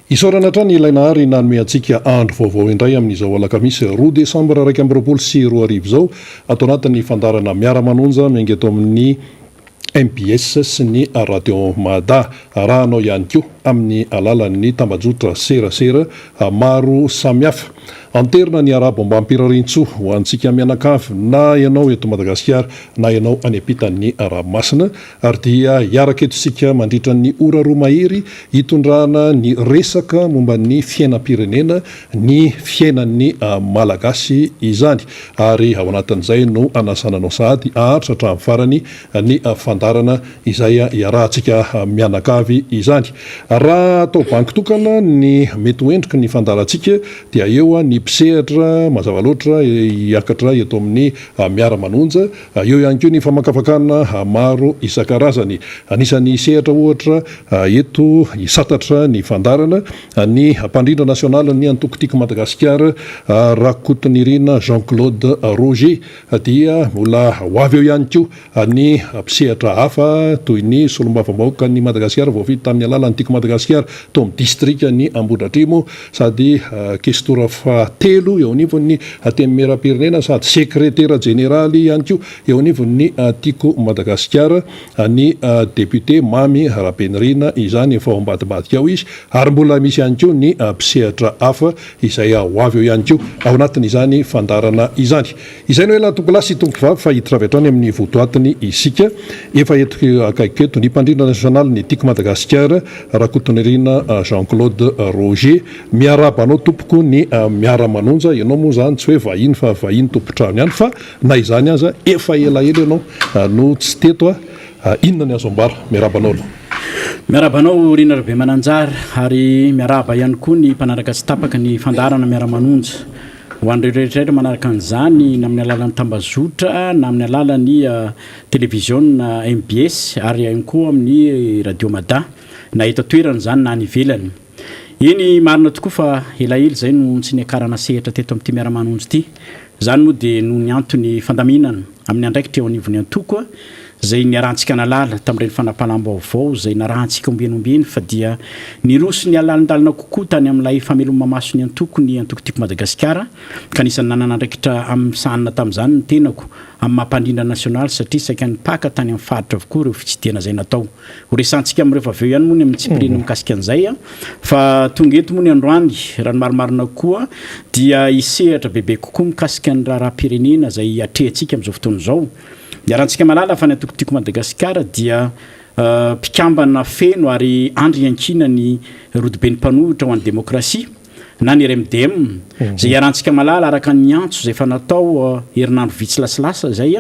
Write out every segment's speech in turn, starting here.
Isaorana hatrany ilay Nahary nanome antsika andro vaovao indray amin'izao alakamisy roa desambra 2021 izao ato anatin'ny fandaharana Miara-manonja miainga eto amin'ny mbs sy ny Radio Mada. Arahanao ihany koa amin'ny alalan'ny tambajotra serasera maro samihafa. Anterina ny arabo ambam-pirariantsoa ho antsika mianakavy na ianao eto Madagasikara na ianao any ampitan'ny ranomasina ary dia hiaraka eto isika mandritra ny ora roa mahery hitondrana ny resaka momba ny fiainam-pirenena, ny fiainan'ny Malagasy izany ary ao anatin'izay no hanasana anao sahady haharitra hatramin'ny farany ny fandaharana izay iarahantsika mianakavy izany. Raha atao banky tokana ny mety ho endriky ny fandaharantsika dia eo ny mpisehatra mazava loatra hiakatra eto amin'ny Miara-manonja, eo ihany koa ny famakafakana maro isan-karazany. Anisan'ny sehatra ohatra eto hisantatra ny fandaharana ny mpandrindra nasionalin'ny antoko Tiako Madagasikara Rakotonirina Jean Claude Roger dia mbola ho avy eo ihany koa ny mpisehatra hafa toy ny solombavambahoakan'i Madagasikara voafidy tamin'ny alalan'ny Tiako Madagasikara tao amin'ny distrikan'i Ambohidratrimo sady kestora fahatelo eo anivon'ny Antenimierampirenena sady sekretera jeneraly ihany koa eo anivon'ny Tiako Madagasikara ny député Mamy Rabenirina izany efa ao ambadimbadika ao izy ary mbola misy ihany koa ny mpisehatra hafa izay ho avy eo ihany koa ao anatin'izany fandaharana izany. Izay no ela tompokolahy sy tompokovavy fa hiditra avy hatrany amin'ny votoatiny isika. Efa eto akaikiko eto ny mpandrindra nasionalin'ny Tiako Madagasikara, Rakotonirina Jean Claude Roger. Miarahaba anao tompoko ny Miara-manonja. Ianao moa izany tsy hoe vahiny fa vahiny tompon-trano ihany fa na izany aza efa elaela ianao no tsy teto. Inona ny azo ambara? Miarahaba anao aloha. Miarahaba anao Rina Rabemananjara ary miarahaba ihany koa ny mpanaraka tsy tapaka ny fandaharana Miara-manonja. Ho an'ireo rehetra rehetra manaraka an'izany na amin'ny alalan'ny tambazotra na amin'ny alalan'ny televiziona mbs ary ihany koa amin'ny radio Mada na eto an-toerana izany na any ivelany. Eny marina tokoa fa elaela izay no tsy niakarana sehatra teto amin'ity Miara-manonja ity. Izany moa dia noho ny antony fandaminana amin'ny andraikitra eo anivon'ny antoko izay niarahantsika nahalala tamin'ireny fanapalam-baovao izay narahantsika ombieny ombieny fa dia niroso nihalalindalina kokoa tany amin'ilay fameloma-maso ny antoko ny antoko Tiako Madagasikara ka anisan'ny nanana andraikitra amin'ny sahanina tamin'izany ny tenako amin'ny maha mpandrindra nasionaly satria saika nipaka tany amin'ny faritra avokoa ireo fitsidihana izay natao. Ho resahantsika amin'ireo efa avy eo ihany moa ny amin'ny tsipiriany mikasika an'izay fa tonga eto moa ny androany raha ny marimarina kokoa dia hisehatra bebe kokoa mikasika ny raharaham-pirenena izay atrehantsika amin'izao fotoana izao. Iarahantsika mahalala fa ny antoko Tiako Madagasikara dia mpikambana feno ary andry iankinan'ny rodoben'ny mpanohitra ho an'ny demokrasia na ny RMDM izay iarahantsika mahalala araka ny antso izay efa natao herinandro vitsy lasilasa izay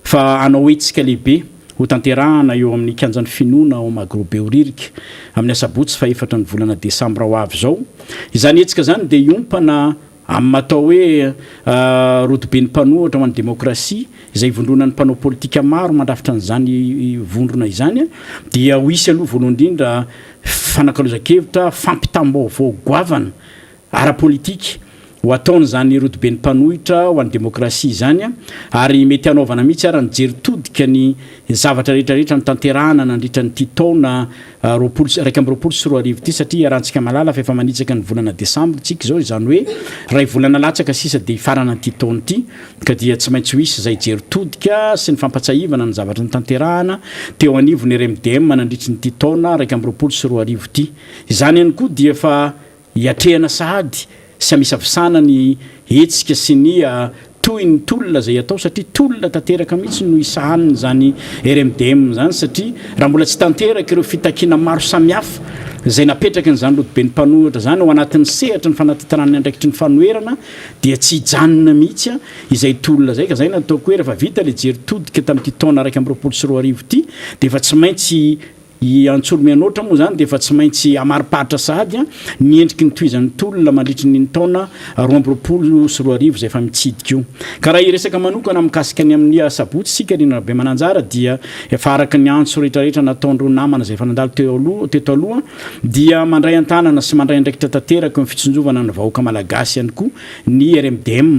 fa hanao hetsika lehibe Hotanterahana eo amin'ny Kianjan'ny Finoana ao Magro Behoririka, amin'ny asabotsy fahefatra ny volana desambra ho avy izao. Izany hetsika izany dia hiompana amin'ny atao hoe rodoben'ny mpanohitra ho an'ny demokrasia, izay ivondronan'ny mpanao politika maro mandrafitra an'izany vondrona izany. Dia ho hisy aloha voalohany indrindra fanakalozan-kevitra, fampitam-baovao goavana ara-politika ho ataon'izany rodoben'ny mpanohitra ho an'ny demokrasia izany ary mety hanaovana mihitsy ara ny jery todika ny zavatra rehetra rehetra notanterahana nandritra an'ity taona 20 sy 2021 ity satria iarahantsika mahalala fa efa manitsaka ny volana desambra isika izao, izany hoe iray volana latsaka sisa dia hifarana ity taona ity ka dia tsy maintsy ho hisy izay jery todika sy ny fampatsahivana ny zavatra notanterahana teo anivon'ny RMDM nandritry ity taona 2021 ity. Izany ihany koa dia efa Hiatrehana sahady sy hamisavisana ny hetsika sy ny tohin'ny tolona izay atao satria tolona tanteraka mihitsy no hisahanin'izany RMDM izany satria raha mbola tsy tanteraka ireo fitakiana maro samihafa izay napetraky an'izany rodoben'ny mpanohitra izany ao anatin'ny sehatry ny fanatanterahana ny andraikitry ny fanoherana dia tsy hijanona mihitsy izay tolona izay ka izay no ataoko hoe rehefa vita ilay jery todika tamin'ity taona 2021 ity dia efa tsy maintsy I Antsoromianoatra moa izany dia efa tsy maintsy hamariparitra sahady ny endriky ny tohizan'ny tolona mandritry ny taona 2022 izay efa mitsidika io. Ka raha hiresaka manokana mikasika ny amin'ny asabotsy isika ry Rabemananjara dia efa araka ny antso rehetrarehetra nataon'ireo namana izay efa nandalo teo aloha teto aloha dia mandray an-tanana sy mandray andraikitra tanteraka eo amin'ny fitsinjovana ny vahoaka malagasy ihany koa ny RMDM.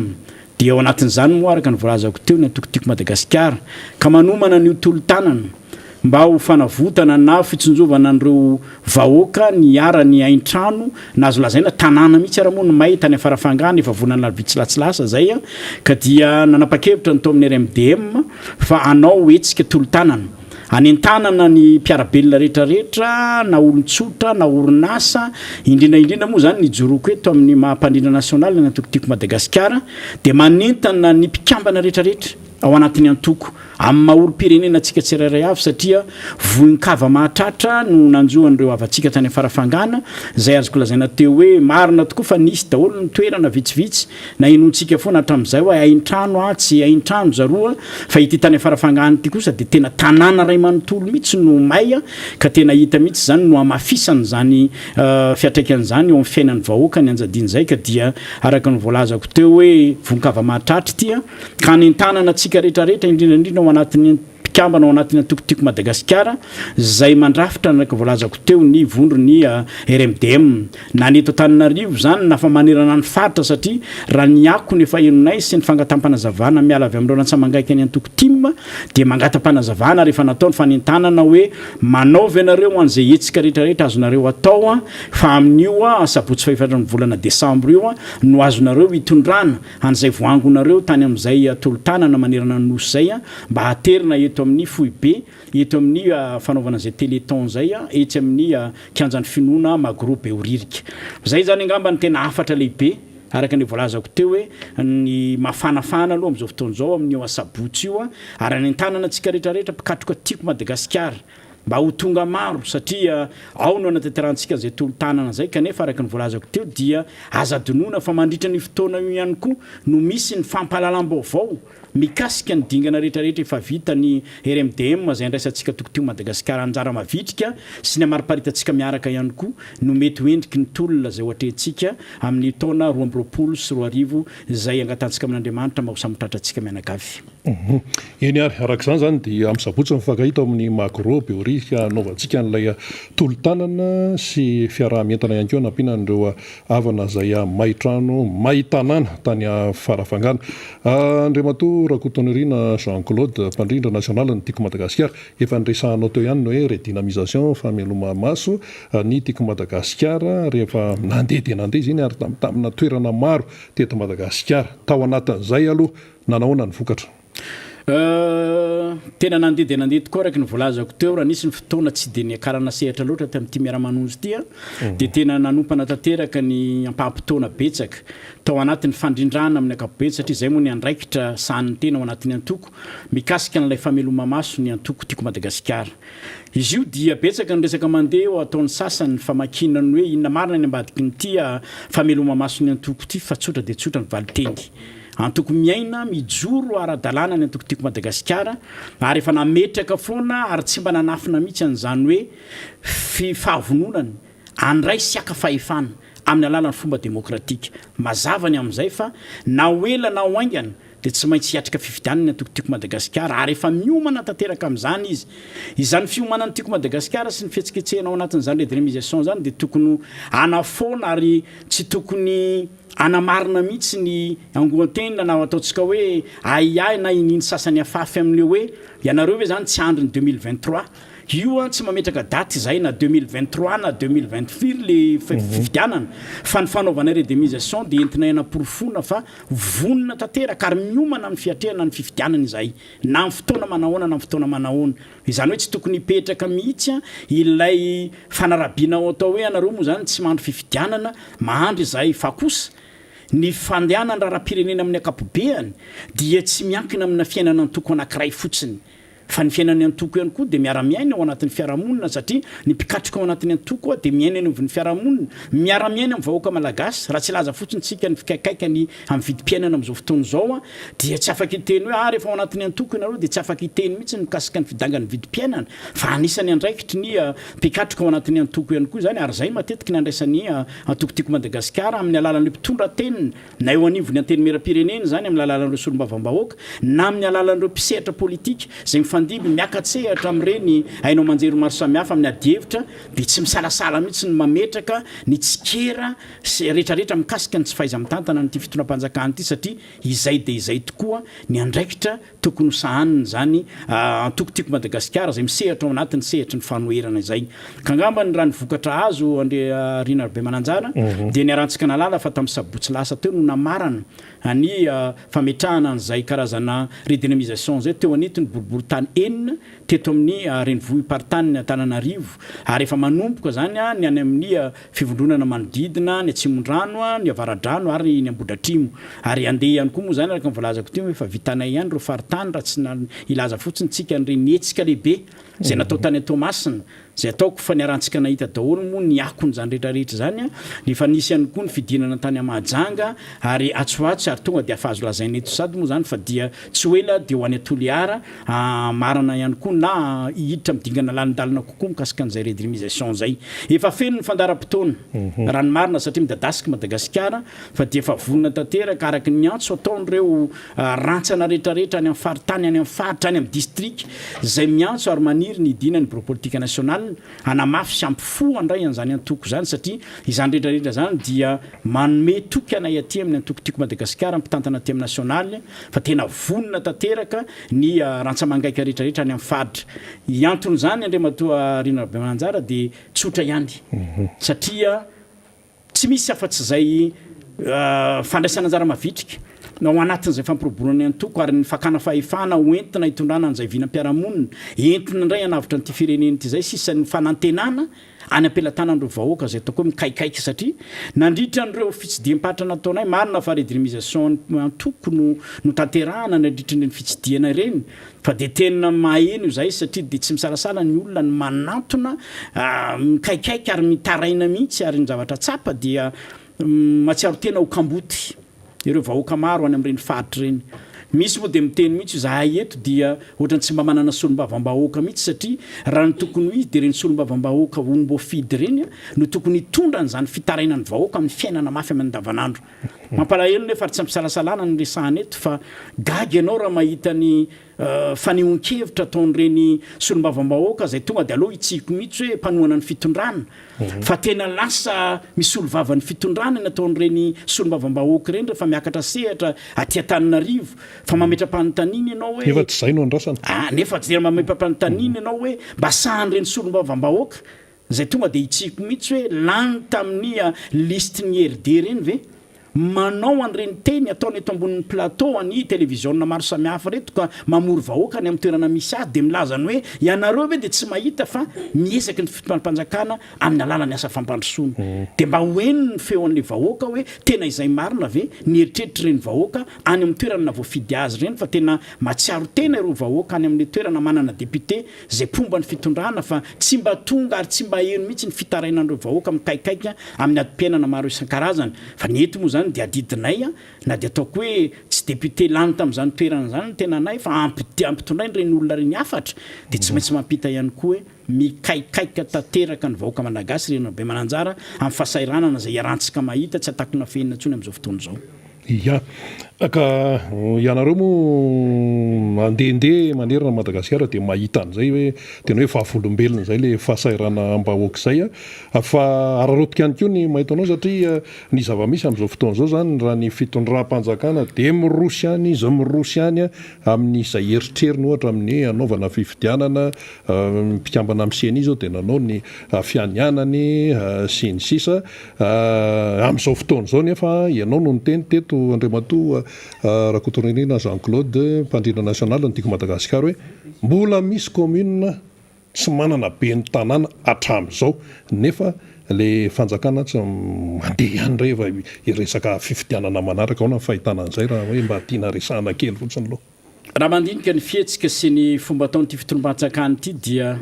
Dia ao anatin'izany moa araka ny voalazako teo ny antoko Tiako Madagasikara ka manomana an'io tolo-tanana. mba ho fanavotana na fitsinjovana an'ireo vahoaka niharan'ny haintrano na azo lazaina tanàna mihitsy ara moa no may tany Farafangana efa volana vitsy latsy lasa izay ka dia nanapa-kevitra ny tao amin'ny RMDM fa hanao hetsika tolo-tanana hanentanana ny mpiara-belona rehetra rehetra na olon-tsotra na orinasa indrindra indrindra moa izany ny ijoroako eto amin'ny maha mpandrindra nasionaly ny antoko Tiako Madagasikara dia manentana ny mpikambana rehetra rehetra ao anatin'ny antoko amin'ny maha olom-pirenena antsika tsirairay avy satria voin-kava-mahatratra no nanjo an'ireo havantsika tany Farafangana izay azoko lazaina teo hoe marina tokoa fa nisy daholo ny toerana vitsivitsy nahenoantsika foana hatramin'izay hoe hain-trano atsy, hain-trano zaroa fa ity tany Farafangana ity kosa dia tena tanàna iray manontolo mihitsy no may ka tena hita mihitsy izany no hamafisan'izany fiantraikan'izany eo amin'ny fiainan'ny vahoaka ny anjadian'izay ka dia araka ny voalazako teo hoe voin-kava-mahatratra ity Ka hanentanana antsika rehetra rehetra indrindra indrindra ao anatin'ny mpikambana ao anatin'ny antoko Tiako Madagasikara izay mandrafitra araka ny voalazako teo ny vondron'ny RMDM na ny eto Antananarivo izany na fa manerana ny faritra satria raha ny akony efa henonay sy ny fangatam-panazavana miala avy amin'ireo rantsamangaikan'ny antoko tim dia mangata-panazavana rehefa natao ny fanentanana hoe manaova ianareo an'izay hetsika rehetra rehetra azonareo atao fa amin'io asabotsy fahefatra ny volana desambra io no azonareo hitondrana an'izay voangonareo tany amin'izay tolo-tanana manerana ny Nosy izay mba haterina eto amin'ny foibe, eto amin'ny fanaovana izay Téléthon izay, etsy amin'ny kianjan'ny finoana Magro Behoririka. Izay izany angamba no tena hafatra lehibe araka ny voalazako teo hoe ny mafanafana aloha amin'izao fotoana izao amin'io asabotsy io ary anentanana antsika rehetra rehetra mpikatroka tiako Madagasikara Mba ho tonga maro satria ao no anatanterahantsika izay tolo-tanana izay kanefa araka ny voalazako teo dia aza adinoina fa mandritra an'io fotoana io ihany koa no misy ny fampahalalam-baovao mikasika ny dingana rehetrarehetra efa vita ny RMDM izay andraisantsika Tokotio Madagasikara anjara mavitrika sy ny hamariparitantsika miaraka ihany koa no mety ho endriky ny tolona izay ho atrehintsika amin'ny taona 2022 izay angatahantsika amin'Andriamanitra mba ho samy tratrantsika mianakavy. Eny ary, araka izany izany dia amin'ny sabotsy mifankahita ao amin'ny Magro Behoririka hanaovantsika an'ilay tolo-tanana sy fiaraha-mientana ihany koa hanampiana an'ireo havana izay may trano, may tanàna tany Farafangana. Andriamatoa Rakotonirina Jean Claude, mpandrindra nasionalin'ny Tiako Madagasikara, efa niresahanao teo ihany ny hoe redynamisation, fameloma-maso ny Tiako Madagasikara rehefa nandeha dia nandeha izy iny ary tamina toerana maro teto Madagasikara. Tao anatin'izay aloha Nanahoana ny vokatra? Euh, tena nandeha dia nandeha tokoa araka ny voalazako teo, raha nisy ny fotoana tsy dia niakarana sehatra loatra tamin'ity miara-manonja ity an, dia tena nanompana tanteraka ny ampaham-potoana betsaka tao anatin'ny fandrindrana amin'ny ankapobeny satria izay moa ny andraikitra sahanin'ny tena ao anatin'ny antoko mikasika an'ilay fameloma-maso ny antoko Tiako Madagasikara. Izy io dia betsaka ny resaka mandeha eo ataon'ny sasany ny famakiana ny hoe inona marina ny ambadikin'ity fameloma-mason'ny antoko ity fa tsotra dia tsotra ny valinteny. Antoko miaina, mijoro ara-dalàna ny antoko Tiako Madagasikara ary efa nametraka foana ary tsy mba nanafina mihitsy an'izany hoe fi fahavononany handray sy haka fahefana amin'ny alalan'ny fomba demokratika. Mazava ny amin'izay fa na ho ela na ho haingana dia tsy maintsy hiatrika fifidianana ny antoko Tiako Madagasikara ary efa miomana tanteraka amin'izany izy. Izany fiomanan'ny Tiako Madagasikara sy ny fihetsiketsehana ao anatin'izany redynamisation izany dia tokony hanafoana ary tsy tokony Hanamarina mihitsy ny angoan-teny na ataontsika hoe ahiahy na iniany sasany afafy amin'ilay hoe ianareo ve izany tsy andry ny 2023? Io an tsy mametraka daty izahay na 2023 na 2020 firy le fifidianana fa ny fanaovana redemisation dia entinay hanaporofoana fa vonona tanteraka ary miomana amin'ny fiatrehana ny fifidianana izahay na amin'ny fotoana manahoana na amin'ny fotoana manahoana. Izany hoe tsy tokony hipetraka mihitsy ilay fanarabiana ao atao hoe ianareo moa izany tsy mandry fifidianana, mahandry izahay fa kosa ny fandehanan'ny raharaham-pirenena amin'ny ankapobeany dia tsy miankina amina fiainan'antoko anankiray fotsiny fa ny fiainan'ny antoko ihany koa dia miara-miaina ao anatin'ny fiarahamonina satria ny mpikatroka ao anatin'ny antoko dia miaina eny anivon'ny fiarahamonina, miara-miaina amin'ny vahoaka malagasy raha tsy hilaza fotsiny isika ny fikaikaikany amin'ny vidim-piainana amin'izao fotoana izao dia tsy afaka hiteny hoe ah rehefa ao anatin'ny antoko ianareo dia tsy afaka hiteny mihitsy ny mikasika ny fidangan'ny vidim-piainana fa anisan'ny andraikitry ny mpikatroka ao anatin'ny antoko ihany koa izany ary izay matetiky ny andraisan'ny antoko Tiako Madagasikara amin'ny alalan'ireo mpitondra teniny na eo anivon'ny antenimieram-pirenena izany amin'ny alalan'ireo solombavambahoaka na amin'ny alalan'ireo mpisehatra politika izay mifandimby. mifandimby miaka-tsehatra amin'ireny haino aman-jery maro samihafa amin'ny adihevitra dia tsy misalasala mihitsy ny mametraka ny tsikera sy rehetrarehetra mikasika ny tsy fahaiza-mitantana an'ity fitondram-panjakana ity satria izay dia izay tokoa ny andraikitra tokony ho sahaniny izany antoko Tiako Madagasikara izay misehatra ao anatin'ny sehatry ny fanoherana izay. Ka angamba ny raha ny vokatra azo Andriarina Rabemananjara dia niarahantsika nahalala fa tamin'ny sabotsy lasa teo no namarana ny fametrahana an'izay karazana redynamisation izay teo anitony boriborintany enina teto amin'ny renivohi-paritanin'i Antananarivo ary efa manomboka izany ny any amin'ny fivondronana manodidina, ny Atsimondrano, ny Avaradrano ary ny Ambohidratrimo. Ary handeha ihany koa moa izany araka ny voalazako teo efa vitanay ihany ireo faritany raha tsy hilaza fotsiny tsika an'ireny hetsika lehibe izay natao tany Toamasina Izay ataoko fa niarahantsika nahita daholo moa ny akon'izany rehetra rehetra izany an! Efa nisy ihany koa ny fidinana tany Mahajanga ary atsy ho atsy ary tonga dia afa azo lazaina eto sady moa izany fa dia tsy ho ela dia ho any Toliara hamarana ihany koa na hiditra amin'ny dingana lalindalina kokoa mikasika an'izay redrimisation izay. Efa feno ny fandaharam-potoana raha ny marina satria midadasika Madagasikara fa dia efa vonona tanteraka araka ny antso ataon'ireo rantsana rehetrarehetra any amin'ny faritany, any amin'ny faritra, any amin'ny distrika izay miantso ary maniry ny hidinan'ny Birao Politika Nasionaly hanamafy sy hampifoha indray an'izany antoko izany satria izany rehetrarehetra izany dia manome toky anay aty amin'ny antoko Tiako Madagasikara mpitantana aty amin'ny nasionaly fa tena vonona tanteraka ny rantsa-mangaika rehetrarehetra any amin'ny faritra. Ny anton'izany Andriamatoa Rina Rabemananjara dia tsotra ihany satria Tsy misy afa-tsy izay fandraisana anjara mavitrika ao anatin'izay fampiroboroana ny antoko ary ny fakana fahefana ho entina hitondrana an'izay vinam-piarahamonina entina indray hanavotra an'ity firenena ity izay sisa ny fanantenana any am-pelatanan'ireo vahoaka izay ataoko hoe mikaikaika satria nandritra an'ireo fitsidiham-paritra nataonay marina fa redynamisation antoko no notanterahana nandritra ireny fitsidihana ireny Fa dia tena maheno izahay satria dia tsy misalasala ny olona ny manantona, mikaikaika ary mitaraina mihitsy ary ny zavatra tsapa dia mahatsiaro tena ho kamboty ireo vahoaka maro any amin'ireny faritra ireny. Misy moa dia miteny mihitsy izahay eto dia ohatran'ny tsy mba manana solombavambahoaka mihitsy satria raha ny tokony ho izy dia ireny solombavambahoaka olom-boafidy ireny no tokony hitondra an'izany fitarainan'ny vahoaka amin'ny fiainana mafy amin'ny andavanandro. Mampalahelo nefa ary tsy ampisalasalana ny resahana eto fa gaga ianao raha mahita ny fanehoan-kevitra ataon'ireny solombavambahoaka izay tonga dia aleo hitsihiko mihitsy hoe mpanohana ny fitondrana fa tena lasa misolo vava ny fitondrana ny ataon'ireny solombavambahoaka ireny rehefa miakatra sehatra aty Antananarivo fa mametra-panontaniana ianao hoe Nefa tsy izay no andrasana. Ah, nefa tsy dia mametra-panontaniana ianao hoe mba sahan'ireny solombavambahoaka Izay tonga dia hitsihiko mihitsy hoe lany tamin'ny lisitry ny RD ireny ve? Manao an'ireny teny ataony eto ambonin'ny plateau any televiziona maro samihafa ireto ka mamory vahoaka any amin'ny toerana misy azy dia milaza ny hoe ianareo ve dia tsy mahita fa miezaka ny fitondram-panjakana amin'ny alalan'ny asa fampandrosoana? Dia mba ho heno ny feon'ilay vahoaka hoe tena izay marina ve ny eritreritr'ireny vahoaka any amin'ny toerana navoafidy azy ireny fa tena mahatsiaro tena ireo vahoaka any amin'ilay toerana manana député izay mpomba ny fitondrana fa tsy mba tonga ary tsy mba heno mihitsy ny fitarainan'ireo vahoaka mikaikaika amin'ny adim-piainana maro isan-karazany fa ny eto moa izany dia adidinay na dia ataoko hoe tsy député lany tamin'izany toerana izany ny tenanay fa ampitondraina ireny olona ireny hafatra dia tsy maintsy mampita ihany koa hoe mikaikaika tanteraka ny vahoaka malagasy ry Rabemananjara amin'ny fahasahiranana izay iarahantsika mahita tsy atakona fenina intsony amin'izao fotoana izao. Ia. Ka ianareo moa mandehandeha manerana an'i Madagasikara dia mahita an'izay hoe tena hoe vavolombelona izay ilay fahasahiranam-bahoaka izay. Fa araraotiko ihany koa ny mahita anao satria ny zava-misy amin'izao fotoana izao izany raha ny fitondram-panjakana dia miroso ihany izy, miroso ihany amin'izay eritreriny ohatra amin'ny hanaovana fifidianana, ny mpikambana amin'ny ceni izao dia nanao ny fianianany sy ny sisa. Amin'izao fotoana izao nefa ianao no niteny teto Andriamatoa Rakotonirina Jean Claude, mpandrindra nasionaly ny Tiako Madagasikara hoe mbola misy commune tsy manana ben'ny tanàna hatramin'izao nefa le fanjakana tsy mandeha ihany rehefa hiresaka fifidianana manaraka. Ahoana ny fahitana an'izay raha hoe mba tiana resahana kely fotsiny aloha? Raha mandinika ny fihetsika sy ny fomba ataon'ity fitondram-panjakana ity dia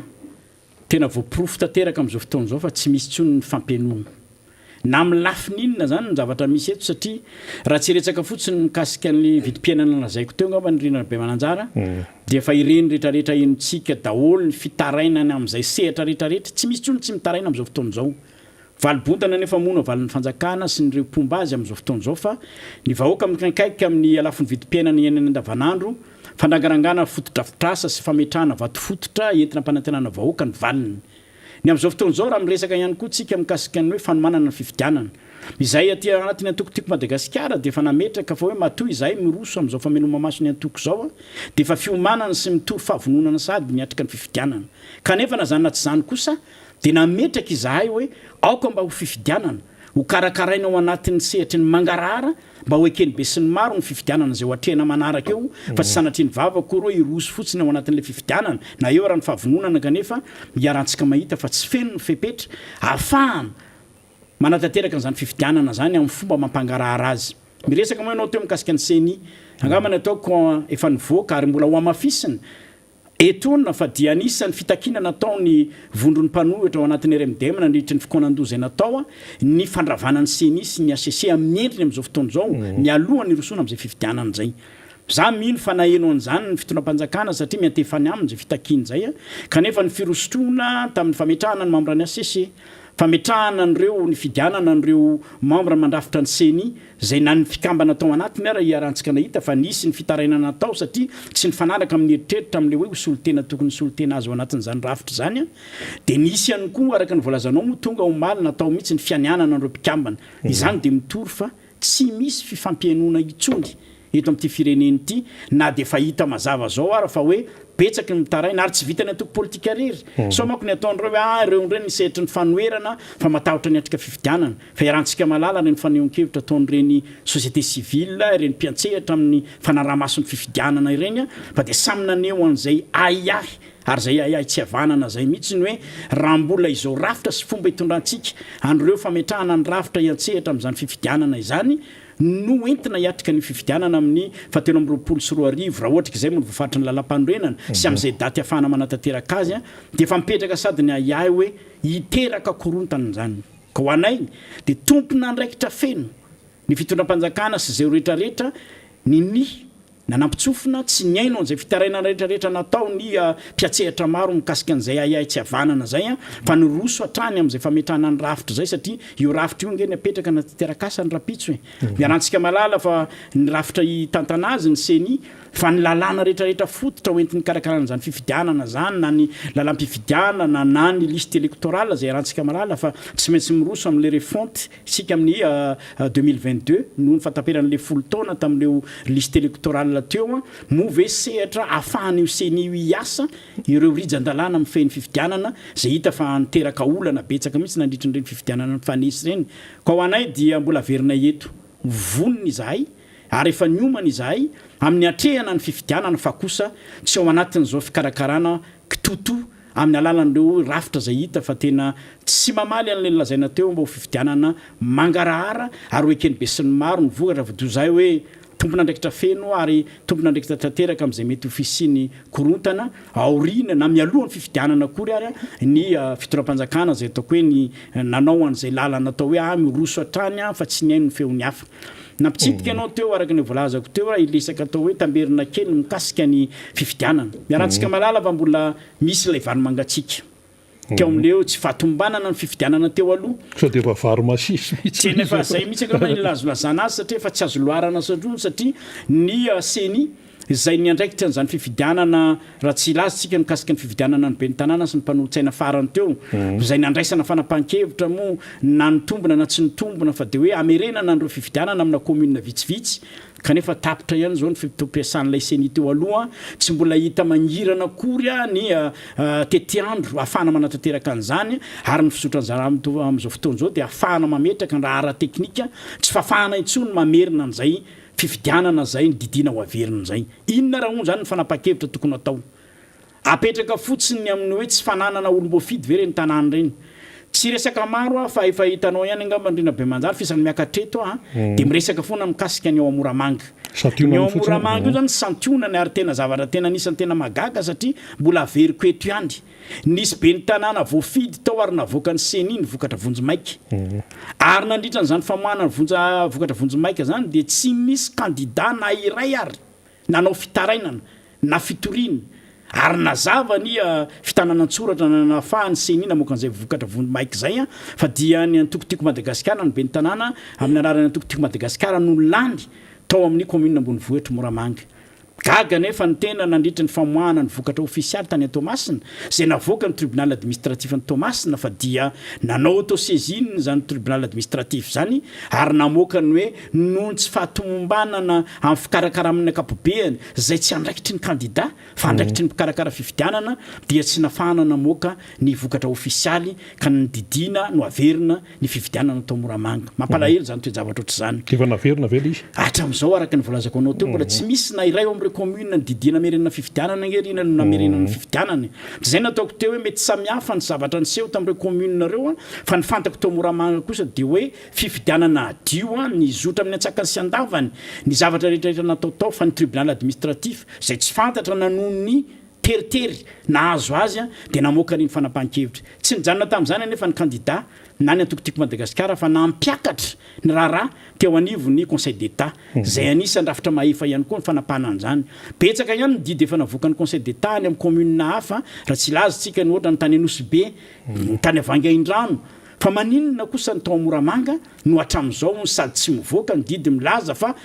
Tena voaporofo tanteraka amin'izao fotoana izao fa tsy misy intsony ny fampihainoana. Na amin'ny lafiny inona izany ny zavatra misy eto satria raha tsy hiresaka fotsiny mikasika ny vidim-piainana lazaiko teo angamba ny Rina Rabemananjara dia efa ireny rehetrarehetra henontsika daholo ny fitarainana amin'izay sehatra rehetrarehetra. Tsy misy intsony tsy mitaraina amin'izao fotoana izao. Valibontana anefa moa no avalin'ny fanjakana sy ny ireo mpomba azy amin'izao fotoana izao fa ny vahoaka mikaikaika amin'ny halafon'ny vidim-piainana iainany andavanandro, fandrangarangana fotodrafitrasa sy fametrahana vatofototra entina hampanantenana vahoaka ny valiny. Ny amin'izao fotoana izao raha miresaka ihany koa tsika mikasika ny hoe fanomanana ny fifidianana. Izahay aty anatin'ny antoko Tiako Madagasikara dia efa nametraka fa hoe matoa izahay miroso amin'izao fameloma-maso ny antoko izao dia efa fiomanana sy mitory fahavononana sahady miatrika ny fifidianana. Kanefa na izany na tsy izany kosa dia nametraka izahay hoe aoka mba ho fifidianana ho karakaraina ao anatin'ny sehatry ny mangarahara mba ho eken'ny besinimaro ny fifidianana izay ho atrehina manaraka eo fa tsy sanatria ny vava akory hoe hiroso fotsiny ao anatin'ilay fifidianana na eo ara ny fahavononana kanefa iarahantsika mahita fa tsy feno ny fepetra ahafahana manatanteraka an'izany fifidianana izany amin'ny fomba mampangarahara azy. Miresaka moa ianao teo mikasika ny ceni, angamba ny ataoko efa nivoaka ary mbola hohamafisina Etoana fa dia anisan'ny fitakiana nataon'ny vondron'ny mpanohitra ao anatin'ny RMDM nandritry ny fikaonandoha izay natao ny fandravana ny Ceni sy ny hcc amin'ny endriny amin'izao fotoana izao mialoha ny hirosoana amin'izay fifidianana izay. Za mino fa naheno an'izany ny fitondram-panjakana satria miantefa any aminy izay fitakiana izay kanefa ny firosotroana tamin'ny fametrahana ny mambra ny hcc, fametrahana an'ireo ny fidianana an'ireo mambra mandrafitra ny Ceni Izay na ny mpikambana tao anatiny ara iarahantsika nahita fa nisy ny fitarainana natao satria tsy nifanaraka amin'ny eritreritra amin'ilay hoe ho solontena tokony hisolontena azy ao anatin'izany rafitra izany dia nisy ihany koa araka ny voalazanao moa tonga omaly natao mihitsy ny fianianana an'ireo mpikambana. Izany dia mitory fa tsy misy fifampihainoana intsony eto amin'ity firenena ity na dia efa hita mazava zao ara fa hoe betsaky ny mitaraina ary tsy vitan'ny antoko politika irery. Sao manko ny ataon'ireo hoe ah ireo indray ny sehatry ny fanoherana fa matahotra ny hiatrika fifidianana. Fa iarahantsika mahalala ireny fanehoan-kevitra ataon'ireny société civile, ireny mpiantsehatra amin'ny fanaraha-maso ny fifidianana ireny fa dia samy naneho an'izay ahiahy ary izay ahiahy tsy havanana izay mihitsy ny hoe raha mbola izao rafitra sy fomba itondrantsika an'ireo fametrahana ny rafitra hiantsehatra amin'izany fifidianana izany no entina hiatrika ny fifidianana amin'ny faha 2023 raha ohatra ka izay moa no voafaritry ny lalàmpanorenana sy amin'izay daty ahafahana manatanteraka azy dia efa mipetraka sady ny ahiahy hoe hiteraka korontana izany. Ka ho anay dia tompon'andraikitra feno ny fitondram-panjakana sy izay rehetra rehetra ninia Nanampin-tsofina tsy nihaino an'izay fitarainana rehetrarehetra natao ny mpiantsehatra maro mikasika an'izay ahiahy tsy havanana izay fa niroso hatrany amin'izay fametrahana ny rafitra izay satria io rafitra io ange ny apetraka anaty terakasa ny rahampitso e! Iarahantsika mahalala fa ny rafitra hitantana azy ny ceni fa ny lalàna rehetrarehetra fototra ho entiny hikarakarana izany fifidianana izany na ny lalam-pifidianana na ny liste électorale izay iarahantsika mahalala fa tsy maintsy miroso amin'ilay refonte Isika amin'ny 2022 noho ny fahataperan'ilay folo taona tamin'ireo liste électorale teo, moa ve sehatra ahafahan'io ceni io hiasa ireo rijan-dalàna mifehy ny fifidianana izay hita fa niteraka olana betsaka mihitsy nandritra ireny fifidianana nifanesy ireny? Koa ho anay dia mbola averinay eto, vonona izahay ary efa niomana izahay amin'ny hatrehana ny fifidianana fa kosa tsy ao anatin'izao fikarakarana kitotoa amin'ny alalan'ireo rafitra izay hita fa tena tsy mamaly an'ilay nolazaina teo mba ho fifidianana mangarahara ary ho eken'ny besinimaro ny vokatra fa toy izay hoe tompon'andraikitra feno ary tompon'andraikitra tanteraka amin'izay mety ho fisian'ny korontana aoriana na mialoha ny fifidianana akory ary ny fitondram-panjakana izay ataoko hoe ny nanao an'izay lalana atao hoe ah miroso hatrany fa tsy nihaino ny feon'ny hafa. Nampitsidika ianao teo araka ny voalazako teo ilay resaka atao hoe tamberina kely mikasika ny fifidianana. Miarantsika malala fa mbola misy ilay vary mangatsiaka teo amin'ilay hoe tsy fahatomombanana ny fifidianana teo aloha. Sao dia efa vary masiso mihitsy Tena efa izay mihitsy angamba ny azo lazana azy satria efa tsy azo loharana intsony satria ny ceni izay niandraikitra an'izany fifidianana raha tsy hilaza isika mikasika ny fifidianana ny ben'ny tanàna sy ny mpanolotsaina farany teo izay nandraisana fanapahan-kevitra moa na nitombina na tsy nitombina fa dia hoe hamerenana an'ireo fifidianana amina commune vitsivitsy kanefa tapitra ihany izao ny fe-potoam-piasan'ilay ceni teo aloha tsy mbola hita mangirana akory ny tetiandro ahafahana manatanteraka an'izany ary ny fizotran'ny amin'izao fotoana izao dia ahafahana mametraka ny raharaha teknika tsy fahafahana intsony mamerina an'izay fifidianana izay ny didiana ho averina izay. Inona raha hono izany ny fanapahan-kevitra tokony hatao? Apetraka fotsiny ny amin'ny hoe tsy fananana olom-boafidy ve ireny tanàna ireny? Tsy hiresaka maro aho fa efa hitanao ihany angamba Ndrina Bemanjary fa isan'ny miakatra eto aho dia miresaka foana mikasika ny ao Moramanga. Ny ao Moramanga io izany santionany ary tena zavatra tena anisan'ny tena mahagaga satria mbola averiko eto ihany. Nisy ben'ny tanàna voafidy tao ary navoakan'ny Ceni ny vokatra vonjimaika. Ary nandritra an'izany famoahana ny vonja vokatra vonjimaika izany dia tsy nisy kandida na iray ary nanao fitarainana na fitoriana. Ary nazava ny fitanana an-tsoratra nahafahan'ny Ceni namoaka an'izay vokatra vonjimaika izay fa dia ny antoko Tiako Madagasikara no ben'ny tanàna amin'ny anaran'ny antoko Tiako Madagasikara no lany tao amin'ny kaominina ambonivohitr'i Moramanga. Gaga anefa ny tena nandritra ny famoahana ny vokatra ofisialy tany Toamasina izay navoakan'ny tribunal administratif an'i Toamasina fa dia nanao auto-saisine izany tribunal administratif izany ary namoaka ny hoe noho ny tsy fahatomombanana amin'ny fikarakarana amin'ny ankapobeany izay tsy andraikitry ny kandida fa andraikitry ny mpikarakara fifidianana dia tsy nafahana namoaka ny vokatra ofisialy ka nodidiana no averina ny fifidianana tao Moramanga. Mampalahelo izany toe-javatra ohatr'izany. Efa naverina ve ilay izy? Hatramin'izao araka ny voalazako anao teo mbola tsy misy na iray ao amin'ireo commune nodidiana hamerenana fifidianana ange ry no namerenana ny fifidianana e. Dia izay nataoko teo hoe mety samihafa ny zavatra niseho tamin'ireo commune ireo fa ny fantako tao Moramanga kosa dia hoe fifidianana hadio nizotra amin'ny antsakany sy andavany ny zavatra rehetra rehetra natao tao fa ny tribunal administratif izay tsy fantatra na noho ny teritery nahazo azy dia namoaka an'iny fanapahan-kevitra. Tsy nijanona tamin'izany anefa ny kandida na ny antoko Tiako Madagasikara fa nampiakatra ny raharaha teo anivon'ny Conseil d'Etat, izay anisan'ny rafitra mahefa ihany koa ny fanapahana an'izany. Betsaka ihany ny didy efa navoakan'ny Conseil d'Etat any amin'ny commune hafa, raha tsy hilaza isika ny ohatra ny tany Anosibe, ny tany Vangaindrano. Fa maninona kosa ny tao Moramanga no hatramin'izao hono sady tsy mivoaka ny didy milaza fa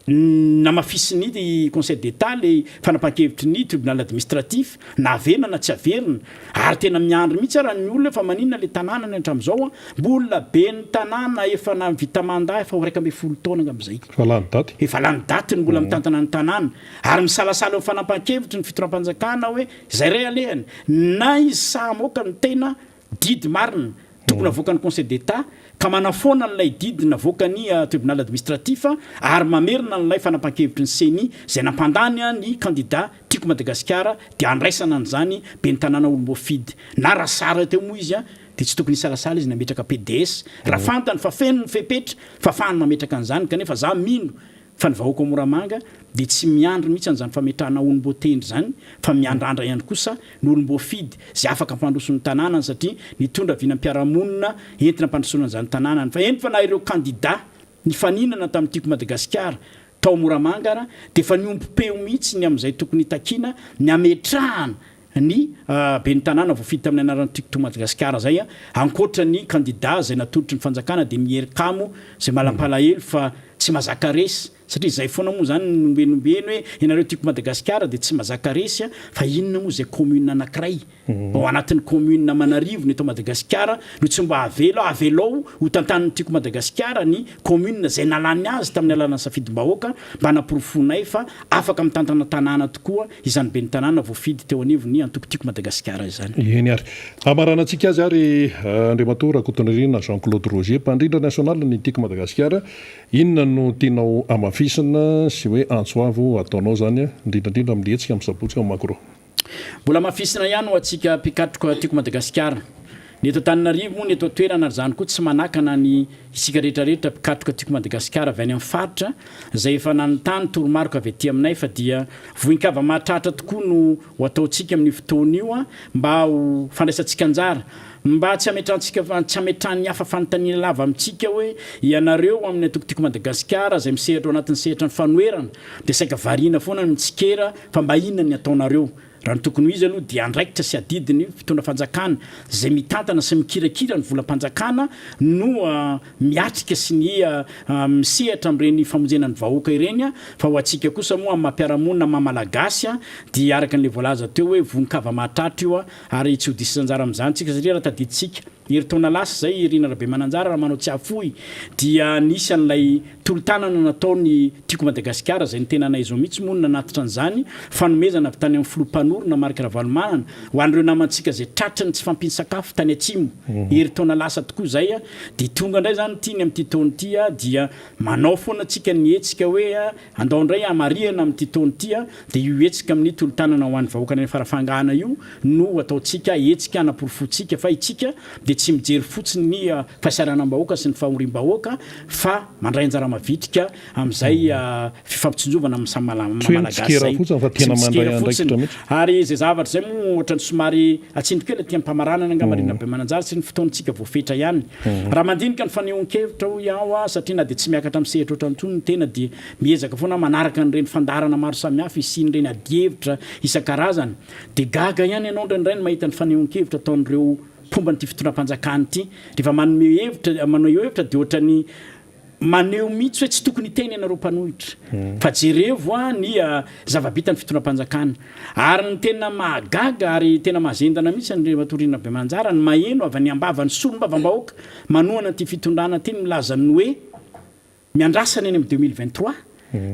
Namafisin'ny Conseil d'Etat ilay fanapahan-kevitry ny Tribunal administratif, na averina na tsy averina, ary tena miandry mihitsy ara ny olona hoe fa maninona ilay tanàna any hatramin'izao an, mbola ben'ny tanàna efa nahavita mandat efa ho 11 taona angamba izay. Efa lany daty. Efa lany daty no mbola mitantana ny tanàna, ary misalasala eo amin'ny fanapahan-kevitry ny fitondram-panjakana hoe izay re alehany, na izy sahy hamoaka ny tena Didy marina, tokony havoakan'ny Conseil d'Etat ka manafoana an'ilay didy navoakan'ny Tribunal administratif ary mamerina an'ilay fanapahan-kevitry ny Ceni izay nampandany ny kandida Tiako Madagasikara dia andraisana an'izany ben'ny tanàna olom-boafidy. Na raha sara teo moa izy dia tsy tokony hisalasala izy nametraka pds raha fantany fa feno ny fepetra fa afahany mametraka an'izany kanefa za mino Fa ny vahoaka ao Moramanga dia tsy miandry mihitsy an'izany fametrahana olom-boatendry izany fa miandrandra ihany kosa ny olom-boafidy izay afaka hampandroso ny tanànany satria nitondra vinam-piarahamonina entina hampandrosoana an'izany tanànany fa eny fa na ireo kandida nifaninana tamin'ny Tiako Madagasikara tao Moramanga ara dia efa niombom-peo mihitsy ny amin'izay tokony hitakiana ny hametrahana ny ben'ny tanàna voafidy tamin'ny anaran'ny Tiako to Madagasikara izay ankoatra ny kandida izay natolotry ny fanjakana dia ny Hery Kamo izay malampalahelo fa tsy mazaka resy satria izay foana moa izany ny ombieny ombieny hoe ianareo Tiako Madagasikara dia tsy mazaka resy fa inona moa izay commune anankiray ao anatin'ny commune aman'arivony eto Madagasikara no tsy mba avela avelao ho tantanin'ny Tiako Madagasikara ny commune izay nalany azy tamin'ny alalan'ny safidim-bahoaka mba hanaporofoanay fa afaka mitantana tanàna tokoa izany ben'ny tanàna voafidy teo anivon'ny antoko Tiako Madagasikara izany. Eny ary. Hamaranantsika azy ary Andriamatoa Rakotonirina Jean Claude Roger, mpandrindra nasionalin'ny Tiako Madagasikara, inona no tianao hamafisina sy hoe antso avo ataonao izany, indrindra indrindra amin'ny hetsika amin'ny sabotsy ao Magro? Mbola hamafisina ihany ho antsika mpikatroka Tiako Madagasikara. Ny eto Antananarivo moa ny eto an-toerana ary izany koa tsy manakana ny isika rehetra rehetra mpikatroka Tiako Madagasikara avy any amin'ny faritra izay efa nanontany toromarika avy aty aminay fa dia voin-kava-mahatratra tokoa no ho ataontsika amin'io fotoana io mba ho fandraisantsika anjara mba tsy hametrantsika tsy hametran'ny hafa fanontaniana lava amintsika hoe ianareo amin'ny antoko Tiako Madagasikara izay misehatra ao anatin'ny sehatra ny fanoherana dia saika variana foana ny mitsikera fa mba inona ny ataonareo Raha ny tokony ho izy aloha dia andraikitra sy adidin'ny mpitondra fanjakana izay mitantana sy mikirakira ny volam-panjakana no miatrika sy ny misehatra amin'ireny famonjena ny vahoaka ireny fa ho antsika kosa moa amin'ny maha mpiara-monina maha malagasy dia araka an'ilay voalaza teo hoe vonon-kava-mahatratra io ary tsy ho diso anjara amin'izany tsika satria raha tadidintsika Herintaona lasa izay i Rina Rabemananjara raha manao tsiafohy dia nisy an'ilay tolo-tanana nataon'i Tiako Madagasikara izay ny tenanay izao mihitsy moa no nanatitra an'izany fanomezana avy tany amin'ny filoha mpanorina Marc Ravalomanana ho an'ireo namantsika izay tratry ny tsy fampian-tsakafo tany atsimo herintaona lasa tokoa izay dia tonga indray izany ity ny amin'ity taona ity dia manao foana tsika ny hetsika hoe Andao indray hamarihana amin'ity taona ity dia io hetsika amin'ny tolo-tanana ho an'ny vahoaka any Farafangana io no ho ataontsika hetsika hanaporofoantsika fa itsika dia. tsy mijery fotsiny ny fahasahiranam-bahoaka sy ny fahoriam-bahoaka fa mandray anjara mavitrika amin'izay fifampitsinjovana amin'ny samy Tsy hoe Malagasy mitsikera izay. fotsiny fa Tsy tena mandray mitsikera andraikitra fotsiny. mihitsy. Ary izay zavatra izay moa ohatran'ny somary atsindry kely aty am-pamaranana angamba ry Rabemananjara satria ny fotoantsika voafetra ihany. Raha mandinika ny fanehoan-kevitra hoy aho satria na dia tsy miakatra amin'ny sehatra ohatran'ny itony ny tena dia miezaka foana aho manaraka an'ireny fandaharana maro samihafa hisian'ireny adihevitra isan-karazany dia gaga ihany ianao indraindray ny mahita ny fanehoan-kevitra ataon'ireo mpomba an'ity fitondram-panjakana ity. Rehefa manome hevitra maneho hevitra dia ohatran'ny maneho mihitsy hoe tsy tokony hiteny ianareo mpanohitra fa jerevo a ny zava-bitan'ny fitondram-panjakana. Ary ny tena mahagaga ary tena mahazendana mihitsy Andriamatoa Rina Bemanjara ny maheno avy any am-bavan'ny solombavambahoaka manohana ity fitondrana ity ny milaza ny hoe miandrasana eny amin'ny 2023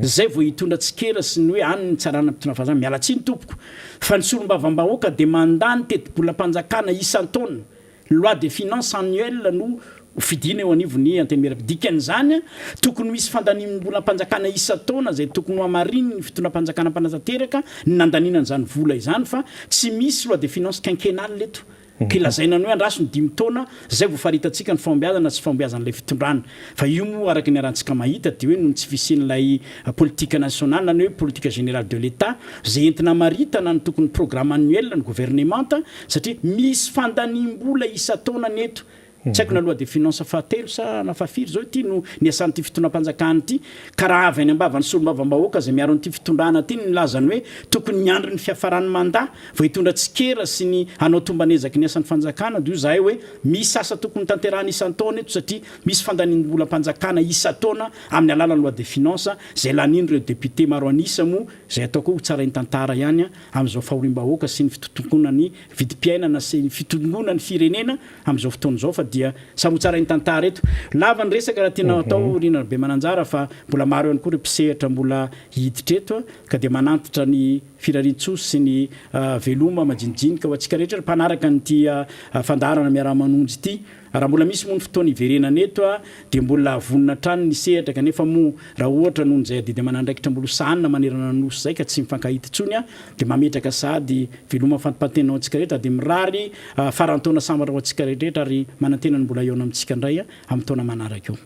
zay vao hitondra tsikera sy ny hoe any ny tsarana mpitondra fanjakana. Miala tsiny tompoko fa ny solombavambahoaka dia mandà ny tetibolam-panjakana isan-taona. Loi de finances annuelle no fidina eo anivon'ny Antenimieram-pirenena. Dikan'izany, tokony ho hisy fandaniam-bolam-panjakana isan-taona izay tokony ho hamarinin'ny fitondram-panjakana mpanatanteraka ny nandaniana an'izany vola izany fa tsy misy loi de finances quinquennale eto ka ilazaina ny hoe andraso ny dimy taona izay vao faritantsika ny fahombiazana sy fahombiazan'ilay fitondrana. Fa io moa araka ny iarahantsika mahita dia hoe noho ny tsy fisian'ilay politique nationale na ny hoe politique générale de l'Etat izay entina hamaritana ny tokony programme annuel ny governemanta Satria misy fandaniam-bola isan-taona ny eto. Tsy haiko na loi de finance fahatelo sa na fahafiry izao ity no niasan'ity fitondram-panjakana ity. Ka raha avy any am-bavan'ny solombavambahoaka izay miaro an'ity fitondrana ity ny milaza ny hoe tokony miandry ny fiafaran'ny mandat vao hitondra tsikera sy ny hanao tomban'ezaky ny asan'ny fanjakana dia hoy izahay hoe misy asa tokony tanterahana isan-taona eto satria misy fandaniam-bolam-panjakana isan-taona amin'ny alalan'ny loi de finance izay lanian'ireo député maro an'isa moa izay ataoko hoe ho tsarain'ny tantara ihany amin'izao fahoriam-bahoaka sy ny fitotongonan'ny vidim-piainana sy ny fitongonan'ny firenena amin'izao fotoana izao fa dia samy ho tsarain'ny tantara eto. Lava ny resaka raha tianao atao Rina Rabemananjara fa mbola maro ihany koa ireo mpisehatra mbola hiditra eto ka dia manantitra ny firariantsoa sy ny veloma majinijinika ho antsika rehetra ry mpanaraka an'ity fandaharana Miaraha-manonja ity. Raha mbola misy moa ny fotoana hiverenana eto dia mbola vonona hatrany ny sehatra kanefa moa raha ohatra noho izay adidy aman'andraikitra mbola ho sahanina manerana ny Nosy izay ka tsy mifankahita intsony dia mametraka sahady veloma fantimpantenana ho antsika rehetra dia mirary faran'ny taona sambatra ho antsika rehetra ary manantena ny mbola hihaona amintsika indray amin'ny taona manaraka eo.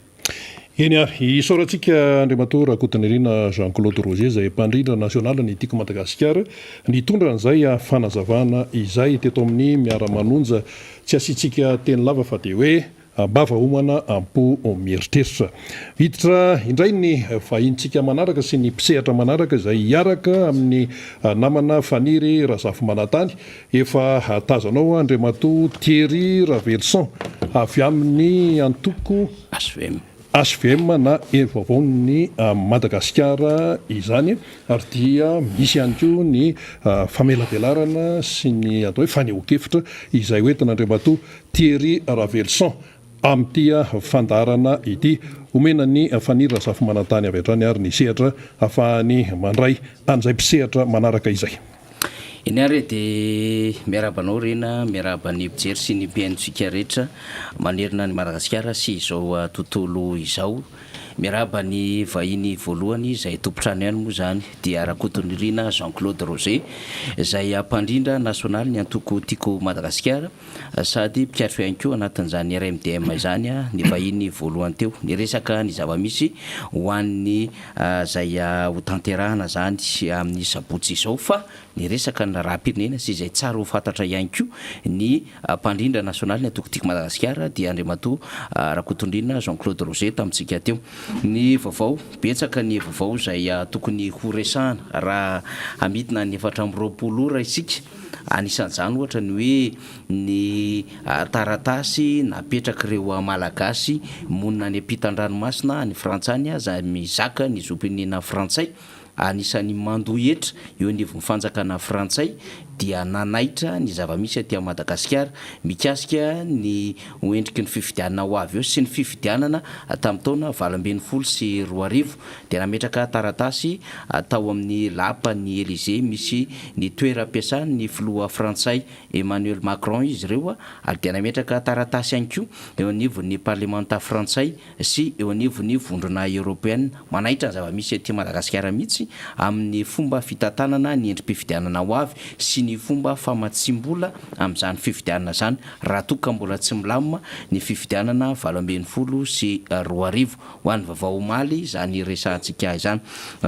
Eny ary, isaorantsika Andriamatoa Rakotonirina Jean Claude Roger izay mpandrindra nasionaly ny Tiako Madagasikara nitondra an'izay fanazavana izay teto amin'ny Miara-manonja. Tsy asiantsika teny lava fa dia hoe am-bava homana am-po mieritreritra. Hiditra indray ny vahinintsika manaraka sy ny mpisehatra manaraka izay hiaraka amin'ny namana Faniry Razafimanantany. Efa tazanao Andriamatoa Thierry Ravelison avy amin'ny antoko HVM. HVM na Hery Vaovaon'ny Madagasikara izany ary dia misy ihany koa ny famelabelarana sy ny atao hoe fanehoan-kevitra izay hoentin'Andriamatoa Thierry Ravelison amin'ity fandaharana ity. Omena an'i Faniry Razafimanantany avy hatrany ary ny sehatra ahafahany mandray an'izay mpisehatra manaraka izay. Eny ary e, dia miarahaba anao Rena, miarahaba ny mpijery sy ny mpihainontsika rehetra manerana an'i Madagasikara sy izao tontolo izao. Miarahaba ny vahiny voalohany izay tompon-trano ihany moa izany dia Rakotonirina Jean Claude Roger izay mpandrindra nasionaly ny antoko Tiako Madagasikara sady mpikatroka ihany koa anatin'izany RMDM izany ny vahiny voalohany teo. Niresaka ny zava-misy ho an'ny izay hotanterahana izany amin'ny sabotsy izao fa niresaka ny raharaham-pirenena sy izay tsara ho fantatra ihany koa ny mpandrindra nasionaly ny antoko Tiako Madagasikara dia Andriamatoa Rakotondrina Jean Claude Roger tamintsika teo. Ny vaovao, betsaka ny vaovao izay tokony horesahana raha hamidina ny 24 ora isika, anisan'izany ohatra ny hoe ny taratasy napetrak'ireo Malagasy monina any ampitan-dranomasina any Frantsa any aza mizaka ny zom-pirenena frantsay, anisan'ny mandoa hetra eo anivon'ny fanjakana frantsay dia nanaitra ny zava-misy aty Madagasikara mikasika ny ho endriky ny fifidianana ho avy eo sy ny fifidianana tamin'ny taona 2018 dia nametraka taratasy tao amin'ny lapan'ny Elysée misy ny toeram-piasan'ny filoha frantsay Emmanuel Macron izy ireo ary dia nametraka taratasy ihany koa eo anivon'ny parlemanta frantsay sy eo anivon'ny vondrona eoropeana. Manaitra ny zava-misy aty Madagasikara mihitsy. zava-misy amin'ny fomba fitantanana ny endri-pifidianana ho avy sy ny fomba famatsiam-bola amin'izany fifidianana izany raha toa ka mbola tsy milamina ny fifidianana 2018. Ho an'ny vaovao omaly izany resahantsika izany.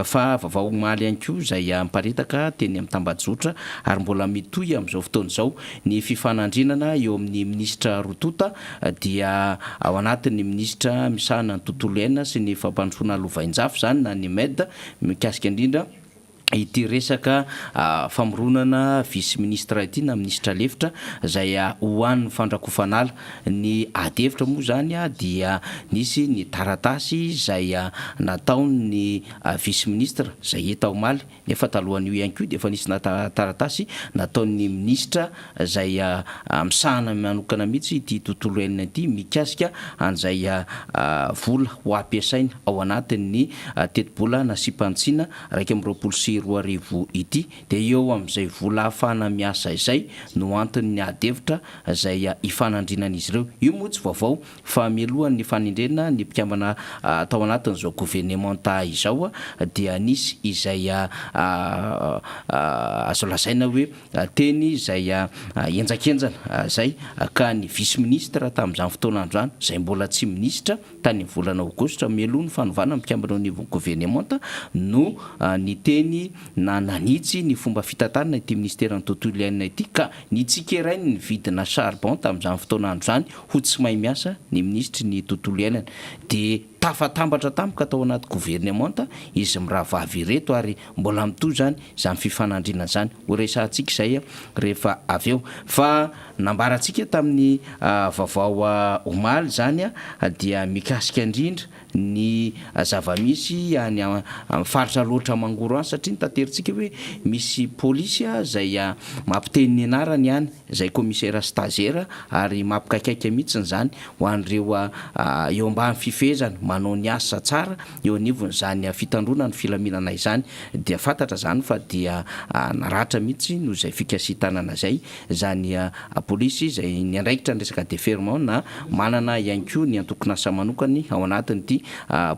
Fa vaovao omaly ihany koa izay miparitaka teny amin'ny tambajotra ary mbola mitohy amin'izao fotoana izao ny fifanandrinana eo amin'ny minisitra roa tonta dia ao anatin'ny minisitra misahana ny tontolo iainana sy ny fampandrosoana lovainjafy izany na ny MED mikasika indrindra ity resaka famoronana vice ministre ity na minisitra lefitra izay ho an'ny fandrakofan'ala. Ny ady hevitra moa izany dia nisy ny taratasy izay nataon'ny vice ministre izay hita omaly nefa talohan'io ihany koa dia efa nisy taratasy nataon'ny minisitra izay misahana manokana mihitsy ity tontolo iainana ity mikasika an'izay vola ho ampiasaina ao anatin'ny tetibola nasiam-panitsiana 2021 ity dia eo amin'izay vola ahafahana miasa izay no anton'ny ady hevitra izay ifanandrinan'izy ireo. Io moa tsy vaovao fa mialohan'ny fanendrena ny mpikambana tao anatin'izao governemanta izao dia nisy izay azo lazaina hoe teny izay henjankenjana izay ka ny vice ministre tamin'izany fotoana andro izany izay mbola tsy minisitra tany amin'ny volana aogositra mialoha ny fanovana ny mpikambana eo anivon'ny governemanta no niteny na nanitsy ny fomba fitantanana ity minisiteran'ny tontolo iainana ity ka nitsikerainy ny vidina charbon tamin'izany fotoana andro izany ho tsy mahay miasa ny minisitry ny tontolo iainana dia tafatambatra tampoka tao anaty governemanta izy mirahavavy ireto ary mbola mitohy izany izany fifanandrinana izany ho resahantsika izay rehefa avy eo fa Nambarantsika tamin'ny vaovao omaly izany dia mikasika indrindra ny zava-misy any amin'ny faritra Alaotra Mangoro any satria notaterintsika hoe misy polisy izay mampiteny ny anarany any izay commissaire stagiaire ary mampikaikaika mihitsy izany ho an'ireo eo ambany fifehezana manao ny asa tsara eo anivon'izany fitandroana ny filaminana izany dia fantatra izany fa dia naratra mihitsy noho izay fikasihan-tanana izay izany polisy izay niandraikitra ny resaka deferment na manana ihany koa ny antokon'asa manokany ao anatin'ity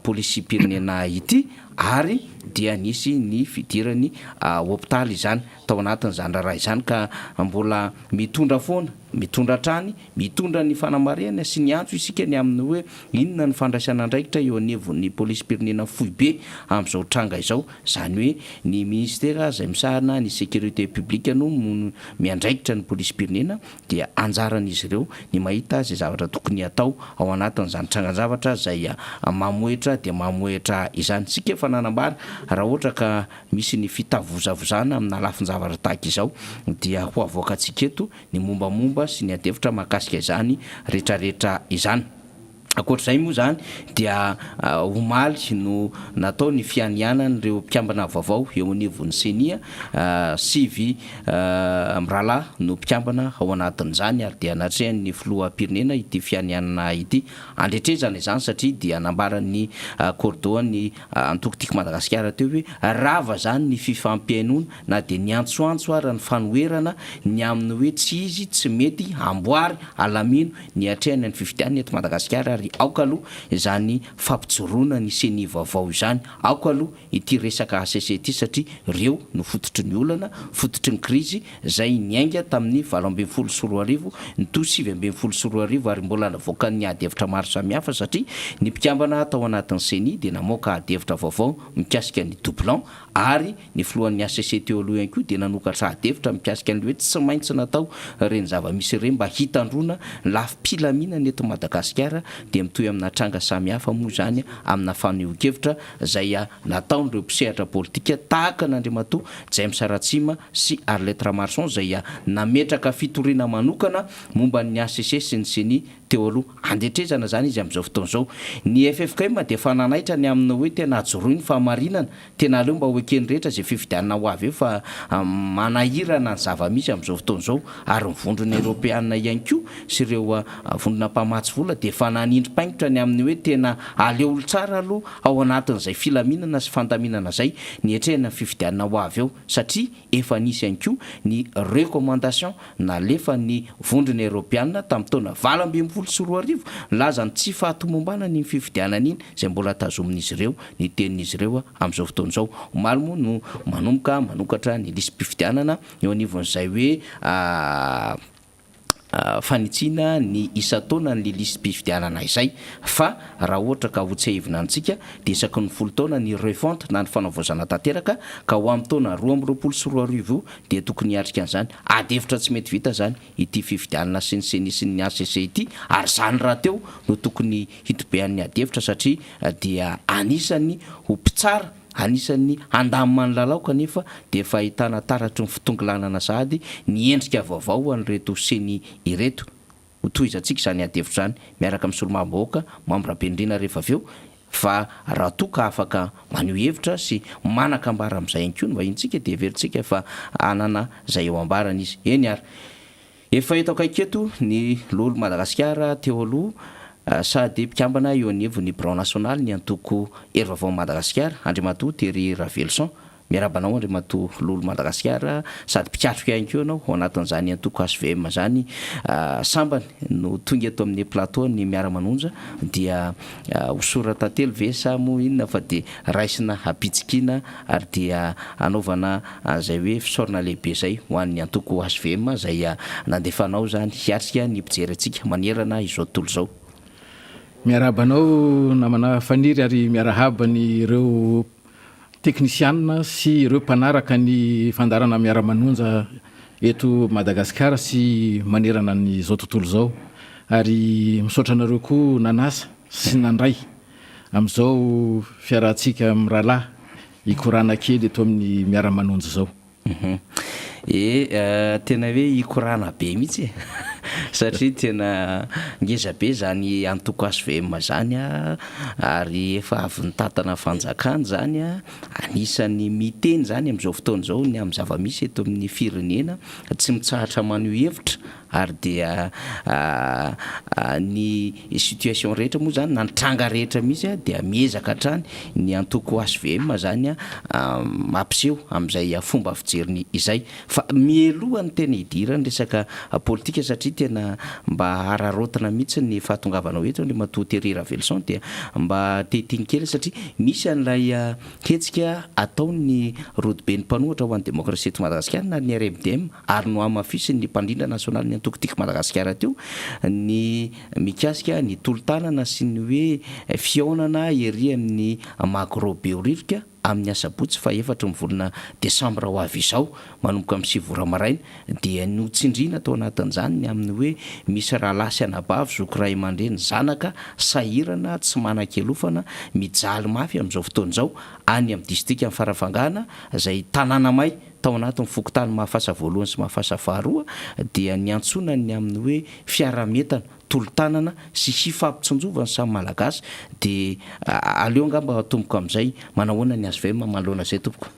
polisim-pirenena ity ary dia nisy ny fidirany hopitaly izany tao anatin'izany raharaha izany ka mbola mitondra foana, mitondra hatrany, mitondra ny fanamarihana sy ny antso isika ny amin'ny hoe inona ny fandraisana andraikitra eo anivon'ny polisim-pirenena foibe amin'izao tranga izao. Izany hoe ny ministera izay misahana ny sécurité publique no miandraikitra ny polisim-pirenena dia anjaran'izy ireo ny mahita izay zavatra tokony hatao ao anatin'izany trangan-javatra izay mamohehitra dia mamohehitra izany. Isika efa nanambara raha ohatra ka misy ny fitavozavozana amina lafin-javatra tahaka izao dia ho avoakantsika eto ny mombamomba sy ny adihevitra mahakasika izany retraretra izany. Ankoatra izay moa izany dia omaly no natao ny fianianan'ireo mpikambana vaovao eo anivon'ny Ceni. Sivy mirahalahy no mpikambana ao anatin'izany ary dia natrehan'ny filoham-pirenena ity fianianana ity. Andretrezana izany satria dia nambaran'ny Cordo-n'ny antoko Tiako Madagasikara teo hoe rava izany ny fifampihainoana na dia niantsoantso ara ny fanoherana ny amin'ny hoe tsy izy, tsy mety, amboary, alamino ny hiatrehana ny fifidianana eto Madagasikara ary aoka aloha izany fampijoroana ny ceni vaovao izany, aoka aloha ity resaka hcc ity satria ireo no fototry ny olana, fototry ny krizy izay niainga tamin'ny 2018 nitohy 2019 ary mbola navoakan'ny ady hevitra maro samihafa satria ny mpikambana tao anatin'ny ceni dia namoaka ady hevitra vaovao mikasika ny doublon ary Ny filohan'ny hcc teo aloha ihany koa dia nanokatra adihevitra mikasika ny hoe tsy maintsy natao ireny zava-misy ireny mba hitandroana ny lafim-pilaminana eto Madagasikara dia mitohy amina tranga samihafa moa izany amina fanehoan-kevitra izay nataon'ireo mpisehatra politika tahaka an'Andriamatoa James Ratsima sy Arlette Ramarson izay nametraka fitoriana manokana momba ny hcc sy ny ceni teo aloha. Andetrezana izany izy amin'izao fotoana izao. Ny ffkm dia efa nanaitra ny amin'ny hoe tena ajoroy ny fahamarinana Tena aleo mba ho eken'ny rehetra izay fifidianana ho avy eo fa manahirana ny zava-misy amin'izao fotoana izao ary ny vondrona eropeana ihany koa sy ireo vondrona mpamatsy vola dia efa nanindry paingotra ny amin'ny hoe tena aleo tsara aloha ao anatin'izay filaminana sy fandaminana izay ny hiatrehana ny fifidianana ho avy eo satria efa nisy ihany koa ny recommandation nalefan'ny vondrona eropeana tamin'ny taona 2018. 2020 nilaza ny tsy fahatomombanana iny fifidianana iny izay mbola tazomin'izy ireo ny tenin'izy ireo amin'izao fotoana izao. Omaly moa no manomboka manokatra ny lisi-pifidianana eo anivon'izay hoe fanitsiana ny isan-taonan'ny lisi-pifidianana izay fa raha ohatra ka ho tsiahivina antsika dia isaky ny folo taona ny refonte na ny fanavaozana tanteraka ka ho amin'ny taona 2022 io dia tokony hiatrika an'izany ady hevitra tsy mety vita izany ity fifidianana sy ny ceni sy ny hcc ity ary izany rahateo no tokony hitobean'ny ady hevitra satria dia anisan'ny ho mpitsara Anisan'ny handamina ny lalao kanefa dia efa ahitana taratry ny fitongilanana sahady ny endrika vaovao ho an'ireto Ceni ireto. Ho tohizantsika izany adihevitra izany miaraka amin'ny solombavambahoaka Mamy Rabenirina rehefa avy eo fa raha toa ka afaka maneho hevitra sy manan-kambara amin'izay ihany koa ny vahintsika dia heverintsika fa hanana izay eo ambarany izy. Eny ary. Efa eto akaiky eto ny Lolo Madagasikara teo aloha sady mpikambana eo anivon'ny birao nasionaly ny antoko Hery Vaovaon'i Madagasikara, Andriamatoa Thierry Raveloson. Miarahaba anao Andriamatoa Lolo Madagasikara sady mpikatroka ihany koa ianao ao anatin'izany antoko hvm izany. Sambany no tonga eto amin'ny plateau ny Miara-manonja dia hosoran-tantely ve sa moa inona fa dia raisina am-pitsikiana ary dia hanaovana Izay hoe fisaorana lehibe izay ho an'ny antoko hvm izay nandefa anao izany hiatrika ny mpijery antsika manerana izao tontolo izao. Miarahaba anao namana Faniry ary miarahaba ny ireo teknisianina sy ireo mpanaraka ny fandaharana Miara-manonja eto Madagasikara sy manerana an'izao tontolo izao ary misaotra anareo koa nanasa sy nandray amin'izao fiarahantsika mirahalahy Hikorana kely eto amin'ny Miara-manonja izao. E, tena hoe hikorana be mihitsy e! Satria tena ngeza be izany antoko hvm izany a, ary efa avy nitantana fanjakana izany a, anisan'ny miteny izany amin'izao fotoana izao ny amin'ny zava-misy eto amin'ny firenena, tsy mitsahatra maneho hevitra Ary dia ny situation rehetra moa zany na ny tranga rehetra misy dia miezaka hatrany ny antoko hvm zany mampiseho amin'izay fomba fijeriny izay. Fa mialoha ny tena hidiran'ny resaka politika satria tena mba hararaotina mihitsy ny fahatongavanao eto Andriamatoa Thierry Raveloson dia mba te hiteny kely satria misy an'ilay hetsika ataon'ny rodoben'ny mpanohitra ho an'ny demokrasia eto Madagasikara na ny RMDM ary nohamafisin'ny mpandrindra nasionalin'ny antoko Tiako Madagasikara teo ny mikasika ny tolo-tanana sy ny hoe fihaonana ery amin'ny Magro Behoririka amin'ny asabotsy fahefatry ny volana desambra ho avy izao manomboka amin'ny sivy ora maraina dia notsindriana tao anatin'izany ny amin'ny hoe misy rahalahy sy anabavy zoky ray aman-dreny zanaka sahirana tsy manan-kialofana mijaly mafy amin'izao fotoana izao any amin'ny distrikan'i Farafangana izay tanàna may Tao anatin'ny fokontany Mahafasa voalohany sy Mahafasa faharoa dia niantsoana ny amin'ny hoe fiaraha-mientana, tolo-tanana sy hifampitsinjovan'ny samy Malagasy dia aleo angamba atomboka amin'izay, manahoana ny hvm manoloana izay tompoko?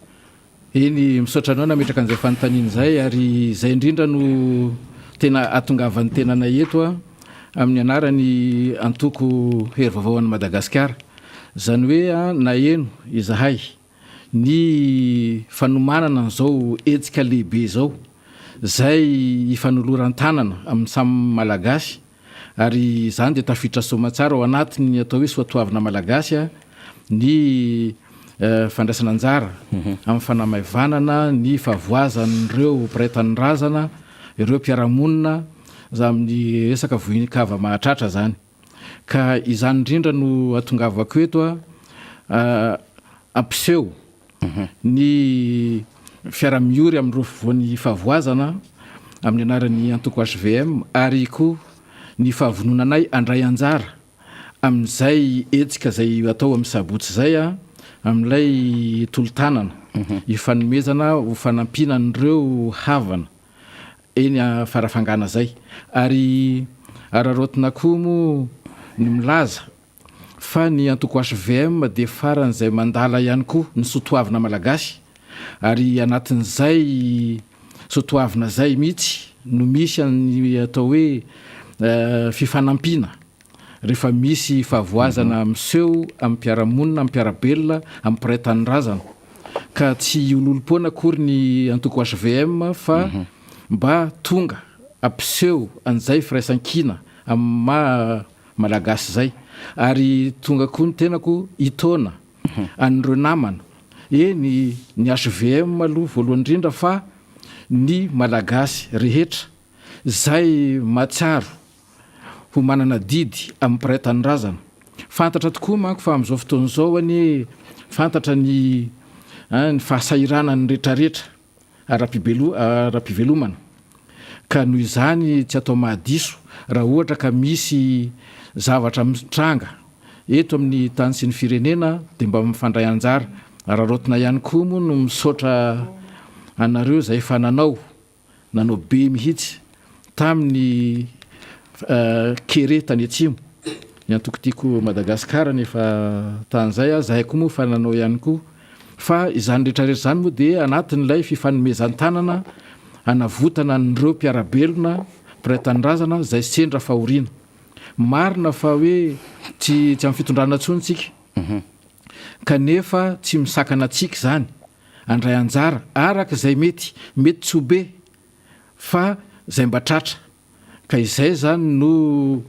Eny, misaotra anao nametraka an'izay fanontaniana izay ary izay indrindra no tena ahatongavan'ny tenanay eto amin'ny anaran'ny antoko Hery Vaovao an'i Madagasikara. Izany hoe naheno izahay ny fanomanana an'izao hetsika lehibe izao, izay hifanoloran-tanana amin'ny samy Malagasy, ary izany dia tafiditra soamantsara ao anatin'ny atao hoe soatoavina Malagasy ny fandraisana anjara amin'ny fanamaivanana ny fahavoazan'ireo mpiray tanindrazana, ireo mpiara-monina amin'ny resaka voin-kava mahatratra izany. Ka izany indrindra no atongavako eto hampiseho ny fiara-miory amin'ireo voan'ny fahavoazana amin'ny anaran'ny antoko hvm ary koa ny fahavononanay handray anjara amin'izay hetsika izay atao amin'ny sabotsy izay amin'ilay tolo-tanana hifanomezana ho fanampiana an'ireo havana Eny Farafangana zay. Ary araraotina koa moa ny milaza fa ny antoko hvm dia faran'izay mandala ihany koa ny soatoavina malagasy ary anatin'izay soatoavina izay mihitsy no misy an'ny atao hoe fifanampiana rehefa misy fahavoazana miseho amin'ny mpiara-monina, amin'ny mpiara-belona, amin'ny mpiray tanindrazana. Ka tsy hiololom-poana akory ny antoko hvm fa mba tonga hampiseho an'izay firaisankina amin'ny maha Malagasy izay. Ary tonga koa ny tenako hitaona an'ireo namana, eny ny hvm aloha voalohany indrindra fa ny Malagasy rehetra izay mahatsiaro ho manana adidy amin'ny mpiray tanindrazana. Fantatra tokoa manko fa amin'izao fotoana izao anie fantatra ny ny fahasahiranan'ny retraretra ara-pivelomana ka noho izany tsy atao mahadiso raha ohatra ka misy zavatra mitranga eto amin'ny tany sy ny firenena dia mba mifandray anjara. Araraotina ihany koa moa no misaotra anareo izay efa nanao Nanao be mihitsy tamin'ny kere tany atsimo ny antoko Tiako Madagasikara nefa tamin'izay aho, zahay koa moa efa nanao ihany koa. Fa izany rehetra rehetra izany moa dia anatin'ilay fifanomezan-tanana hanavotana an'ireo mpiara-belona, mpiray tanindrazana izay sendra fahoriana. Marina fa hoe tsy tsy amin'ny fitondrana intsony isika kanefa tsy misakana antsika izany handray anjara araka izay mety, mety tsy ho be fa izay mba tratra. Ka izay izany no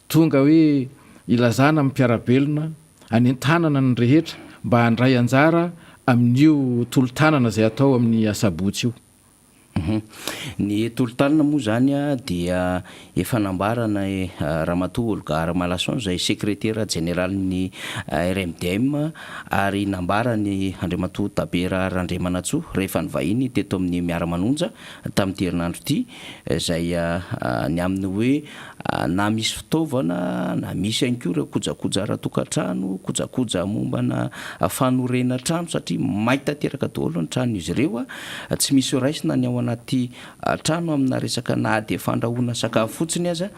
tonga hoe ilazana amin'ny mpiara-belona, anentanana ny rehetra mba handray anjara amin'io tolo-tanana izay atao amin'ny asabotsy io. Ny tolo-tanana moa izany dia efa nambarana Ramatoa Olga Ramalason izay sekretera jeneralin'ny RMDM ary nambaran'i Andriamatoa Tabera Randriamanantsoa rehefa nivahiny teto amin'ny Miara-manonja tamin'ity herinandro ity izay ny amin'ny hoe na misy fitaovana na misy ihany koa ireo kojakoja ara-tokantrano, kojakoja mombana fanorenan-trano satria may tanteraka daholo ny tranon'izy ireo, tsy misy ho raisina ny ao anaty trano amina resaka na dia fandrahoana sakafo fotsiny aza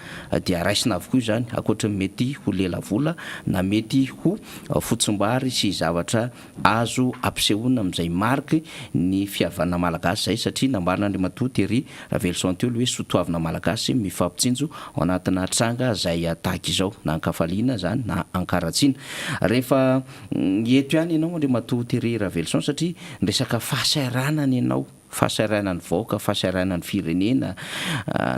dia raisina avokoa izany ankoatry ny mety ho lelavola na mety ho fotsimbary sy zavatra Azo ampisehoana amin'izay mariky ny fihavanana malagasy izay satria nambaran'Andriamatoa Thierry Raveloson teo ilay hoe soatoavina malagasy mifampitsinjo ao anatina tranga izay tahaka izao na an-kafaliana izany na an-karatsiana. Rehefa eto ihany ianao Andriamatoa Thierry Raveloson satria niresaka fahasahiranana ianao, fahasahiranan'ny vahoaka, fahasahiranan'ny firenena,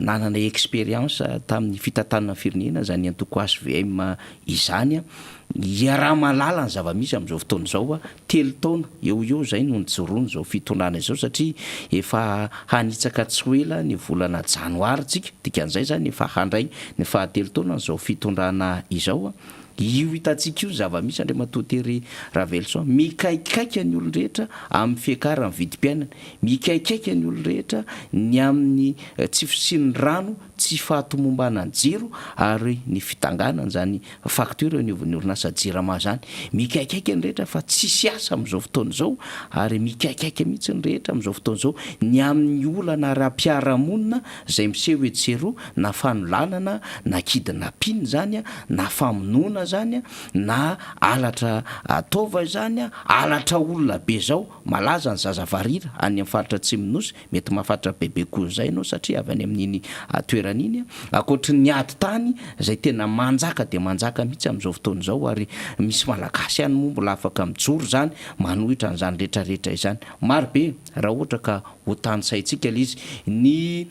nanana expérience tamin'ny fitantanana ny firenena izany antoko hvm izany. Iaraha-mahalala ny zava-misy amin'izao fotoana izao, telo taona eo ho eo izay no nijoroan'izao fitondrana izao satria efa hanitsaka tsy ho ela ny volana janoary tsika, dikan'izay izany efa handray ny fahatelo taonan'izao fitondrana izao. Io hitantsika io ny zava-misy Andriamatoa Thierry Raveloson, mikaikaika ny olon-drehetra amin'ny fiakaran'ny vidim-piainana, mikaikaika ny olon-drehetra ny amin'ny tsy fisian'ny rano, tsy fahatomombanan'ny jiro ary ny fitanganan'izany facture eo anivon'ny orinasa Jirama izany. Mikaikaika ny rehetra fa tsisy asa amin'izao fotoana izao ary mikaikaika mihitsy ny rehetra amin'izao fotoana izao ny amin'ny olana ara-piarahamonina izay miseho etsy sy eroa na fanolanana na kidnapping izany na famonoana izany na halatra taova izany, halatra olona be izao, malaza ny zaza varira any amin'ny faritra atsimon'ny Nosy, Mety mahafantatra bebe koa izay ianao satria avy any amin'iny toerana iny. Ankoatry ny ady tany izay tena manjaka dia manjaka mihitsy amin'izao fotoana izao ary misy Malagasy ihany moa mbola afaka mijoro izany manohitra an'izany rehetra rehetra izany. Maro be raha ohatra ka ho tanisaintsika ilay izy. Ny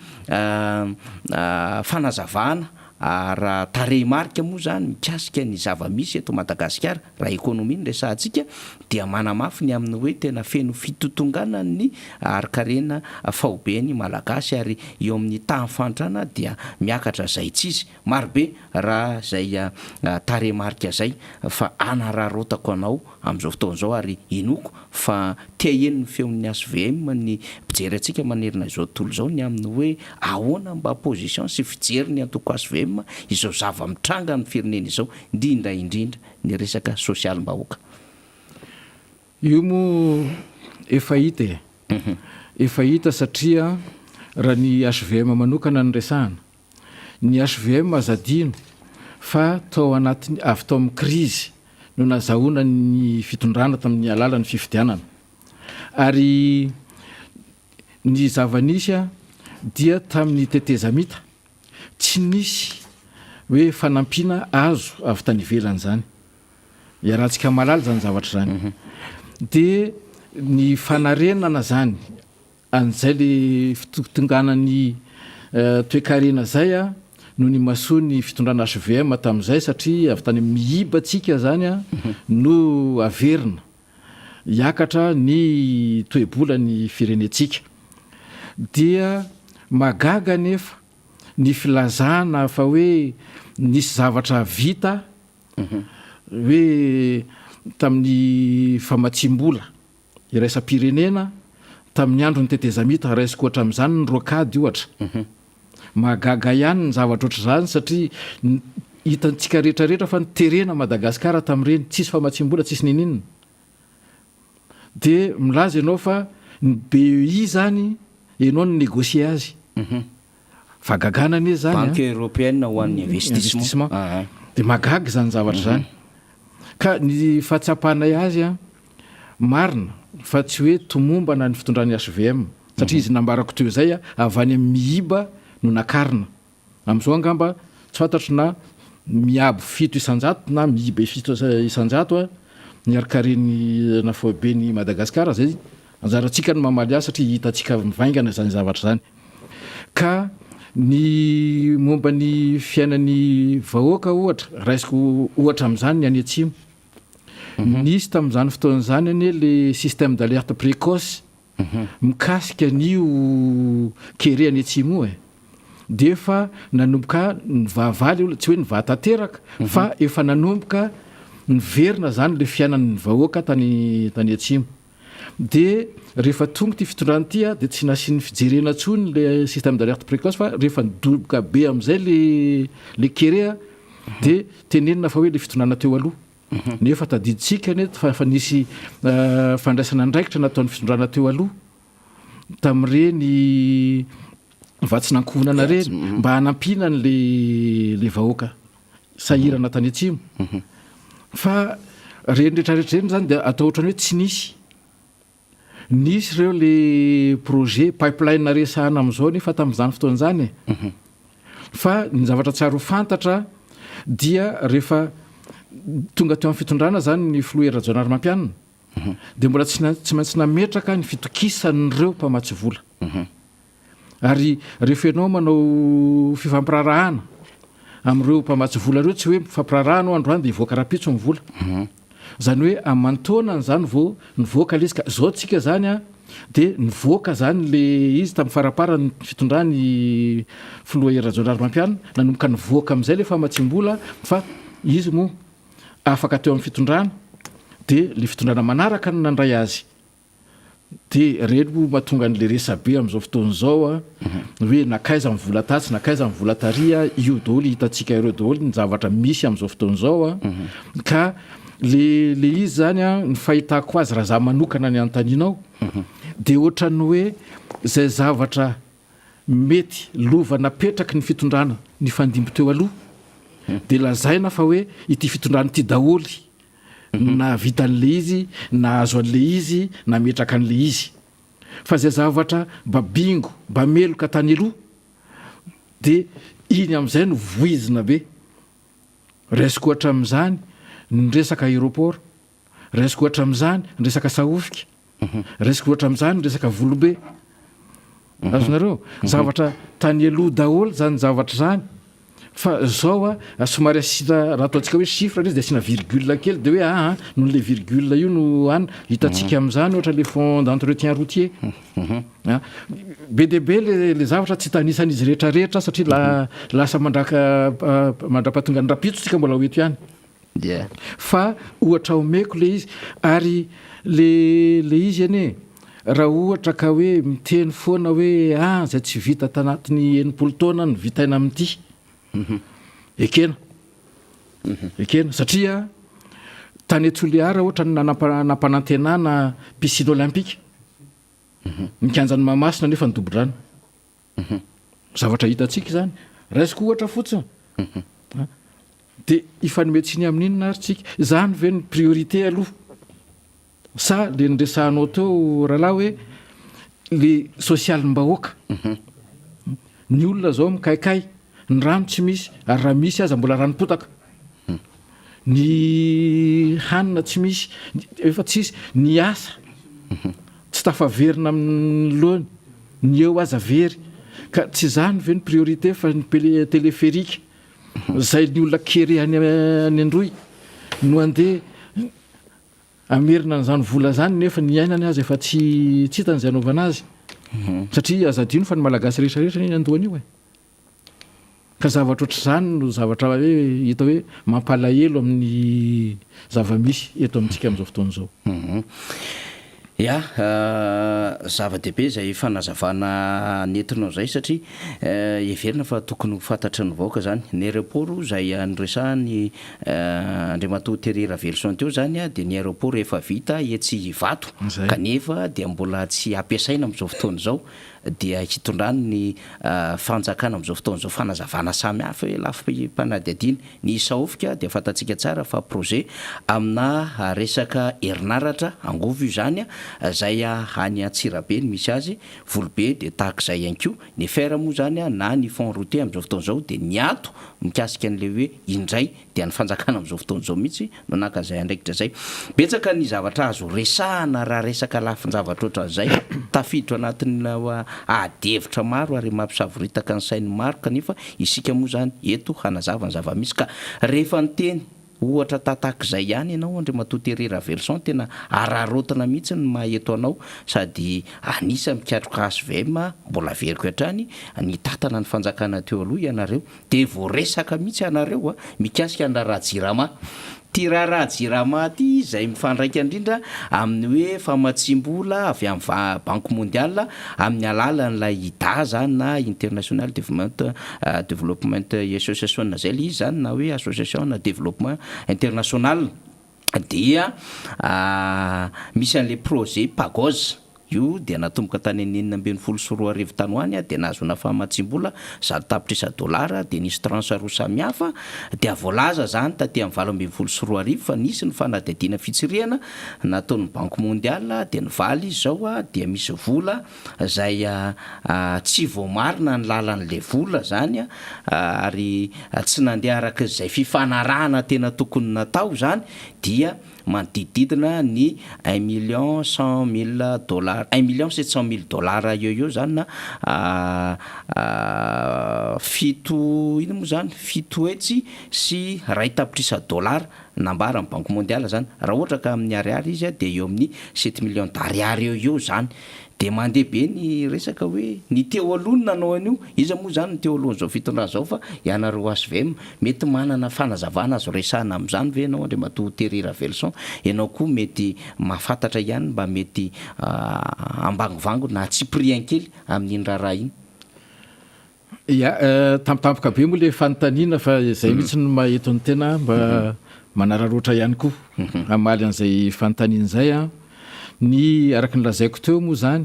fanazavana ara tarehimarika moa izany mikasika ny zava-misy eto Madagasikara, raha ekonomia no resahantsika, dia manamafy ny amin'ny hoe tena feno fitotonganan'ny harin-karena faobe ny Malagasy ary eo amin'ny tahan'ny fahantrana dia miakatra izaitsizy. Marobe raha izay tarehimarika izay fa anararaotako anao amin'izao fotoana izao ary inoako fa te haheno ny feon'ny hvm ny mpijery antsika manerana izao tontolo izao ny amin'ny hoe ahoana mba position sy fijerin'ny antoko hvm izao zava-mitranga amin'ny firenena izao indrindra indrindra ny resaka sosialim-bahoaka. Io moa efa hita e! Efa hita satria raha ny hvm manokana no resahana, Ny hvm aza adino fa tao anatin'ny avy tao amin'ny krizy no nazahoana ny fitondrana tamin'ny alalan'ny fifidianana. Ary ny zava-nisy dia tamin'ny tetezamita tsy nisy hoe fanampiana azo avy tany ivelany izany. Iarahantsika mahalala izany zavatra izany. Dia ny fanarenana izany An'izay le fitotonganan'ny toekarena zay a no nimasoan'ny fitondrana hvm tamin'izay satria avy tany amin'ny miiba tsika zany no averina hiakatra ny toe-bolan'ny firenentsika. Dia mahagaga anefa ny filazana fa hoe nisy zavatra vita hoe tamin'ny famatsiam-bola iraisam-pirenena tamin'ny andron'ny tetezamita, raisiko ohatra amin'izany ny rocade ohatra. Mahagaga ihany ny zavatra ohatr'izany satria hitantsika rehetra rehetra fa noterena Madagasikara tamin'ireny, tsisy famatsiam-bola, tsisy ninininona. Dia milaza ianao fa ny BEI izany ianao no ni-negocier azy. Fahagagana anie izany an! Banque Européenne ho an'ny investissement. Dia mahagaga izany zavatra izany. Ka ny fahatsapanay azy an, marina fa tsy hoe tomombana ny fitondran'ny hvm, satria izy nambarako teo izay avy any amin'ny miiba no nakarina. Amin'izao angamba tsy fantatro na miabo 7% na miiba 7% ny harinkaren'ny na foiben'i Madagasikara, izay anjarantsika no mamaly azy satria hitantsika mivaingana izany zavatra izany. Ka ny momba ny fiainan'ny vahoaka ohatra, raisiko ohatra amin'izany ny any atsimo. Nisy tamin'izany fotoana izany anie le système d'alerte précoce mikasika an'io kere any atsimo io e. Dia efa nanomboka nivahavaha le olona, tsy hoe nivaha tanteraka fa efa nanomboka niverina izany le fiainan'ny vahoaka tany tany atsimo. Dia rehefa tonga ity fitondrana ity dia tsy nasiany fijerena intsony le système d'alerte précoce fa rehefa nidoboka be amin'izay le le kere dia tenenina fa hoe le fitondrana teo aloha. Nefa tadidintsika anie fa efa nisy fandraisana andraikitra nataon'ny fitondrana teo aloha tamin'ireny vatsin'ankohonana ireny mba hanampiana an'le le vahoaka sahirana tany atsimo. Fa ireny rehetrarehetra ireny zany dia atao ohatran'ny hoe tsy nisy. Nisy ireo le projet pipeline resahana amin'izao nefa tamin'izany fotoana izany e. Fa ny zavatra tsara ho fantatra dia rehefa tonga teo amin'ny fitondrana zany ny filoha Hery Rajaonarimampianina dia mbola tsy tsy maintsy nametraka ny fitokisan'ireo mpamatsy vola. Ary rehefa ianao manao fifampiraharahana amin'ireo mpamatsy vola ireo, tsy hoe mifampiraharaha anao androany dia hivoaka rahampitso ny vola. Izany hoe aman-taonany izany vao nivoaka ilay izy ka izao tsika izany an, dia nivoaka izany ilay izy tamin'ny faramparan'ny fitondran'ny filoha Hery Rajaonarimampianina, nanomboka nivoaka amin'izay ilay famatsiam-bola fa izy moa afaka teo amin'ny fitondrana dia ilay fitondrana manaraka no nandray azy. Dia ireny moa mahatonga an'ilay resabe amin'izao fotoana izao an, hoe nankaiza ny vola tatsy, nankaiza ny vola tary an, io daholo hitantsika ireo daholo ny zavatra misy amin'izao fotoana izao an, ka le le izy izany an, ny fahitako azy raha za manokana ny anontanianao, dia ohatran'ny hoe izay zavatra mety lova napetraky ny fitondrana nifandimby teo aloha, dia lazaina fa hoe ity fitondrana ity daholo no nahavita an'ilay izy, nahazo an'ilay izy, nametraka an'ilay izy. Fa izay zavatra mba bingo, mba meloka tany aloha, dia iny amin'izay no voizina be. Raisiko ohatra amin'izany ny resaka aéroport, raisiko ohatra amin'izany ny resaka Sahofika, raisiko ohatra amin'izany ny resaka Volobe. Azonareo? Zavatra tany aloha daholo izany zavatra izany. Fa zao a, somary asiana, raha ataontsika hoe chiffre ilay izy dia asiana virgule kely dia hoe aa noho ilay virgule io no any, hitantsika amin'izany ohatra ilay fonds d'entretien routier. A, be dia be le le zavatra tsy tanisan'izy rehetra rehetra satria la lasa mandraka mandrapahatonga ny rahampitso tsika mbola ho eto ihany. Fa ohatra omeko le izy ary le le izy anie raha ohatra ka hoe miteny foana hoe ah zay tsy vita tanatin'ny 60 taona no vitaina amin'ity. Ekena. Ekena satria tany Toliara ohatra no nanampanantenana piscine olympique. Ny kianjan'i Mahamasina nefa nidobo-drano. Zavatra hitantsika izany. Raisiko ohatra fotsiny. Dia hifanome tsiny amin'inona ary tsika? Izany ve no priorité aloha? Sa le niresahanao teo rahalahy hoe le sosialim-bahoaka? Ny olona zao mikaikay, ny rano tsy misy ary raha misy aza mbola ranom-potaka. Ny hanina tsy misy, efa tsisy, ny asa tsy tafaverina amin'ny laony, ny eo aza very. Ka tsy izany ve ny priorité fa ny téléphérique izay ny olona kere any any Androy no andeha hamerina an'izany vola izany nefa ny iainany aza efa tsy tsy hitany izay hanaovana azy. Satria aza adino fa ny Malagasy rehetra rehetra anie nandoa an'io e. Ka zavatra ohatr'izany no zavatra hoe hita hoe mampalahelo amin'ny zava-misy eto amintsika amin'izao fotoana izao. Ya, zava-dehibe izay fanazavana nentinao izay satria heverina fa tokony ho fantatry ny vahoaka izany. Ny aéroport izay noresahan'i Andriamatoa Thierry Raveloson teo izany dia ny aéroport efa vita etsy Ivato kanefa dia mbola tsy ampiasaina amin'izao fotoana izao. dia hitondrany ny fanjakana amin'izao fotoana izao fanazavana samihafa hoe lafim-panadihadiana. Ny Saofika dia fantatsika tsara fa projet amina resaka herinaratra, angovo io izany, izay any Antsirabe no misy azy, Volobe dia tahak'izay ihany koa. Ny fer moa izany na ny fonds routier amin'izao fotoana izao dia niato mikasika an'ilay hoe indray dia ny fanjakana amin'izao fotoana izao mihitsy no naka izay andraikitra izay. Betsaka ny zavatra azo resahana raha resaka lafin-javatra ohatran'izay, tafiditra anatin'ny ady hevitra maro ary mampisavoritaka ny sain'ny maro kanefa isika moa izany eto hanazava ny zava-misy ka rehefa niteny ohatra tatak'izay ihany ianao Andriamatoa Thierry Raveloson tena araraotina mihitsy ny maha eto anao sady anisan'ny mpikatroka hvm mbola averiko hatrany nitantana ny fanjakana teo aloha ianareo Dia voaresaka mihitsy ianareo mikasika ny raharaha Jirama. Ity raharaha Jirama ity izay mifandraika indrindra amin'ny hoe famatsiam-bola avy amin'ny Banque Mondiale amin'ny alalan'ilay IDA izany na International Development Development Association izay ilay izy izany na hoe Association Development International dia misy an'ilay projet PAGOZ. Io dia natomboka tany amin'ny 2016 tany ho any dia nahazoana famatsiam-bola 100 tapitrisa dolara dia nisy tranche roa samihafa dia voalaza izany taty amin'ny 2018 fa nisy ny fanadihadiana fitsirihana nataon'ny Banque Mondiale dia nivaly izy izao dia misy vola izay tsy voamarina ny lalan'ilay vola izany ary tsy nandeha araka izay fifanarahana tena tokony natao izany dia manodidididina ny un million cent mille dollars, un million sept cent mille dollars eo eo zany na fito inona moa zany, 701 tapitrisa dollars nambaran'ny Banque mondiale zany, raha ohatra ka amin'ny ariary izy dia eo amin'ny sept millions d'ariary eo eo zany, dia mandeha be ny resaka hoe ny teo aloha no nanao an'io, iza moa zany ny teo alohan'izao fitondrana izao fa ianareo hvm, mety manana fanazavana azo resahana amin'izany ve ianao Andriamatoa Thierry Raveloson, ianao koa mety mahafantatra ihany mba mety ambangovango na tsipiriany kely amin'iny raharaha iny. Ya, tampotampoka be moa le fanontaniana fa izay mihitsy no maha eto ny tena mba manararaotra ihany koa hamaly an'izay fanontaniana izay an. Ny araka ny lazaiko teo moa izany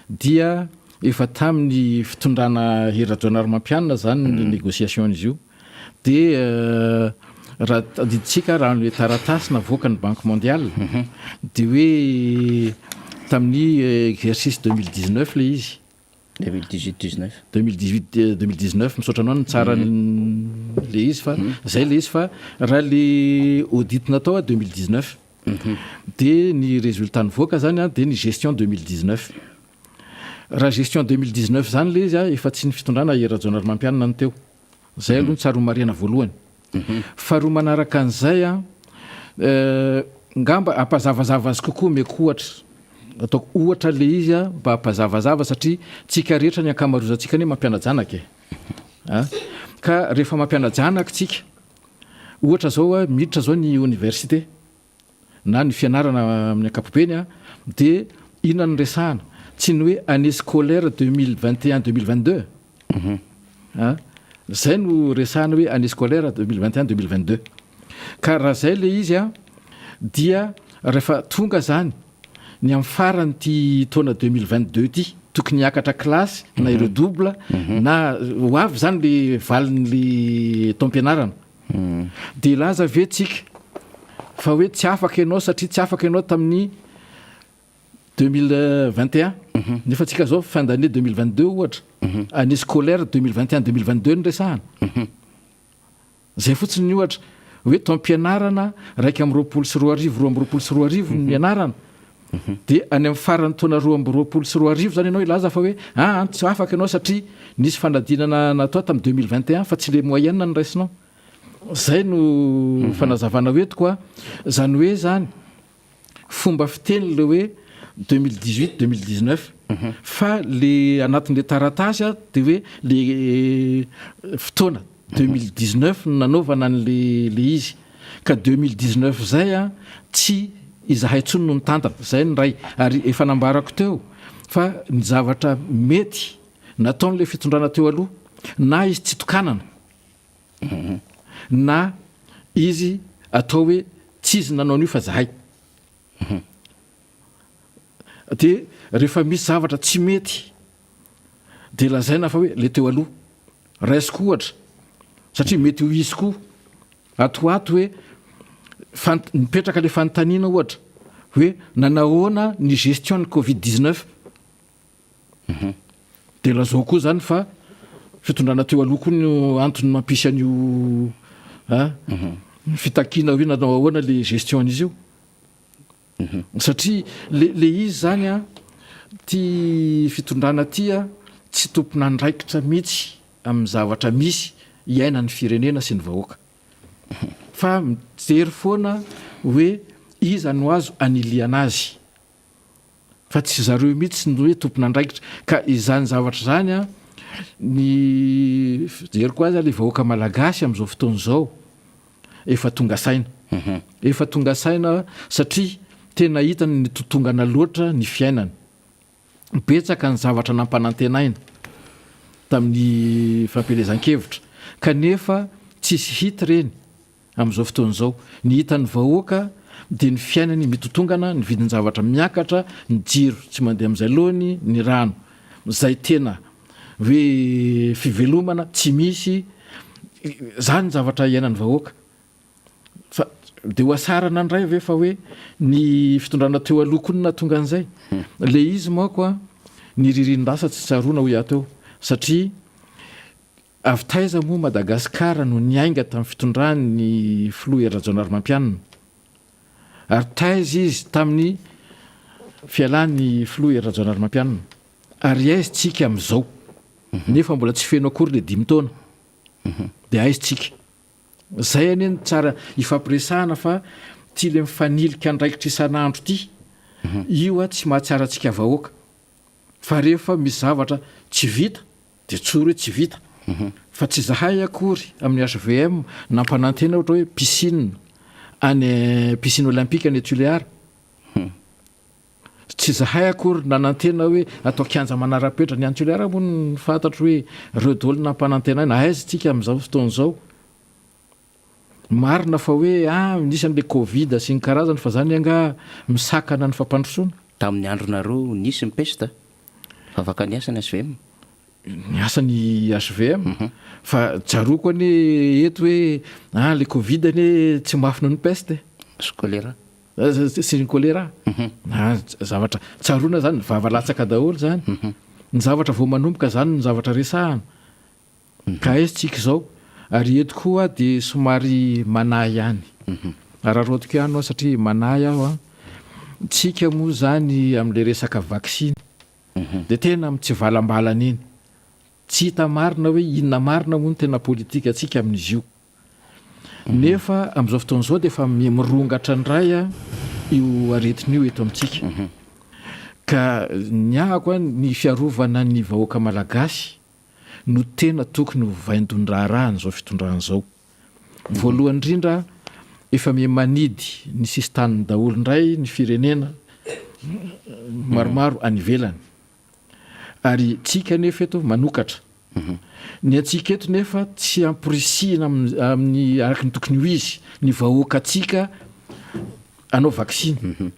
dia efa tamin'ny fitondrana Hery Rajaonarimampianina izany ny négociation an'izy io. Dia raha tadidintsika raha ny taratasy navoakan'ny Banque mondiale dia hoe tamin'ny exercice 2019 ilay izy. 2018 19. 2018 2019 misaotra anao nitsara le izy fa zay le izy fa raha le audit natao a 2019 de ny résultat nivoaka zany a de ny gestion 2019 raha gestion 2019 zany le izy a efa tsy ny fitondrana Hery Rajaonarimampianina no teo zay aloha ny tsara ho marihana voalohany faharoa manaraka an'izay a ngamba ampazavazava azy kokoa omeko ohatra ataoko ohatra le izy a mba hampazavazava satria tsika rehetra ny ankamaroazantsika anie mampiana-janaka e a ka rehefa mampiana-janaka tsika ohatra zao a miditra zao ny université na ny fianarana amin'ny ankapobeny a de inona no resahana tsy ny hoe année scolaire 2021 2022 a zay no resahana hoe année scolaire 2021 2022 ka raha zay le izy a dia rehefa tonga zany ny amin'ny farany ty taona 2022 ty tokony hiakatra classe na ireo double na ho avy zany le valin'le taom-pianarana de laza ve tsika fa hoe tsy afaka ianao satria tsy afaka ianao tamin'ny 2021 nefa tsika zao fin d'année 2022 ohatra année scolaire 2021 2022 no resahana zay fotsiny ny ohatra hoe taom-pianarana 2021 2022 ny anarana. Dia any amin'ny faran'ny taona 2022 izany ianao hilaza fa hoe aa tsy afaka ianao satria nisy fanadinana natao tamin'ny 2021 fa tsy le moyenne no raisinao. Zay no fanazavana ho entiko a. Zany hoe zany fomba fiteny le hoe 2018 2019 fa le anatin'le taratasy a de hoe le fotoana 2019 no nanaovana an'le le izy ka 2019 zay a tsy izahay intsony no nitantana, zay ny ray ary efa nambarako teo fa ny zavatra mety nataon'le fitondrana teo aloha na izy tsy tokanana na izy atao hoe tsy izy nanao an'io fa zahay. Dia rehefa misy zavatra tsy mety dia lazaina fa hoe le teo aloha. Raisiko ohatra satria mety ho izy koa ato ho ato hoe mipetraka le fanontaniana ohatra hoe nanahoana ny gestion ny covid 19 Dia lazao koa zany fa fitondrana teo aloha koa no antony mampisy an'io a fitakiana hoe nanao ahoana le gestion an'izy io. Satria le le izy zany a, ty fitondrana ty a tsy tompon'andraikitra mihitsy amin'ny zavatra misy iainan'ny firenena sy ny vahoaka. Fa mijery foana hoe iza no azo anilihana azy. Fa tsy zareo mihitsy no hoe tompon'andraikitra. Ka izany zavatra izany an, ny fijeriko azy ilay vahoaka malagasy amin'izao fotoana izao efa tonga saina. Efa tonga saina satria tena hitany nitotongana loatra ny fiainany. Betsaka ny zavatra nampanantenaina tamin'ny fampielezan-kevitra kanefa tsisy hita ireny. Amin'izao fotoana izao, ny hitan'ny vahoaka dia ny fiainany mitotongana, ny vidin-javatra miakatra, ny jiro tsy mandeha amin'izay laony, ny rano izay tena hoe fivelomana tsy misy, izany ny zavatra iainan'ny vahoaka. Fa dia ho asarana indray ve fa hoe ny fitondrana teo aloha koa no nahatonga an'izay? Ilay izy manko an, ny ririn-dasa tsy tsaroana hoy aho teo, satria Avy taiza moa Madagascar no niainga tamin'ny fitondrany ny filoha Hery Rajaonarimampianina? Ary taiza izy tamin'ny fialan'ny filoha Hery Rajaonarimampianina? Ary aiza tsika amin'izao? Nefa mbola tsy feno akory le dimy taona. Dia aiza tsika? Zay anie no tsara ifampiresahana fa ty le mifanilika andraikitra isan'andro ty, io a tsy mahatsara antsika vahoaka. Fa rehefa misy zavatra tsy vita dia tsory hoe tsy vita. Fa tsy izahay akory amin'ny HVM nampanantena ohatra hoe piscine any piscine olympique any Tuléar. Tsy izahay akory nanantena hoe atao kianja manara-petra. Ny any Tuléar moa no fantatro hoe ireo daholo nampanantenaina. Aiza isika amin'izao fotoana izao? Marina fa hoe ah nisy an'le covid sy ny karazany fa zany angaha misakana ny fampandrosoana? Tamin'ny andronareo nisy ny peste? Fa afaka niasa ny HVM? Niasa ny HVM fa tsaroako anie eto hoe ah le covid anie tsy mafy noho ny peste e. Sy choléra. Sy ny choléra. Ah zavatra tsaroana zany, vava latsaka daholo zany. Ny zavatra vao manomboka zany no zavatra resahana. Ka aiza tsika izao? Ary eto koa aho dia somary manahy ihany. Araraotiko ihany hoa satria manahy aho an. Tsika moa izany amin'ilay resaka vaksiny dia tena mitsivalambalana eny. Tsy hita marina hoe inona marina moa no tena politikantsika amin'izy io. Nefa amin'izao fotoana izao dia efa mirongatra indray io aretina io eto amintsika. Ka ny ahako an, ny fiarovana ny vahoaka malagasy no tena tokony ho vaindon-draharahan'izao fitondrana izao. Voalohany indrindra, efa miha manidy ny sisin-taniny daholo indray ny firenena maromaro any ivelany. Ary tsika anefa eto manokatra. Ny antsika eto nefa tsy amporisihina amin'ny araka ny tokony ho izy ny vahoakantsika hanao vaksiny.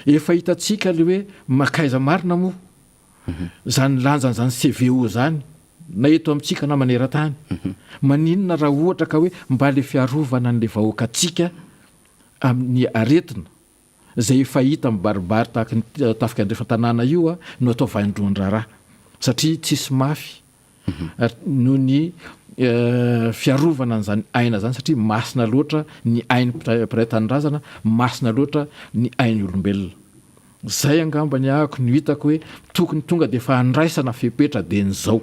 Efa hitantsika le hoe makaiza marina moa Izany lanjan'izany CVO izany na eto amintsika na maneran-tany. Maninona raha ohatra ka hoe mba le fiarovana an'le vahoakantsika amin'ny aretina izay efa hita mibaribary tahaky ny tafika andrefan-tanàna io no atao vaindohan-draharaha satria tsisy mafy noho ny fiarovana an'izany aina izany satria masina loatra ny ain'ny mpiray tanindrazana, masina loatra ny ain'ny olombelona. Zay angamba ny ahako no hitako hoe tokony tonga dia efa handraisana fepetra dieny zao.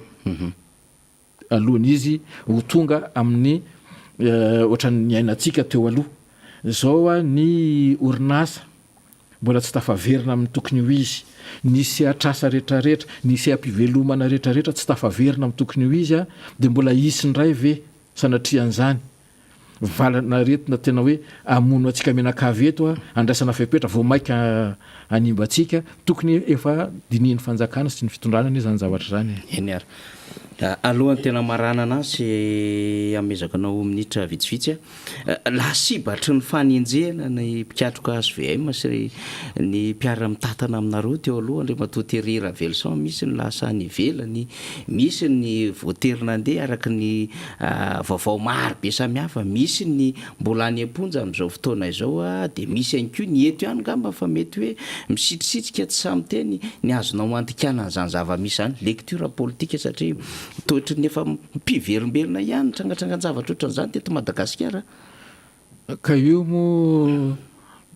Alohan'izy ho tonga amin'ny ohatran'ny niainantsika teo aloha. Zao ny orinasa mbola tsy tafaverina amin'ny tokony ho izy, ny sehatr'asa retraretra, ny seha-pivelomana retraretra tsy tafaverina amin'ny tokony ho izy dia mbola hisy indray ve sanatrian'izany Valan'aretina tena hoe hamono antsika mianakavy eto, handraisana fepetra vao maika hanimba antsika. Tokony efa dinihin'ny fanjakana sy ny fitondrana anie izany zavatra izany e. Eny ary. Alohan'ny tena hamaranana azy hamehezako anao minitra vitsivitsy aho. Lasibatry ny fanenjehana ny mpikatroka hvm sy ny mpiara-mitantana aminareo teo aloha Andriamatoa Thierry Raveloson, misy ny lasa any ivelany, misy ny voatery nandeha araka ny Vaovao maro be samihafa, misy ny mbola any am-ponja amin'izao fotoana izao dia misy ihany koa ny eto ihany angamba fa mety hoe misitrisitrika tsy sahy miteny ny azonao andikana an'izany zava-misy izany, lecture politique satria toa ohatran'ny efa mpiverimberina ihany ny trangatrangan-javatra ohatran'izany teto Madagasikara. Ka io moa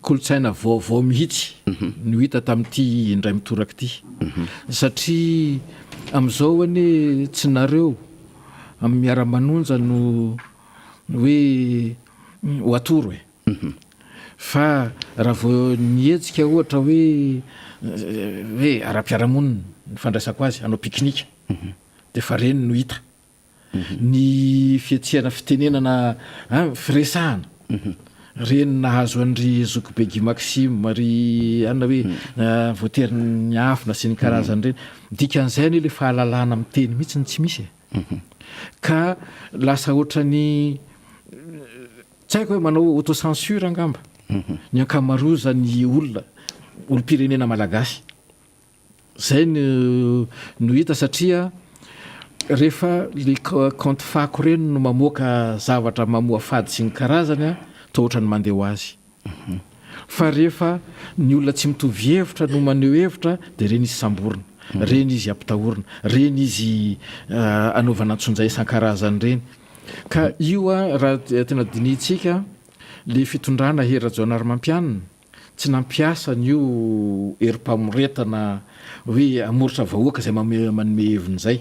kolontsaina vaovao mihitsy no hita tamin'ity indray mitoraka ity. Satria amin'izao anie tsy nareo amin'ny miara-manonja no hoe ho atoro e. Fa raha vao nihetsika ohatra hoe hoe ara-piarahamonina ny fandraisako azy, hanao pique-nique dia efa reny no hita. Ny fihetsehana fitenenana an, firesahana, ireny nahazo an-dry zokibe Guy Maxime, ry anona hoe voatery niafina sy ny karazany ireny. Dikan'izay anie ilay fahalalahana miteny mihitsy no tsy misy e. Ka lasa ohatran'ny tsy haiko hoe manao auto-censure angamba ny ankamarozan'ny olona, olom-pirenena malagasy. Zay no no hita satria rehefa le compte fako reny no mamoaka zavatra mamoafady sy ny karazany a, toa ohatran'ny mandeha ho azy. Fa rehefa ny olona tsy mitovy hevitra no maneho hevitra dia reny izy samborina, reny izy ampitahorina, reny izy anaovana antsonjay isan-karazany reny. Ka io a raha tena dinihintsika le fitondrana Hery Rajaonarimampianina, Tsy nampiasa an'io herim-pamoretana hoe hamoritra vahoaka izay manome heviny izay,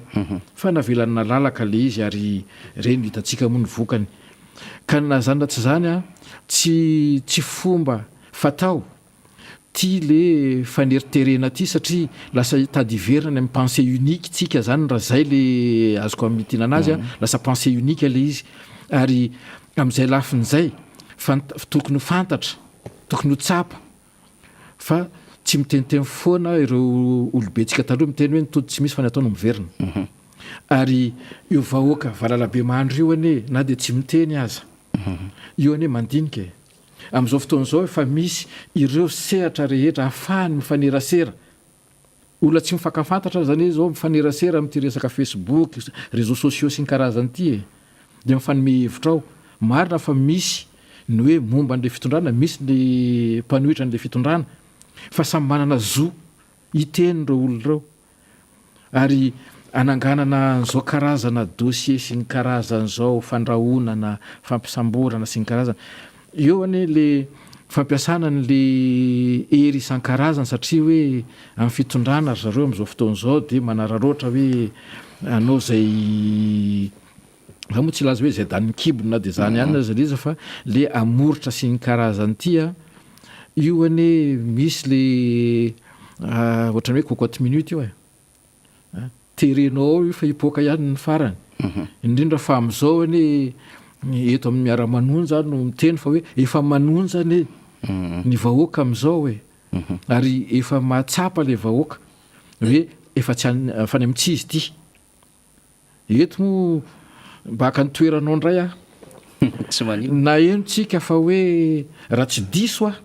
fa navelany nalalaka ilay izy ary ireny no hitantsika moa ny vokany. Ka na izany na tsy izany, tsy tsy fomba fatao ity le faneriterena ity satria lasa hitady hiverina any amin'ny pensée unique tsika izany raha izay le azoko amitinana azy, lasa pensée unique ilay izy ary amin'izay lafiny izay fant- tokony ho fantatra Tokony ho tsapa fa tsy miteniteny foana ireo olobentsika taloha miteny hoe ny tody tsy misy fa ny atao no miverina. Ary io vahoaka valalabemandry io anie na dia tsy miteny aza, io anie mandinika e. Amin'izao fotoana izao efa misy ireo sehatra rehetra ahafahany mifanerasera Olona tsy mifankafantatra aza anie zao mifanerasera amin'ity resaka facebook, réseaux sociaux sy ny karazany ity e! Dia mifanome hevitra ao. Marina fa misy ny hoe momba an'ilay fitondrana, misy ny mpanohitra an'ilay fitondrana, fa samy manana zo hiteny ireo olona ireo. Ary ananganana an'izao karazana dossier sy ny karazan'izao fandrahonana, fampisamborana sy ny karazany. Eo anie le fampiasana an'le hery isan-karazany satria hoe amin'ny fitondrana ry zareo amin'izao fotoana izao dia manararaotra hoe hanao izay, za moa tsy hilaza hoe izay danin'ny kibony na dia izany ihany aza le izy fa le hamoritra sy ny karazany ity an, io anie misy le ohatran'ny hoe cocotte minute io e. Terenao ao io fa hipoaka ihany ny farany. Indrindra fa amin'izao anie eto amin'ny miara-manonja aho no miteny fa hoe efa manonja anie ny vahoaka amin'izao e. Ary efa mahatsapa ilay vahoaka hoe efa tsy any fa any amin'ny tsy izy ity. Eto moa mba haka ny toeranao indray aho. Tsy maninona. Naheno tsika fa hoe raha tsy diso aho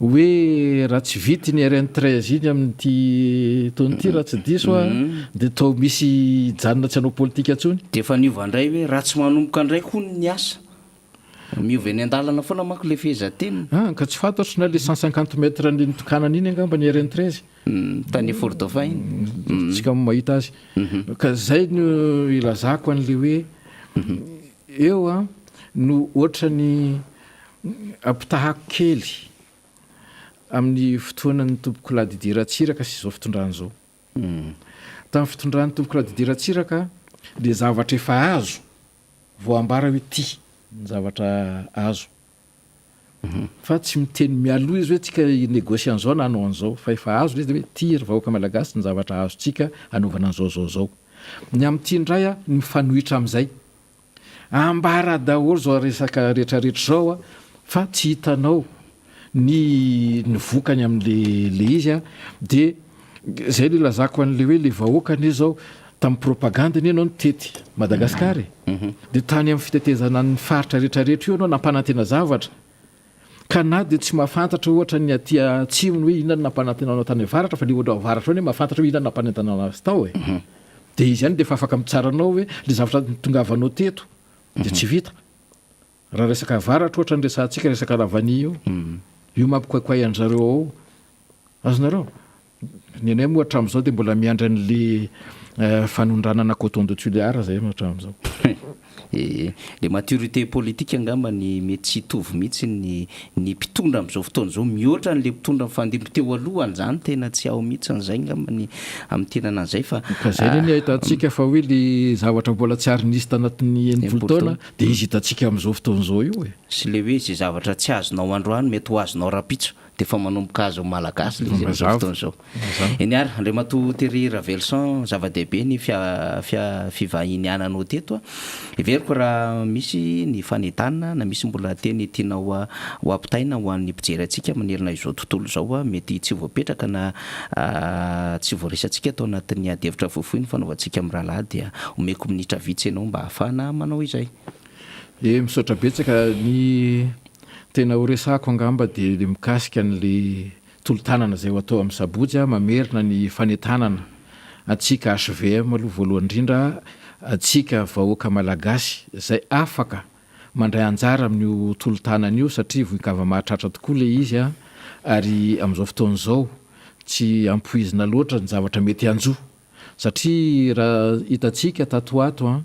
hoe raha tsy vita iny RN 13 iny amin'ity taona ity raha tsy diso aho dia toa misy hijanona tsy hanao politika intsony. Dia efa niova indray hoe raha tsy manomboka indray hono ny asa. Miova eny an-dalana foana manko ilay fehezanteny. Ah, ka tsy fantatro na le 150 mètres ny nitokanana iny angamba ny RN 13. Tany Fort Dauphin iny. Tsika mahita azy. Ka zay no ilazako an'le hoe eo an no ohatran'ny ampitahako kely. amin'ny fotoanan'ny Tompokolahy Didier Ratsiraka sy izao fitondrana izao. Tamin'ny fitondran'ny Tompokolahy Didier Ratsiraka dia zavatra efa azo vao ambara hoe ity ny zavatra azo. Fa tsy miteny mialoha izy hoe tsika hi-negocier an'izao na hanao an'izao fa efa azo ilay izy dia hoe ity ry vahoaka malagasy ny zavatra azontsika hanaovana an'izao izao izao. Ny amin'ity indray ny mifanohitra amin'izay. Ambara daholo izao resaka retraretra izao a, fa tsy hitanao ny ny vokany amin'le le izy a, de zay le ilazako an'le hoe le vahoaka anie zao tamin'ny propagande anie ianao nitety Madagascar e, de tany amin'ny fitetezana ny faritra retraretra io ianao nampanantena zavatra, Ka na dia tsy mahafantatra ohatra ny aty atsimo ny hoe inona no nampanantenanao tany avaratra fa le olona ao avaratra ao anie mahafantatra hoe inona no nampanantenanao azy tao e. Dia izy ihany dia efa afaka mitsara anao hoe le zavatra nitongavanao teto dia tsy vita. Raha resaka avaratra ohatra no resahantsika resaka lavania io, io mampikoaikoay an-dry zareo ao. Azonareo? Ny anay moa hatramin'izao dia mbola miandry an'le fanondranana coton de Tuléar zay hatramin'izao. Ee, le maturité politique angamba ny mety tsy hitovy mihitsy ny ny mpitondra amin'izao fotoana izao mihoatra an'le mpitondra nifandimby teo aloha an'izany tena tsy ao mihitsy an'izay angamba ny amin'ny tenana an'izay fa Ka zay anie ny ahitantsika fa hoe le zavatra mbola tsy ary nisy tanatin'ny 60 taona dia izy hitantsika amin'izao fotoana izao io e. Sy le hoe ze zavatra tsy azonao androany mety ho azonao rahampitso. Dia efa manomboka azo malagasy ilay izy amin'izao fotoana izao. Eny ary, Andriamatoa Thierry Raveloson, zava-dehibe ny fivahiniananao teto. Heveriko raha misy ny fanentanana na misy mbola teny tianao ho ampitaina ho an'ny mpijery antsika manerana izao tontolo izao, mety tsy voapetraka na tsy voaresantsika tao anatin'ny adihevitra fohifohy nifanaovantsika amin'ny rahalahy dia omeko minitra vitsy ianao mba hahafahana manao izay. Eh misaotra betsaka, ny tena ho resahako angamba dia le mikasika an'le tolo-tanana izay ho atao amin'ny sabotsy a, mamerina ny fanentanana antsika HVM aloha voalohany indrindra, antsika vahoaka malagasy izay afaka mandray anjara amin'io tolo-tanana io satria voin-kava-mahatratra tokoa le izy a, ary amin'izao fotoana izao tsy ampoizina loatra ny zavatra mety hanjo satria raha hitantsika tato ho ato a,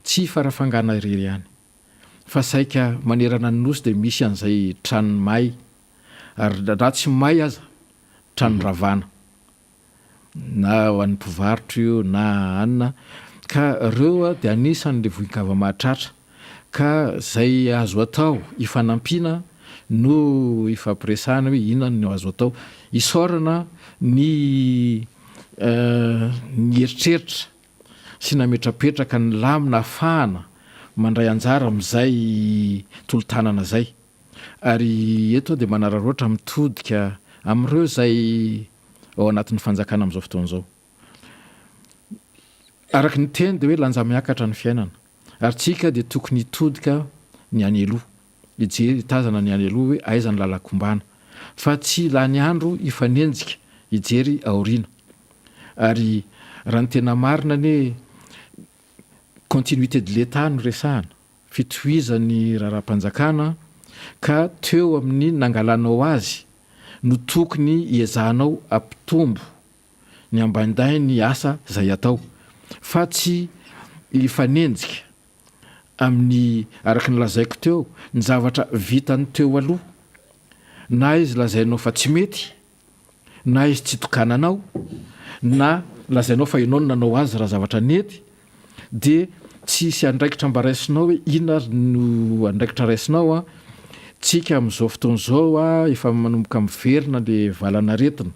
Tsy i Farafangana irery ihany, fa saika manerana ny Nosy dia misy an'izay trano may, ary raha tsy may aza, trano ravana, na ho an'ny mpivarotra io na anona, ka ireo dia anisan'ilay voin-kava-mahatratra, ka izay azo atao ifanampiana no ifampiresahana hoe inona no azo atao. Isaorana ny nieritreritra sy nametrapetraka ny lamina ahafahana mandray anjara amin'izay tolo-tanana izay. Ary eto aho dia manararaotra mitodika amin'ireo izay ao anatin'ny fanjakana amin'izao fotoana izao. Araka ny teny dia hoe lanja miakatra ny fiainana. Ary tsika dia tokony hitodika ny any aloha, hijery, hitazana ny any aloha hoe aiza ny lalan-kombana. Fa tsy lany andro hifanenjika hijery aoriana. Ary raha ny tena marina anie continuité de l'Etat no resahana, fitohizan'ny raharaham-panjakana ka teo amin'ny nangalanao azy no tokony hiezahanao hampitombo ny ambaindahy ny asa izay atao fa tsy hifanenjika amin'ny araka ny lazaiko teo ny zavatra vitan'ny teo aloha na izy lazainao fa tsy mety na izy tsy tokananao na lazainao fa ianao no nanao azy raha zavatra nety dia tsy hisy andraikitra mba raisinao hoe inona ary no andraikitra raisinao an, tsika amin'izao fotoana izao an efa manomboka miverina le valanaretina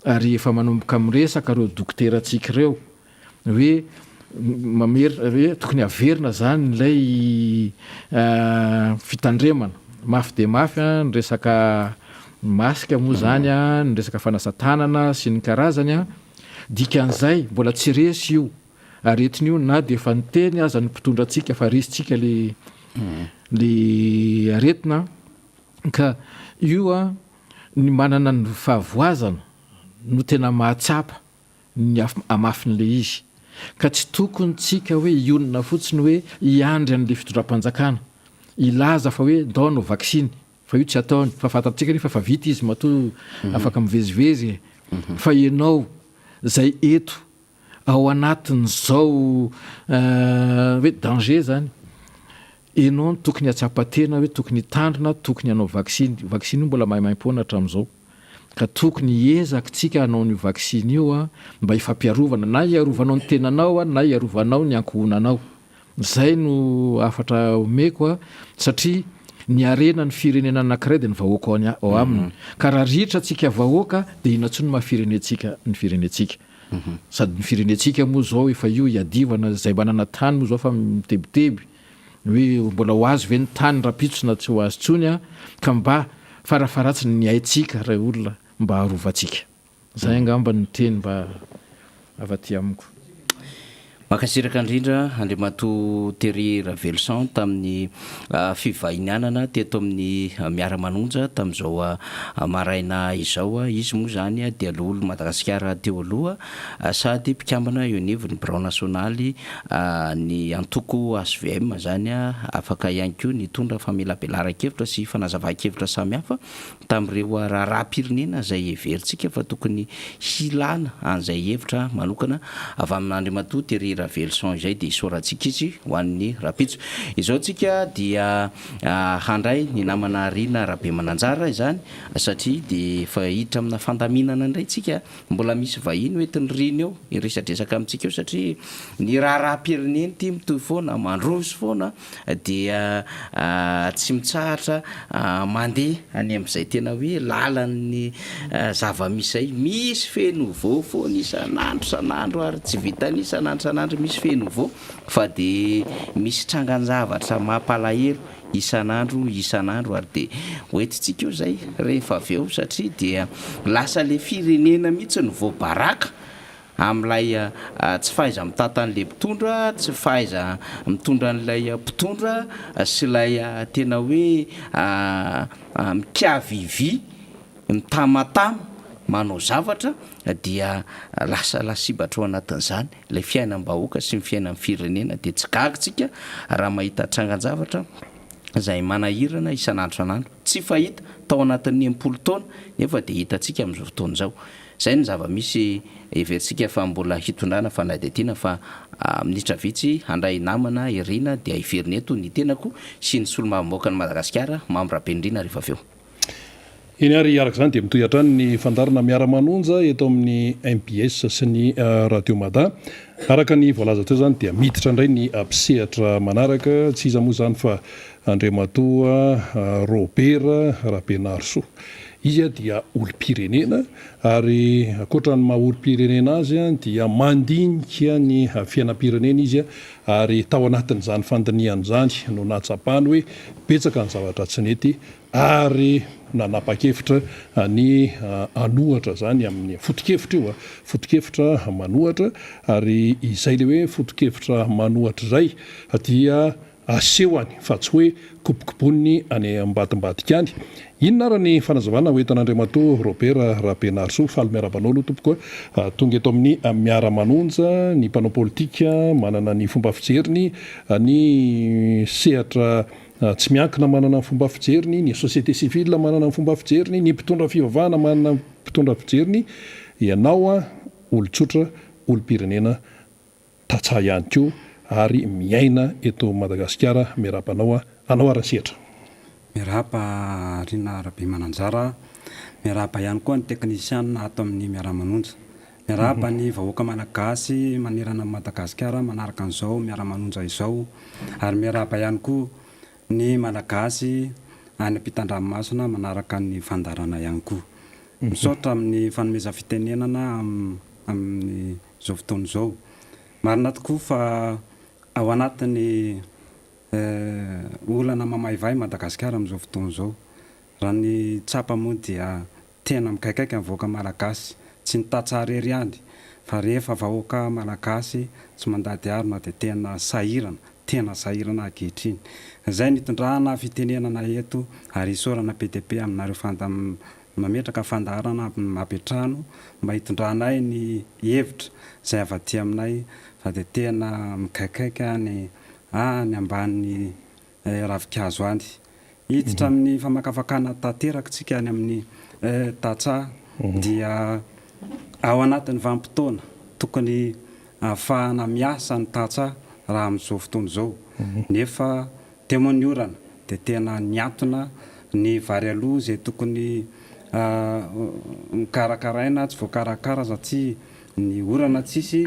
ary efa manomboka miresaka ireo dokoterantsika ireo hoe mamerina hoe tokony haverina zany ilay fitandremana mafy dia mafy an, ny resaka masque moa zany an, ny resaka fanasan-tanana sy ny karazany an, dikan'izay mbola tsy resy io aretina io na dia efa niteny aza ny mpitondra antsika fa resintsika le le aretina ka io an ny manana ny fahavoazana no tena mahatsapa ny hamafin'ilay izy. Ka tsy tokony tsika hoe hionona fotsiny hoe hiandry an'ilay fitondram-panjakana hilaza fa hoe ndao hanao vaksiny fa io tsy ataony fa fantatsika anefa fa vita izy matoa afaka mivezivezy e. Fa ianao izay eto ao anatin'izao hoe danger zany, ianao no tokony hahatsapa tena hoe tokony hitandrina, tokony hanao vaksiny. Vaksiny io mbola maimaimpoana hatramin'izao. Ka tokony hiezaka tsika hanao an'io vaksiny io mba hifampiarovana, na hiarovanao ny tenanao na hiarovanao ny ankohonanao. Izay no hafatra omeko satria ny harena ny firenena anankiray dia ny vahoaka ao aminy. Ka raha ritra tsika vahoaka dia inona intsony maha firenentsika ny firenentsika. Sady ny firenentsika moa izao efa io iadivana, izay manana tany moa izao fa mitebiteby hoe mbola ho azo ve ny tany rahampitso na tsy ho azo intsony an, ka mba farafaharatsiny ny aintsika ray olona mba arovantsika. Izay angamba no teny mba avy aty amiko. Mankasitraka indrindra Andriamatoa Thierry Raveloson tamin'ny fivahinianana teto amin'ny Miara-manonja tamin'izao maraina izao. Izy moa izany dia loholon'i Madagasikara teo aloha sady mpikambana eo anivon'ny birao nasionaly ny antoko hvm izany. Afaka ihany koa nitondra famelabelaran-kevitra sy fanazavan-kevitra samihafa tamin'ireo raharaham-pirenena izay heverintsika fa tokony hilana an'izay hevitra manokana avy amin'Andriamatoa Thierry Raveloson izay dia isaorantsika izy ho an'ny rahampitso. Izao tsika dia handray ny namana Rina Rabemananjara izany satria dia efa hiditra amina fandaminana indray tsika, mbola misy vahiny ho entin'i Rina eo hiresadresaka amintsika eo satria ny raharaham-pirenena ity mitohy foana, mandroso foana. dia tsy mitsahatra mandeha any amin'izay tena hoe lalan'ny zava-misy izay. Misy fait nouveau foana isan'andro isan'andro ary tsy vitan'ny isan'andro isan'andro misy fait nouveau fa dia misy trangan-javatra mampalahelo isan'andro isan'andro ary dia hoentintsika eo izay rehefa avy eo satria dia lasa ilay firenena mihitsy no voabaraka amin'ilay tsy fahaiza-mitantan'ilay mpitondra, tsy fahaiza-mitondra an'ilay mpitondra sy ilay tena hoe mikavivy, mitamatama manao zavatra dia lasa lasibatra ao anatin'izany ilay fiainam-bahoaka sy ny fiainan'ny firenena. Dia tsy gaga isika raha mahita trangan-javatra izay manahirana isan'andro isan'andro, tsy fahita tao anatin'ny 60 taona nefa dia hitantsika amin'izao fotoana izao. Izay no zava-misy heverintsika fa mbola hitondrana fanadihadiana fa minitra vitsy handray namana i Rina dia hiverina eto ny tenako sy ny solombavambahoakan'i Madagasikara Mamy Rabenirina rehefa avy eo. Eny ary araka izany dia mitohy hatrany ny fandaharana Miara-manonja eto amin'ny mbs sy ny Radio Mada. Araka ny voalaza teo izany dia miditra indray ny mpisehatra manaraka, tsy iza moa izany fa Andriamatoa Robert Rabenarisoa. Izy dia olom-pirenena ary ankoatra ny maha olom-pirenena azy dia mandinika ny fiainam-pirenena izy ary tao anatin'izany fandinihana izany no nahatsapany hoe betsaka ny zavatra tsy nety ary nanapa-kevitra ny hanohatra izany amin'ny foto-kevitra io, foto-kevitra manohatra ary izay ilay hoe foto-kevitra manohatra izay dia Asehony fa tsy hoe kobokoboniny any ambadimbadika any. Inona ara ny fanazavana ho entin'Andriamatoa Robert Rabenarisoa? Faly miarahaba anao aloha tompoko a. Tonga eto amin'ny Miara-manonja ny mpanao politika manana ny fomba fijeriny, ny sehatra tsy miankina manana ny fomba fijeriny, ny société civile manana ny fomba fijeriny, ny mpitondra fivavahana manana ny mpitondra fijeriny, ianao olon-tsotra, olom-pirenena tantsaha ihany koa ary miaina eto Madagasikara miarahaba anao anao ary ny sehatra. Miarahaba Rina Rabemananjara, miarahaba ihany koa ny teknisianina ato amin'ny Miara-manonja. Miarahaba ny vahoaka Malagasy manerana an'i Madagasikara manaraka an'izao Miara-manonja izao ary miarahaba ihany koa ny Malagasy any ampitan-dranomasina manaraka ny fandaharana ihany koa. Misaotra amin'ny fanomezam-fitenenana amin'ny. izao fotoana izao. Marina tokoa fa ao anatin'ny olana mamaivay Madagasikara amin'izao fotoana izao. Raha ny tsapa moa dia tena mikaikaika ny vahoaka Malagasy, tsy ny tantsaha irery ihany fa rehefa vahoaka Malagasy tsy mandady harona dia tena sahirana, tena sahirana ankehitriny. Izay nitondrana fitenenana eto ary isaorana be dia be aminareo Mametraka fandaharana mampiantrano mba hitondranay ny hevitra izay avy aty aminay fa dia tena mikaikaika any any ambany ravinkazo any. Hiditra amin'ny famakafakana tanteraka isika any amin'ny tantsaha dia ao anatin'ny vanim-potoana tokony ahafahana miasa ny tantsaha raha amin'izao fotoana izao nefa Teo moa ny orana dia tena niantona ny vary aloha izay tokony Nokarakaraina, tsy voakarakara satria ny orana tsisy,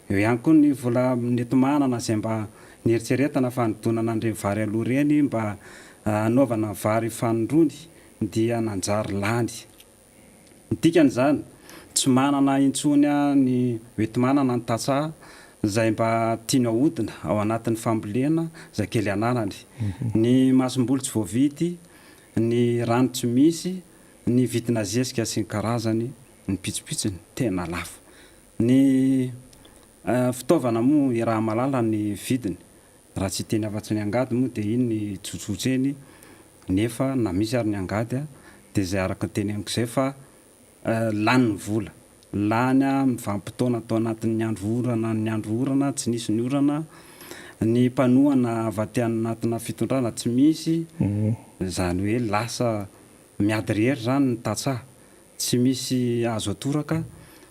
eo ihany koa ny vola nenti-manana izay mba nieritreretana fa nidonana an'ireny vary aloha ireny mba hanaovana vary fanindroany dia nanjary lany. Ny dikan'izany, tsy manana intsony ny hoenti-manana ny tantsaha izay mba tiany ahodina ao anatin'ny fambolena izay kely ananany. Ny masomboly tsy voavidy, ny rano tsy misy, ny vidina zezika sy ny karazany, ny pitsopitsony tena lafo. Ny fitaovana moa iaraha-mahalala ny vidiny, raha tsy hiteny afa-tsy ny angady moa dia iny ny tsotsotra eny, nefa na misy ary ny angady dia izay araka ny teneniko izay fa lany ny vola. Lany amin'ny vanim-potoana tao anatin'ny andro orana ny andro orana, tsy nisy ny orana, ny mpanohana avy aty anatina fitondrana tsy misy, izany hoe lasa miady irery izany ny tantsaha, tsy misy azo atoraka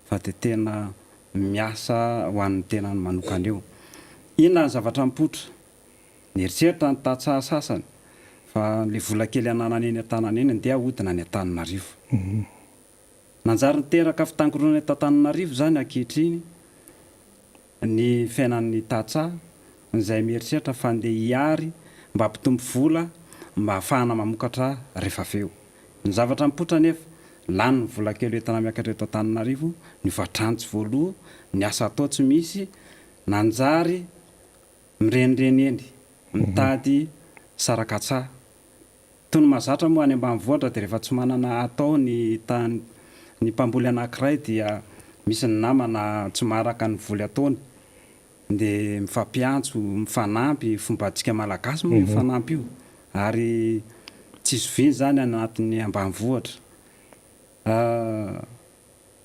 fa dia tena miasa ho an'ny tenany manokana eo. Inona ny zavatra mipoitra? Nieritreritra ny tantsaha sasany fa ilay vola kely ananany eny an-tanana eny andeha ahodina any Antananarivo. Nanjary niteraka fitangoronana eto Antananarivo izany ankehitriny ny fiainan'ny tantsaha izay mieritreritra fa andeha hihary mba hampitombo vola mba hahafahana mamokatra rehefa avy eo. Ny zavatra mipoitra anefa, lany ny vola kely hoentina miakatra eto Antananarivo, ny hofantrano tsy voaloa, ny asa atao tsy misy, nanjary mirenireny eny mitady sarakatsaha Toy ny mahazatra moa any ambanivohitra dia rehefa tsy manana atao ny tany ny mpamboly anankiray dia misy ny namana tsy maharaka ny voly ataony dia mifampiantso, mifanampy, fombantsika malagasy moa io mifanampy io ary tsy zoviana izany any anatin'ny ambanivohitra.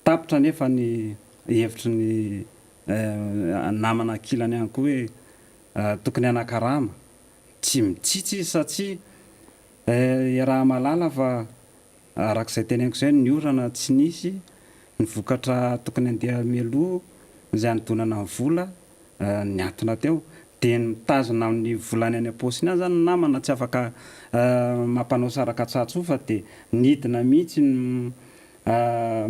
Tapitra anefa ny hevitry ny namana ankilany ihany koa hoe tokony hanakarama Tsy mitsitsy izy satria iaraha-mahalala fa araka izay teneniko izay ny orana tsy nisy, ny vokatra tokony handeha mialoha izay hanodonana ny vola niantona teo dia ny mitazona ny volany any am-paosiny any izany ny namana tsy afaka mampanao sarakatsatso fa dia nidina mihitsy ny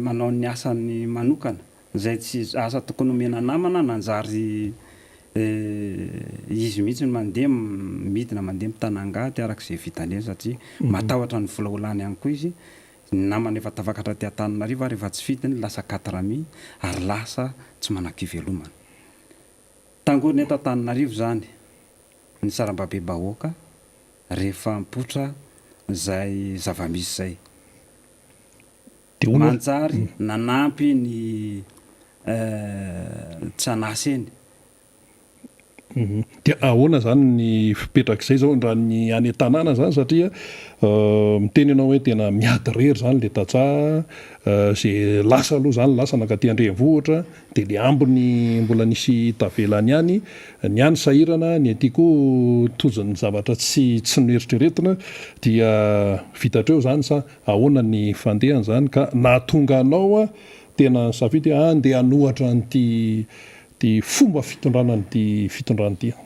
manao ny asany manokana. Izay tsy asa tokony omena namana nanjary izy mihitsy no mandeha midina mandeha mitana angady araka izay vitany eny satria matahotra ny vola ho lany ihany koa izy, ny namana efa tafakatra aty Antananarivo ary efa tsy fidiny lasa quatre amis ary lasa tsy manan-kivelomana. Tangorona eto Antananarivo izany ny sarambabem-bahoaka rehefa mipoitra izay zava-misy izay. Manjary nanampy ny tsy an'asa eny. Dia ahoana izany ny fipetrak'izay izao raha ny any an-tanàna izany satria miteny ianao hoe tena miady irery izany ilay tantsaha, izay lasa aloha izany lasa nankaty an-drenivohitra dia ilay ambiny mbola nisy tavela any ihany, ny any sahirana, ny aty koa tojo ny zavatra tsy tsy noeritreretina dia vita hatreo izany sa Ahoana ny fandehany izany ka nahatonga anao tena nisafidy hoe andeha hanohatra an'ity ity fomba fitondrana an'ity fitondrana ity aho?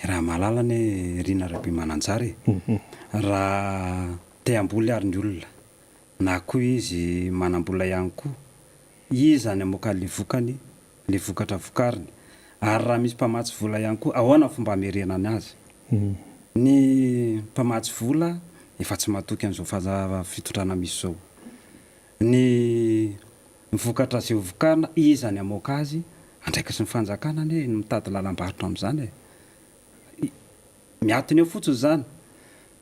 Raha mahalala anie Rina Rabemananjara e! Raha te hamboly ary ny olona na koa izy manam-bola ihany koa, iza ny hamoaka le vokany, le vokatra vokariny? Ary raha misy mpamatsy vola ihany koa, ahoana ny fomba hamerenany azy? Ny mpamatsy vola efa tsy matoky an'izao faza fitondrana misy izao. Ny vokatra izay ho vokarina, iza ny hamoaka azy? Andraikitry ny fanjakana anie ny mitady lalam-barotra amin'izany e! Miatona eo fotsiny izany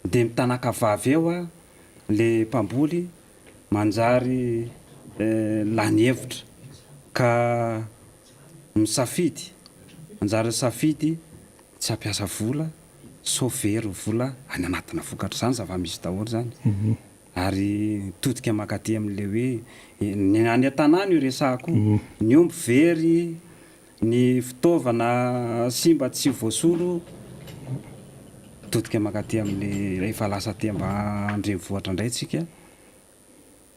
dia mitanaka vava eo le mpamboly manjary lany hevitra ka misafidy, manjary misafidy tsy hampiasa vola sao very vola any anatina vokatra. Izany zava-misy daholo izany ary mitodika mankaty amin'ilay hoe ny any an-tanàna io resahako io, ny omby very, Ny fitaovana simba tsy voasolo, mitodika mankaty amin'ny efa lasa aty ambandrenivohitra indray tsika,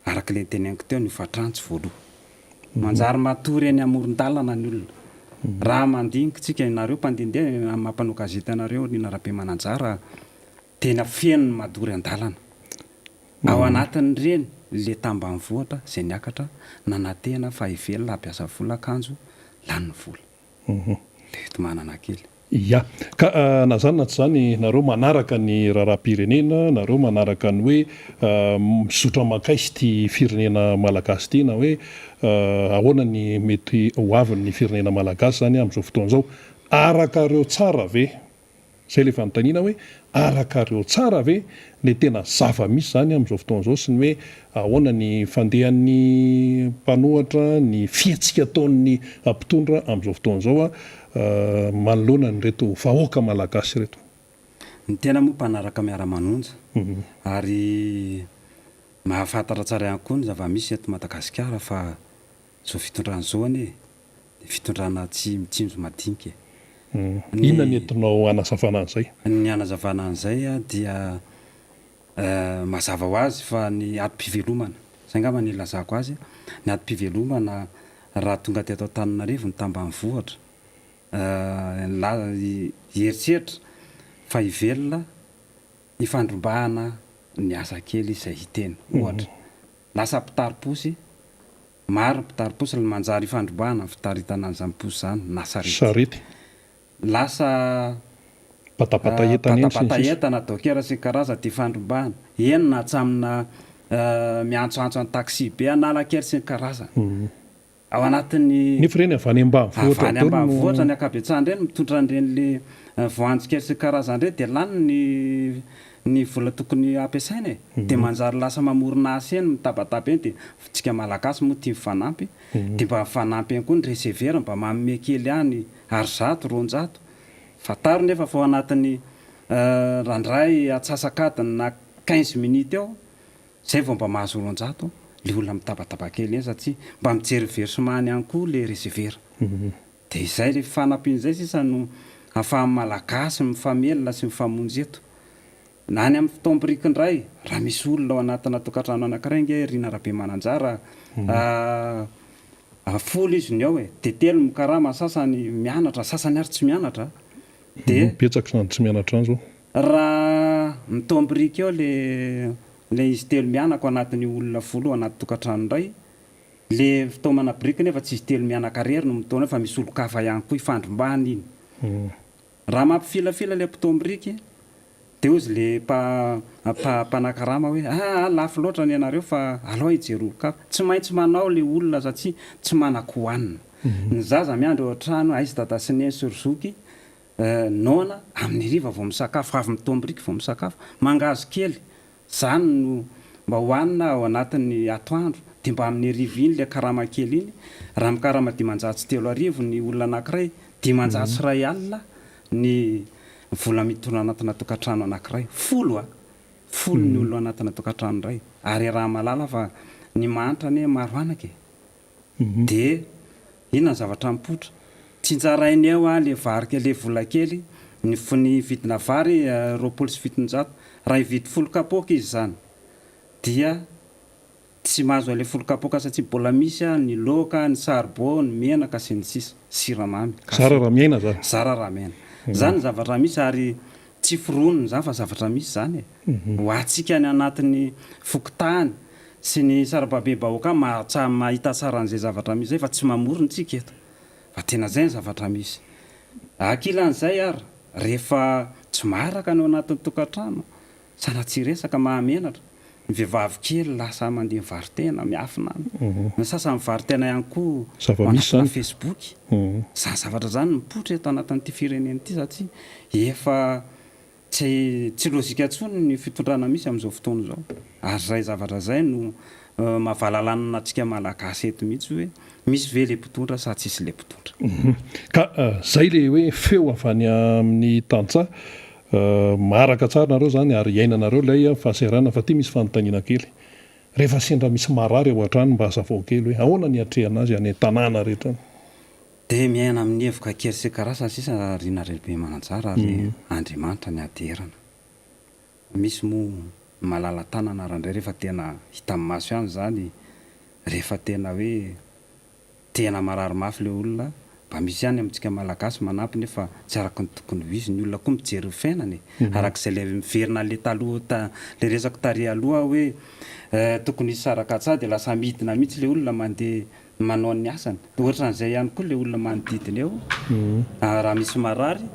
araka ilay noteneniko teo, ny hofantrano tsy voaloa. Manjary matory eny amoron-dalana ny olona. Raha mandinika tsika, ianareo mpandindiha, amin'ny maha mpanao gazety anareo, Nina Rabemananjara, tena feno ny matory an-dalana. Ao anatin'ireny le tambanivohitra izay niakatra nanantena fa hivelona hampiasa vola kanjo lany ny vola. Le enti-manana kely. Ya. Ka na zany na tsy zany nareo manaraka ny raharaham-pirenena, nareo manaraka ny hoe mizotra mankaiza ity firenena malagasy ity na hoe ahoana ny mety ho avin'ny firenena malagasy zany amin'izao fotoana izao. Arakareo tsara ve Izay ilay fanontaniana hoe arakareo tsara ve ilay tena zava-misy izany amin'izao fotoana izao sy ny hoe ahoana ny fandehan'ny mpanohatra, ny fihetsika ataon'ny mpitondra amin'izao fotoana izao manoloana an'ireto vahoaka malagasy ireto. Ny tena moa mpanaraka miara-manonja ary mahafantatra tsara ihany koa ny zava-misy eto Madagasikara fa izao fitondrana izao anie Ny fitondrana tsy mitsinjo madinika e. Ny Inona ny entinao hanazavana an'izay? Ny hanazavana an'izay dia mazava ho azy fa ny adim-pivelomana, izay angamba no ilazako azy, ny adim-pivelomana raha tonga teto Antananarivo ny tambanivohitra, nilaza hieritreritra fa hivelona hifandrombahana ny asa kely izay hiteny, ohatra, lasa mpitari-posy Maro ny mpitari-posy no manjary ifandrombahana ny fitaritana an'izany posy izany na sarety. Sarety. Lasa Batabata entana eny sy ny batabata sisa. entana, docker sy ny karazany dia ifandrombahana. Eny na hatramina miantsoantso an'ny taxi-be Analakely sy ny karazany. Ao anatin'ny. Nefa ireny avy any ambanivohitra Avy any daholo no. ambanivohitra ny ankabetsahany ireny mitondra an'ireny le voanjo kely sy ny karazany ireny dia lany ny ny vola tokony hampiasaina e! Dia manjary lasa mamorona asa eny mitabataba eny dia tsika malagasy moa tia mifanampy dia mba mifanampy eny koa ny receveur mba manome kely ihany ar zato, 200. Fantaro nefa fa ao anatin'ny randray atsasak'adiny na quinze minutes eo zay vao mba mahazo 200 le olona mitabataba kely eny satria mba mijery versement-ny ihany koa le receveur. Dia izay le fifanampiana izay sisa no ahafahan'ny Malagasy mifamelona sy mifamonjy eto. Na any amin'ny fotoam-biriky indray, raha misy olona ao anatina tokantrano anankiray ange Rina Rabemananjara a, folo izy ny ao e, dia telo mikarama, sasany mianatra, sasany ary tsy mianatra, dia. Betsaka izany tsy mianatra izany izao. Raha mitoam-biriky eo le le izy telo mianaka ao anatin'io olona folo ao anaty tokantrano indray, Le fitaomana biriky nefa tsy izy telo mianaka rery no mitaona fa misy olon-kafa ihany koa ifandrombahana iny. Raha mampifilafila le mpitaom-biriky de hozy le mpa mpanakarama hoe aa lafo loatra ny anareo fa alao hijery olon-kafa. Tsy maintsy manao le olona satria tsy manan-kohanina. Ny zaza miandry eo an-trano aiza dada sy neny sy ry zoky noana amin'ny hariva vao misakafo, avy mitaom-biriky vao misakafo. Mangahazo kely Zany no mba hohanina ao anatin'ny atoandro, dia mba amin'ny hariva iny ilay karama kely iny, raha mikarama 3500 ny olona anankiray, 501 ny vola miditra anatina tokantrano anankiray, folo a! Folo ny olona ao anatina tokantrano iray, ary iaraha-mahalala fa ny mahantra anie maro anaka e! Dia inona ny zavatra mipoitra? Tsinjarainy eo an le vary kely, le vola kely, ny ny vidina vary 720, raha hividy folo kapoaka izy izany dia tsy mahazo an'ilay folo kapoaka satria mbola misy an ny laoka, ny saribao, ny menaka sy ny sisa, siramamy, kafe. Zara raha miaina zany. Zara raha miaina. Izany ny zavatra misy ary tsy foronina izany fa zavatra misy izany e. Ho antsika any anatin'ny fokontany sy ny sarababem-bahoaka mahatsa mahita tsara an'izay zavatra misy izay fa tsy mamorona isika eto fa tena izay ny zavatra misy. Ankilan'izay ary rehefa tsy maharaka ny ao anatin'ny tokantrano, sanatria resaka mahamenatra, ny vehivavy kely lasa mandeha mivaro-tena, miafina any, ny sasany mivaro-tena ihany koa ao anatina facebook, izany zavatra izany mipoitra eto anatin'ity firenena ity satria efa Tsy tsy lojika intsony ny fitondrana misy amin'izao fotoana izao. Ary izay zavatra izay no mahavalalanina antsika Malagasy eto mihitsy hoe misy ve le mpitondra sa tsisy le mpitondra. Ka zay le hoe feo avy any amin'ny tantsaha. Maharaka tsara nareo zany ary iainanareo ilay fahasahiranana fa ty misy fanontaniana kely. Rehefa sendra misy marary ao an-trano mba hazavao kely hoe ahoana ny hiatrehana azy any an-tanàna rehetra any. Dia miaina amin'ny hevoka kely sy karazany sisa ry Narelibemananjara ary Andriamanitra ny aderana. Misy moa ny malala tanana ary indray rehefa tena hita amin'ny maso ihany izany rehefa tena hoe tena marary mafy ilay olona mba. Mba misy ihany amintsika Malagasy manampy nefa tsy araka ny tokony ho izy. Ny olona koa mijery ny fiainana e. Araka izay ilay miverina le taloha ta, le resako tary aloha hoe tokony hisy saraka-tsaha dia lasa midina mihitsy le olona mandeha manao ny asany. Dia ohatran'izay ihany koa le olona manodidina eo, raha misy marary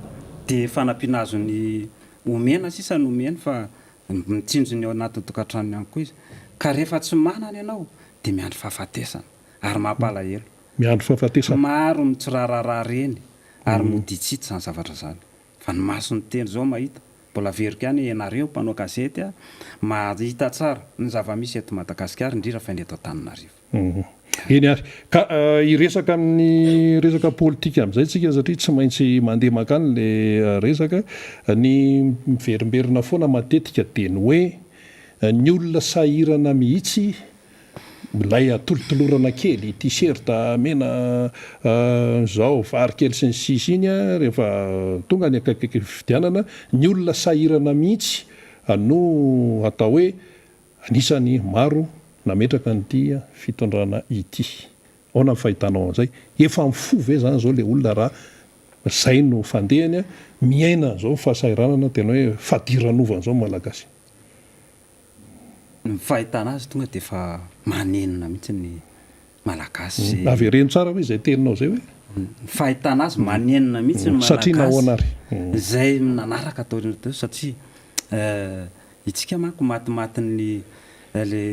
dia fanampiana azony omena sisa no omeny fa mitsinjo ny ao anatin'ny tokantranony ihany koa izy. Ka rehefa tsy manana ianao dia miandry fahafatesana ary mampalahelo. Miandry fahafatesana. Maro ny tsy raharaha reny ary mody tsy hita izany zavatra izany. Fa ny mason'ny tena izao mahita. Mbola averiko ihany hoe ianareo mpanao gazety mahita tsara ny zava-misy eto Madagasikara indrindra fa ny eto Antananarivo. Eny ary. Ka hiresaka amin'ny resaka politika amin'izay tsika satria tsy maintsy mandeha mankany le resaka. Ny miverimberina foana matetika dia ny hoe ny olona sahirana mihitsy Ilay atolotolorana kely, t-shirt mena izao, vary kely sy ny sisa iny rehefa tonga ny akaikikaiky fifidianana, ny olona sahirana mihitsy no atao hoe anisan'ny maro nametraka an'ity fitondrana ity. Ahoana ny fahitanao an'izay? Efa mifoha ve izany izao ilay olona raha izay no fandehany, miaina an'izao fahasahiranana tena hoe fadiranovana izao ny Malagasy? Ny fahitana azy tonga dia efa manenina mihitsy ny Malagasy. Avereno tsara hoe izay teninao izay hoe. Ny fahitana azy manenina mihitsy ny Satria nahoana Malagasy ary? izay nanaraka taoriana teo satria itsika manko matimatin'ny le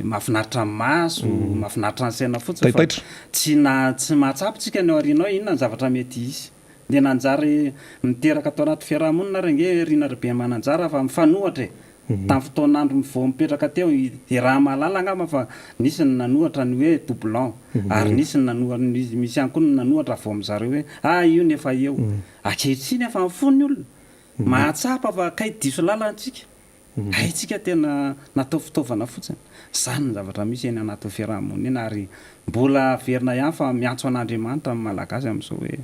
mahafinaritra ny maso, mahafinaritra ny saina fotsiny fa Taitaitra. tsy na tsy mahatsapa tsika ny aoriana ao inona ny zavatra mety hisy. Dia nanjary niteraka tao anaty fiaraha-monina ary ange Rina Rabemananjara fa mifanohatra e! Tamin'ny fotoan'andro vao mipetraka teo i Rahamalala angamba fa nisy ny nanohatra ny hoe doublon ary nisy ny nanohatra misy ihany koa ny nanohatra avy ao amin-dry zareo hoe ah io ny efa eo. Ankehitriny efa mifoha ny olona mahatsapa fa kay diso lalana isika. Haintsika tena natao fitaovana fotsiny. Izany ny zavatra misy eny anatin'ny fiaraha-monina eny ary mbola averina ihany fa miantso an'Andriamanitra ny Malagasy amin'izao hoe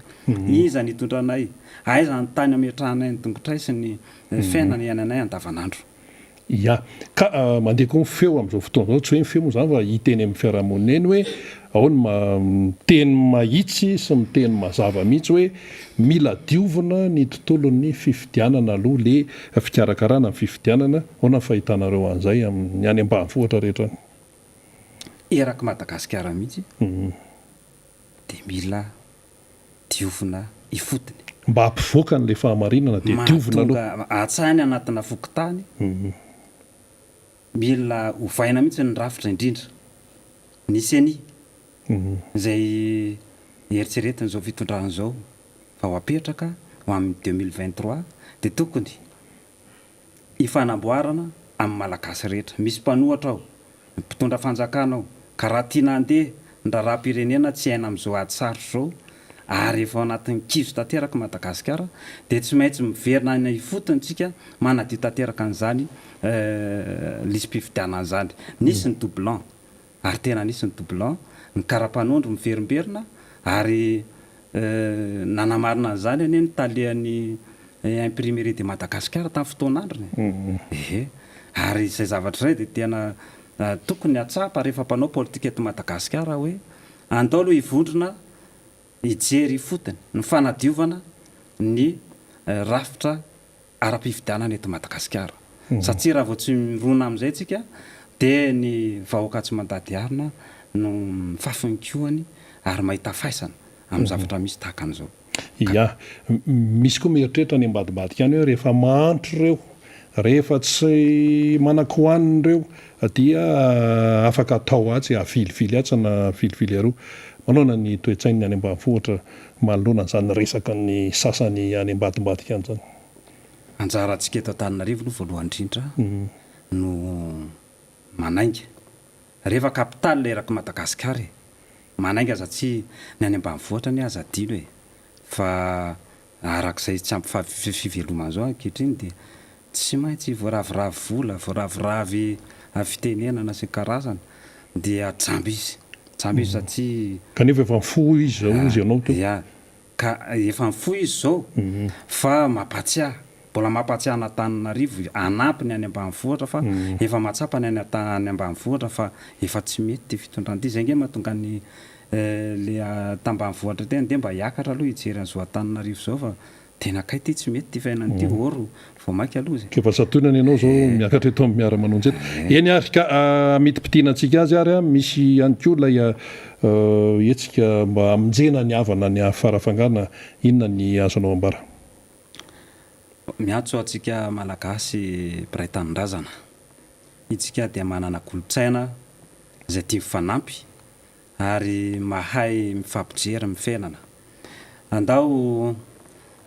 iza ny hitondra anay, aiza ny tany ametrahanay ny tongotray sy ny fiainana iainanay andavanandro. Ya. Ka mandeha koa ny feo amin'izao fotoana izao, tsy hoe ny feo moa izany fa hita eny amin'ny fiaraha-monina eny hoe ao ny miteny mahitsy sy miteny mazava mihitsy hoe mila diovina ny tontolon'ny fifidianana aloha le fikarakarana ny fifidianana, ahoana ny fahitanareo an'izay amin'ny any ambanivohitra rehetra any? Erak'i Madagasikara mihitsy dia mila diovina ifotony. Mba hampivoaka an'ilay fahamarinana dia diovina aloha. Mahatonga hatsahiny anatina fokontany, mila ovaina mihitsy ny rafitra indrindra ny ceni izay eritreretin'izao fitondrana izao fa ho apetraka ho amin'ny 2023 dia tokony hifanamboarana amin'ny Malagasy rehetra. Misy mpanohatra ao, ny mpitondra fanjakana ao, ka raha tiana handeha ny raharaham-pirenena tsy haina amin'izao ady sarotra izao ary efa ao anatin'ny kizo tanteraka i Madagasikara dia tsy maintsy miverina any ifotony isika manadio tanteraka an'izany lisi-pifidianana izany. Nisy ny doublon ary tena nisy ny doublon, ny kara-panondro miverimberina ary nanamarina an'izany anie ny talehan'ny Imprimerie de Madagascar tamin'ny fotoan'androny e! Ehe! Ary izay zavatra izay dia tena tokony hatsapa rehefa mpanao politika eto Madagasikara hoe andao aloha hivondrona hijery ifotony ny fanadiovana ny rafitra ara-pifidianana eto Madagasikara. Satria raha vao tsy mirona amin'izay tsika dia ny vahoaka tsy mandady harona no mifafy ny kohany ary mahita faisana amin'ny zavatra misy tahaka an'izao. Ya. Misy koa mieritreritra any ambadimbadika any hoe rehefa mahantra ireo, rehefa tsy manan-kohanina ireo dia afaka atao atsy, avilivily atsy na avilivily aroa. Manaona ny toe-tsain'ny any ambanivohitra manoloana an'izany resaka ny sasany any ambadimbadika any izany? Anjarantsika eto Antananarivo aloha voalohany indrindra no manainga. Rehefa capitale erak'i Madagasikara e! Manainga aza tsy ny any ambanivohitra anie aza adino e! Fa arak'izay tsy ampy fivelomana izao ankehitriny dia tsy maintsy voaraviravy vola, voaraviravy fitenenana sy ny karazany dia jamba izy, jamba izy satria. Kanefa efa mifoha izy izao hozy ianao teo. Ya, ka efa mifoha izy izao fa mampatsiahy, mbola mampatsiahy an'Antananarivo hanampy ny any ambanivohitra fa efa mahatsapa ny any any ambanivohitra fa efa tsy mety ity fitondrana ity, izay ange mahatonga ny. Le tambanivohitra teny ndeha mba hiakatra aloha hijery an'izao Antananarivo izao fa tena kay ty tsy mety ty fiainana ty or vao maika loza e. K'efa satonana ianao izao miakatra eto amin'ny miara-manonja eto. Eny ary ka hamitipitiana antsika azy ary misy ihany koa ilay hetsika mba hamonjena ny havana any Farafangana, inona ny azonao ambara? Miantso antsika Malagasy mpiray tanindrazana. Itsika dia manana kolontsaina izay tia mifanampy ary mahay mifampijery ny fiainana. Andao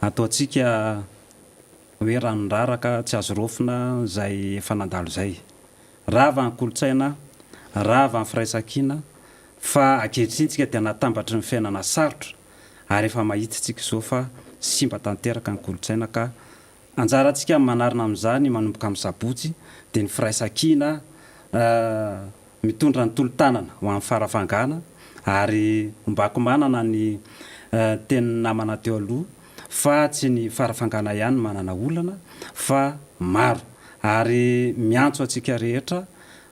ataontsika hoe ranon-draraka tsy azo raofina izay efa nandalo izay. Rava ny kolontsaina, rava ny firaisankina fa ankehitriny tsika dia natambatry ny fiainana sarotra ary efa mahita tsika izao fa simba tanteraka ny kolontsaina ka Anjarantsika ny manarina amin'izany manomboka amin'ny sabotsy dia ny firaisankina mitondra ny tolo-tanana ho amin'ny farafangana ary ombako manana ny tenin'ny namana teo aloha fa tsy ny farafangana ihany no manana olana fa maro ary miantso antsika rehetra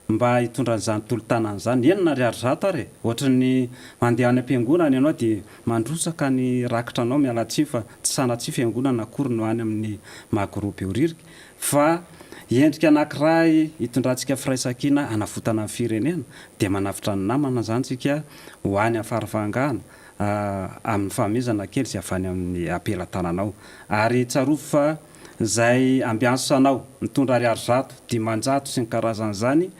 mba hitondra an'izany tolo-tanana izany. Enina ariary zato ary e! Ohatry ny mandeha any am-piangonana ianao dia mandrotsaka ny rakitra anao, miala tsiny fa tsy sanatria fiangonana akory no any amin'ny Magro Behoririka fa endrika anankiray hitondrantsika firaisankina hanavotana ny firenena dia manavotra ny namana izany tsika ho any amin'ny farafangana amin'ny fanomezana kely izay avy any amin'ny am-pelatananao. Ary tsarovy fa Izay ambiance anao, mitondra ariary zato, 500 sy ny karazan'izany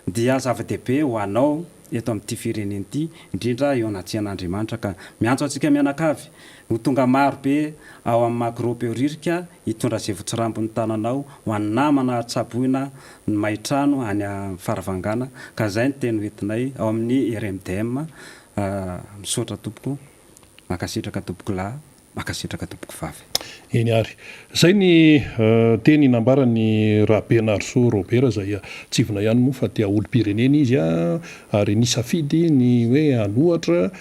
dia zava-dehibe ho anao eto amin'ity firenena ity, indrindra eo anatrehan'Andriamanitra ka miantso antsika mianakavy ho tonga maro be ao amin'ny Magro Behoririka hitondra izay votsirambin'ny tananao ho an'ny namana tsaboina ny may trano any Faravangana ka izay ny teny hoentinay ao amin'ny RMDM misaotra tompoko mankasitraka tompokolahy. Mankasitraka tompoko vavy. Eny ary. Izay ny teny nambaran'i Rabenarisoa Robert izay tsivina ihany moa fa dia olom-pirenena izy ary nisafidy ny hoe hanohatra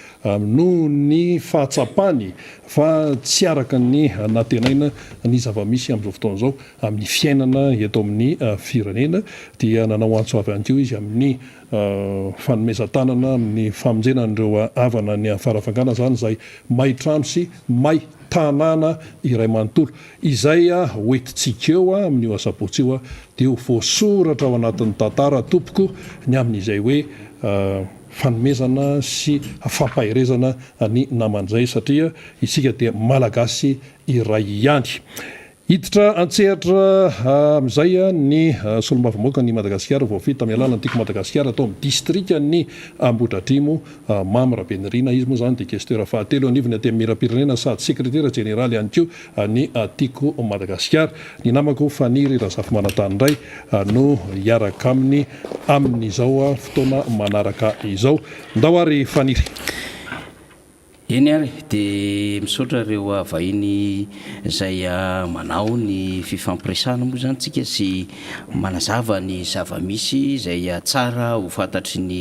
noho ny fahatsapany fa tsy araka ny nantenaina ny zava-misy amin'izao fotoana izao amin'ny fiainana eto amin'ny firenena dia nanao antso avo ihany koa izy amin'ny fanomezan-tanana amin'ny famonjena an'ireo havana any Farafangana izany izay may trano sy may tanàna iray manontolo. Izay hoentintsika eo amin'io asabotsy io dia ho voasoratra ao anatin'ny tantara tompoko ny amin'izay hoe fanomezana sy fampaherezana ny namana izay satria isika dia Malagasy iray ihany. Hiditra an-tsehatra amin'izay ny solombavambahoakan'i Madagasikara voafidy tamin'ny alalan'ny Tiako Madagasikara tao amin'ny distrikan'i Ambohidratrimo, Mamy Rabenirina. Izy moa izany dia questeur fahatelo anivon'ny Antenimierampirenena sady sekretera jeneraly ihany koa ny Tiako Madagasikara. Ny namako Faniry Razafimanantany indray no hiaraka aminy amin'izao fotoana manaraka izao. Ndao ary Faniry. Eny ary, dia misaotra ireo vahiny izay manao ny fifampiresahana moa izany tsika sy manazava ny zava-misy izay tsara ho fantatry ny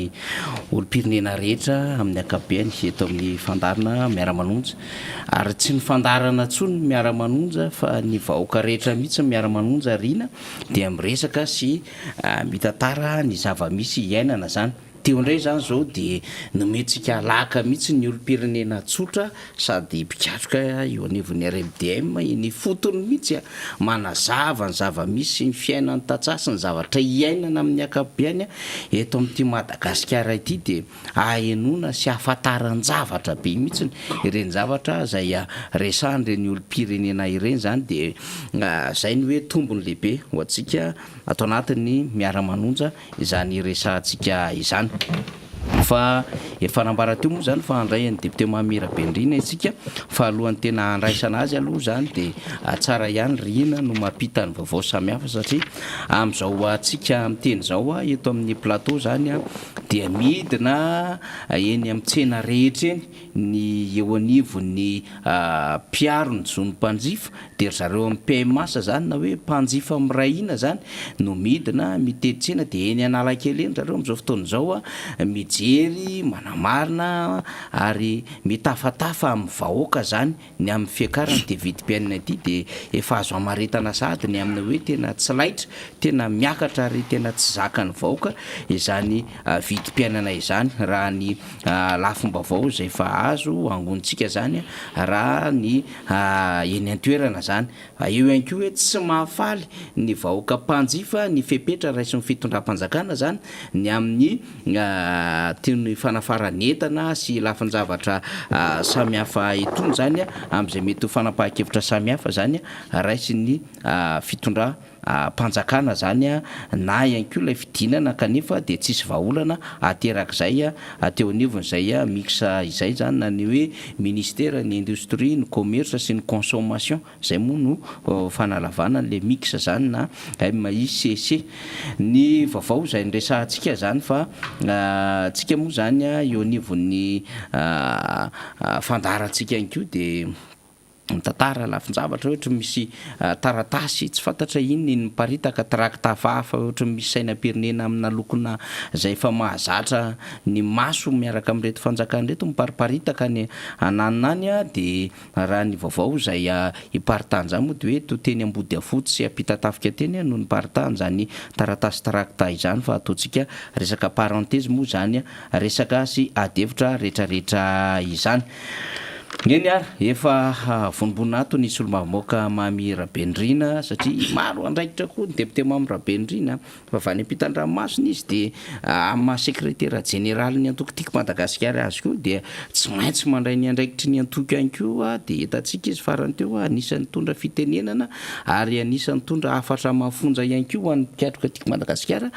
olom-pirenena rehetra amin'ny ankapobeny eto amin'ny fandaharana Miara-manonja. Ary tsy ny fandaharana intsony ny Miara-manonja fa ny vahoaka rehetra mihitsy ny Miara-manonja Rina dia miresaka sy mitantara ny zava-misy iainana izany. Teo indray izany izao dia nomentsika laka mihitsy ny olom-pirenena tsotra sady mpikatroka eo anivon'ny RMDM eny ifotony mihitsy manazava ny zava-misy sy ny fiainan'ny tantsaha sy ny zavatra iainana amin'ny ankapobeny eto amin'ity Madagasikara ity dia ahenoana sy ahafantaran-javatra be mihitsy ireny zavatra izay resahan'ireny olom-pirenena ireny izany dia izay ny hoe tombony lehibe ho antsika ato anatin'ny miara-manonja izany resahantsika izany. Fa efa nambara teo moa izany fa handray an'i député Mamy Rabendrina isika fa alohan'ny tena handraisana azy aloha izany dia tsara ihany Rina no mampita ny vaovao samihafa satria amin'izao antsika miteny izao eto amin'ny plateau izany dia midina eny amin'ny tsena rehetra eny ny eo anivon'ny mpiaro ny zon'ny mpanjifa dia ry zareo amin'ny PMH zany na hoe mpanjifa miray hina zany no midina mitety tsena dia eny Analakely eny zareo amin'izao fotoana izao mijery. Mijery, manamarina ary mitafatafa amin'ny vahoaka izany ny amin'ny fiakaran'ity vidim-piainana ity dia efa azo hamaritana sahady ny amin'ny hoe tena tsy laitra, tena miakatra ary tena tsy zakan'ny vahoaka izany vidim-piainana izany raha ny lafim-baovao izay efa azo angonintsika izany raha ny eny an-toerana izany. Eo ihany koa hoe tsy mahafaly ny vahoaka mpanjifa ny fepetra raisin'ny fitondram-panjakana izany ny amin'ny toy ny fanafaran'entana sy lafin-javatra samihafa itony izany amin'izay mety ho fanapahan-kevitra samihafa izany raisin'ny fitondram-panjakana izany na ihany koa ilay fidinana kanefa dia tsisy vahaolana aterak'izay teo anivon'izay mix izay izany na ny hoe ministeran'ny indostria, ny commerce sy ny consommation. Zay moa no fanalavana an'le mix zany na MICC. Ny vaovao izay niresahantsika zany fa tsika moa zany eo anivon'ny fandaharantsika ihany koa dia mitantara lafin-javatra ohatra misy taratasy tsy fantatra inona iny miparitaka, tract hafahafa ohatra misy sainam-pirenena amina lokona izay efa mahazatra ny maso miaraka amin'ireto fanjakana ireto mipariparitaka any ananona any dia Raha ny vaovao izay hiparitahan'izany moa dia hoe toa teny Ambodiafotsy sy Ampitatafika teny no niparitahan'izany taratasy trakta izany fa ataontsika resaka parenthèse moa izany resaka sy ady hevitra retraretra izany. Eny ary, efa vonombonona ato ny solombavambahoaka Mamy Rabenirina satria maro andraikitra koa ny député Mamy Rabenirina. Fa avy any ampitan-dranomasina izy dia amin'ny maha sekretera jeneralin'ny antoko Tiako Madagasikara azy koa dia tsy maintsy mandray ny andraikitry ny antoko ihany koa dia hitantsika izy farany teo anisan'ny nitondra fitenenana ary anisan'ny nitondra hafatra mafonja ihany koa ho an'ny mpikatroka Tiako Madagasikara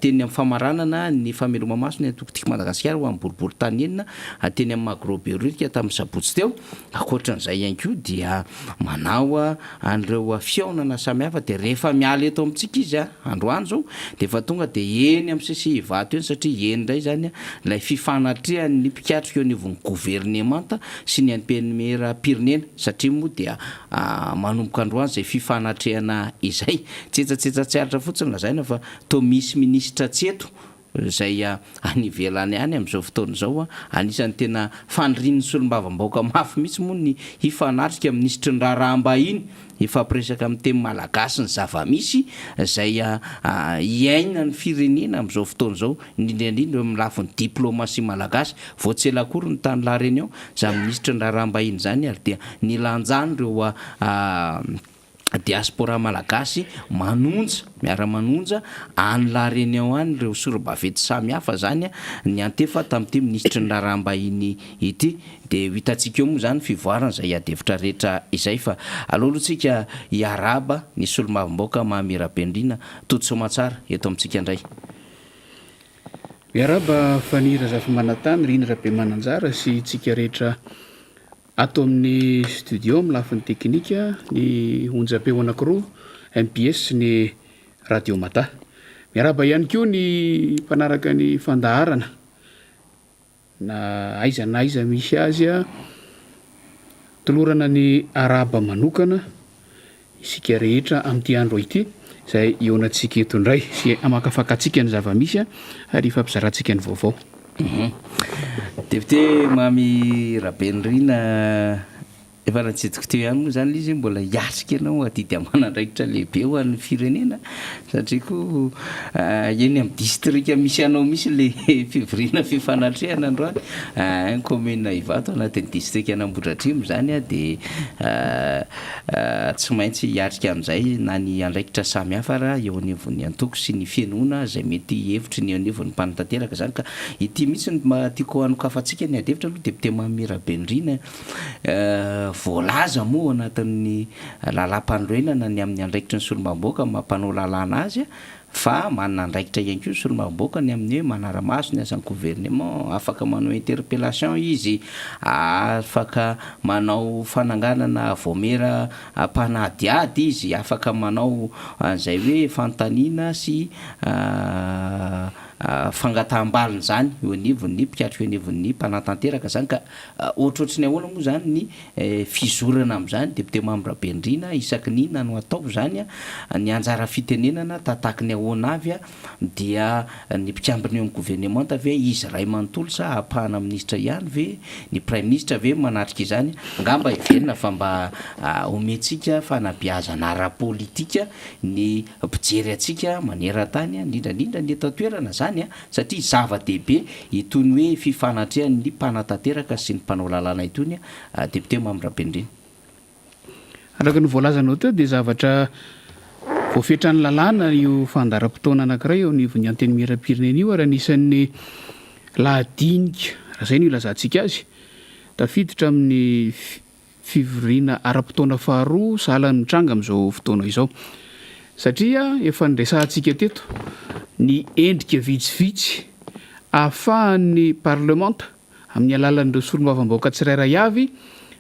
teny amin'ny famaranana ny fameloma-maso ny antoko Tiako Madagasikara ho an'ny boriborintany enina teny amin'ny Magro Behoririka tamin'ny sabotsy teo. Ankoatran'izay ihany koa dia manao an'ireo fihaonana samihafa dia rehefa miala eto amintsika izy androany izao dia efa tonga dia eny amin'ny CCI Ivato eny satria eny indray izany ilay fifanatrehan'ny mpikatroka eo anivon'ny governemanta sy ny antenimieram-pirenena satria moa dia manomboka androany izay fifanatrehana izay. Tsetsatsetsa tsy aritra fotsiny lazaina fa toa misy minisitra tsy eto izay any ivelany any amin'izao fotoana izao. Anisan'ny tena fanirian'ny solombavambahoaka mafy mihitsy moa ny hifanatrika amin'ny minisitry ny raharaham-bahiny, hifampiresaka amin'ny teny malagasy ny zava-misy izay iainan'ny firenena amin'izao fotoana izao, indrindra indrindra eo amin'ny lafiny diplaomasia malagasy. Vao tsy ela akory ny tany La Réunion izany minisitry ny raharaham-bahiny izany ary dia nilanjan'ireo Diaspora malagasy manonja, miara-manonja any La Réunion any ireo sora-baventy samihafa zany niantefa tamin'ity minisitry ny raharaham-bahiny ity. Dia ho hitantsika eo moa zany fivoarana izay adihevitra rehetra izay fa aleo aloha tsika hiarahaba ny solombavambahoaka Mamy Rabenirina tody soamantsara eto amintsika indray. Miarahaba Fanny Razafimanantany, Rina Rabemananjara sy tsika rehetra Ato amin'ny studio amin'ny lafiny teknika ny onjam-peo anankiroa, mbs sy ny Radio Mada. Miarahaba ihany koa ny mpanaraka ny fandaharana na aiza na aiza misy azy. Tolorana ny arahaba manokana isika rehetra amin'ity andro ity izay hihaonantsika eto indray sy hamakafakantsika ny zava-misy ary hifampizarantsika ny vaovao. Député Mamy Rabenirina, efa natsidiko teo ihany moa izany ilay izy hoe mbola hiatrika ianao adidy aman'andraikitra lehibe ho an'ny firenena satria koa eny amin'ny distrika misy anao mihitsy ilay fivoriana fifanatrehana androany, commune Ivato anatin'ny distrikan'Ambohidratrimo izany dia Tsy maintsy hiatrika an'izay na ny andraikitra samihafa ara eo anivon'ny antoko sy ny fihenoana izay mety hevitry ny eo anivon'ny mpanatanteraka izany ka ity mihitsy no mba tiako hanokafantsika ny adihevitra aloha Député Mamy Rabenirina voalaza moa ao anatin'ny lalàmpanorenana ny amin'ny andraikitry ny solombavambahoaka maha mpanao lalàna azy Fa manana andraikitra ihany koa ny solombavambahoaka ny amin'ny hoe manara-maso ny asan'ny gouvernement, afaka manao interpellation izy, afaka manao fananganana vaomiera mpanadihady izy, afaka manao an'izay hoe fanontaniana sy. fangataham-baliny izany eo anivon'ny mpikatroka eo anivon'ny mpanatanteraka izany ka ohatrohatry ny ahoana moa izany ny fizorana amin'izany député Mamy Rabenirina isaky ny inona no atao izany ny anjara fitenenana tataky ny ahoana avy dia ny mpikambana eo amin'ny governemanta ve izy iray manontolo sa ampahana minisitra ihany ve ny praiminisitra ve manatrika izany angamba heverina fa mba omentsika fanabeazana ara-politika ny mpijery antsika maneran-tany indrindra indrindra ny eto an-toerana izany satria zava-dehibe itony hoe fifanatrehan'ny mpanatanteraka sy ny mpanao lalàna itony Député Mamy Rabenirina. Araka ny voalazanao teo dia zavatra voafetran'ny lalàna io fandaharam-potoana anankiray eo anivon'ny Antenimierampirenena io ary anisan'ny lahadinika, raha izay no ilazantsika azy, tafiditra amin'ny fivoriana ara-potoana faharoa sahala ny mitranga amin'izao fotoana izao. Satria efa niresahantsika teto ny endrika vitsivitsy ahafahan'ny parlemanta amin'ny alalan'ireo solombavambahoaka tsirairay avy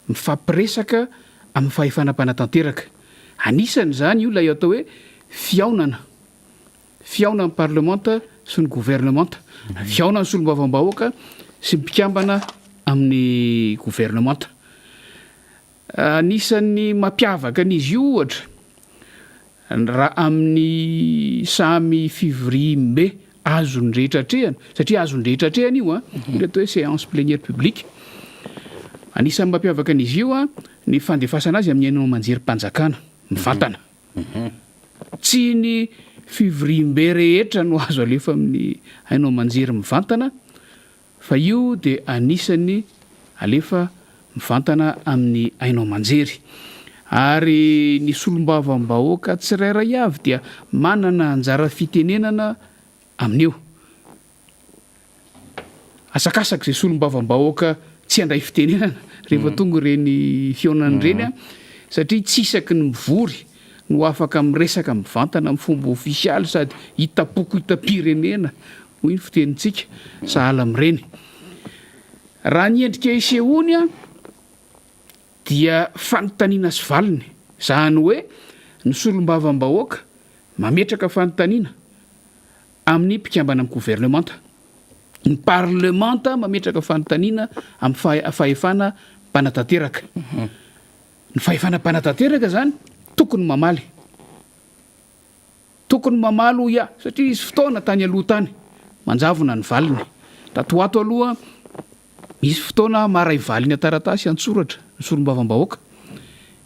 mifampiresaka amin'ny fahefana mpanatanteraka. Anisan'izany io ilay atao hoe fihaonana, fihaonan'ny parlemanta sy ny governemanta, fihaonan'ny solombavambahoaka sy ny mpikambana amin'ny governemanta. Anisan'ny mampiavaka an'izy io ohatra, raha amin'ny samy fivoriambe azon'ny rehetra atrehana, satria azon'ny rehetra atrehana io an, ilay atao hoe séance plénière publique, anisan'ny mampiavaka an'izy io ny fandefasana azy amin'ny haino aman-jerim-panjakana mivantana. Tsy ny fivoriambe rehetra no azo alefa amin'ny haino aman-jery mivantana Fa io dia anisan'ny alefa mivantana amin'ny haino aman-jery. Ary ny solombavambahoaka tsirairay avy dia manana anjara fitenenana amin'io. Asakasaka izay solombavambahoaka tsy handray fitenenana rehefa tonga ireny fihaonana ireny satria tsy isaky ny mivory no afaka miresaka mivantana amin'ny fomba ofisialy sady hitam-poko hitam-pirenena hoy ny fitenintsika, sahala amin'ireny. Raha ny endrika isehoany dia fanontaniana sy valiny, izany hoe ny solombavambahoaka mametraka fanontaniana amin'ny mpikambana amin'ny governemanta, ny parlemanta mametraka fanontaniana amin'ny fahefana mpanatanteraka. Ny fahefana mpanatanteraka izany tokony mamaly. Tokony mamaly hoy aho satria hisy fotoana tany aloha tany manjavona ny valiny. Tato ho ato aloha misy fotoana maharay valiny an-taratasy an-tsoratra ny solombavambahoaka,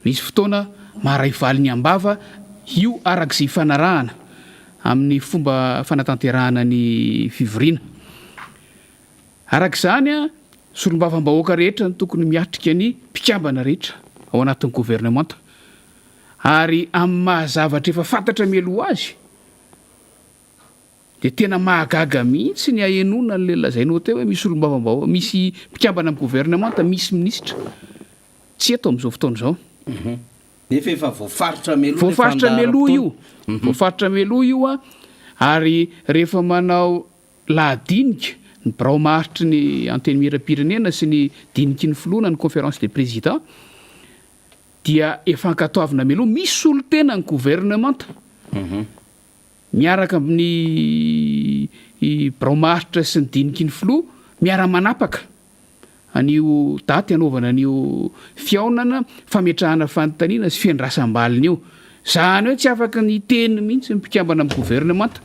misy fotoana maharay valiny am-bava, io araka izay ifanarahana amin'ny fomba fanatanterahana ny fivoriana. Araka izany, solombavambahoaka rehetra no tokony miatrika ny mpikambana rehetra ao anatin'ny governemanta. Ary amin'ny maha zavatra efa fantatra mialoha azy dia tena mahagaga mihitsy ny ahenoana an'ilay lazainao teo hoe misy solombavambahoaka, misy mpikambana amin'ny governemanta, misy minisitra tsy eto amin'izao fotoana izao. Nefa efa voafaritra mialoha ilay Voafaritra mialoha io, fandaharam-potoana. voafaritra mialoha io an, ary rehefa manao lahadinika ny birao maharitry ny Antenimierampirenena sy ny diniky ny filoha na ny conférence des présidents, dia efa ankatoavina mialoha, misy solontena ny governemanta miaraka amin'ny birao maharitra sy ny diniky ny filoha miara-manapaka an'io daty hanaovana an'io fihaonana fametrahana fanontaniana sy fiandrasam-baliny io. Izany hoe tsy afaka ny hiteny mihitsy ny mpikambana amin'ny governemanta.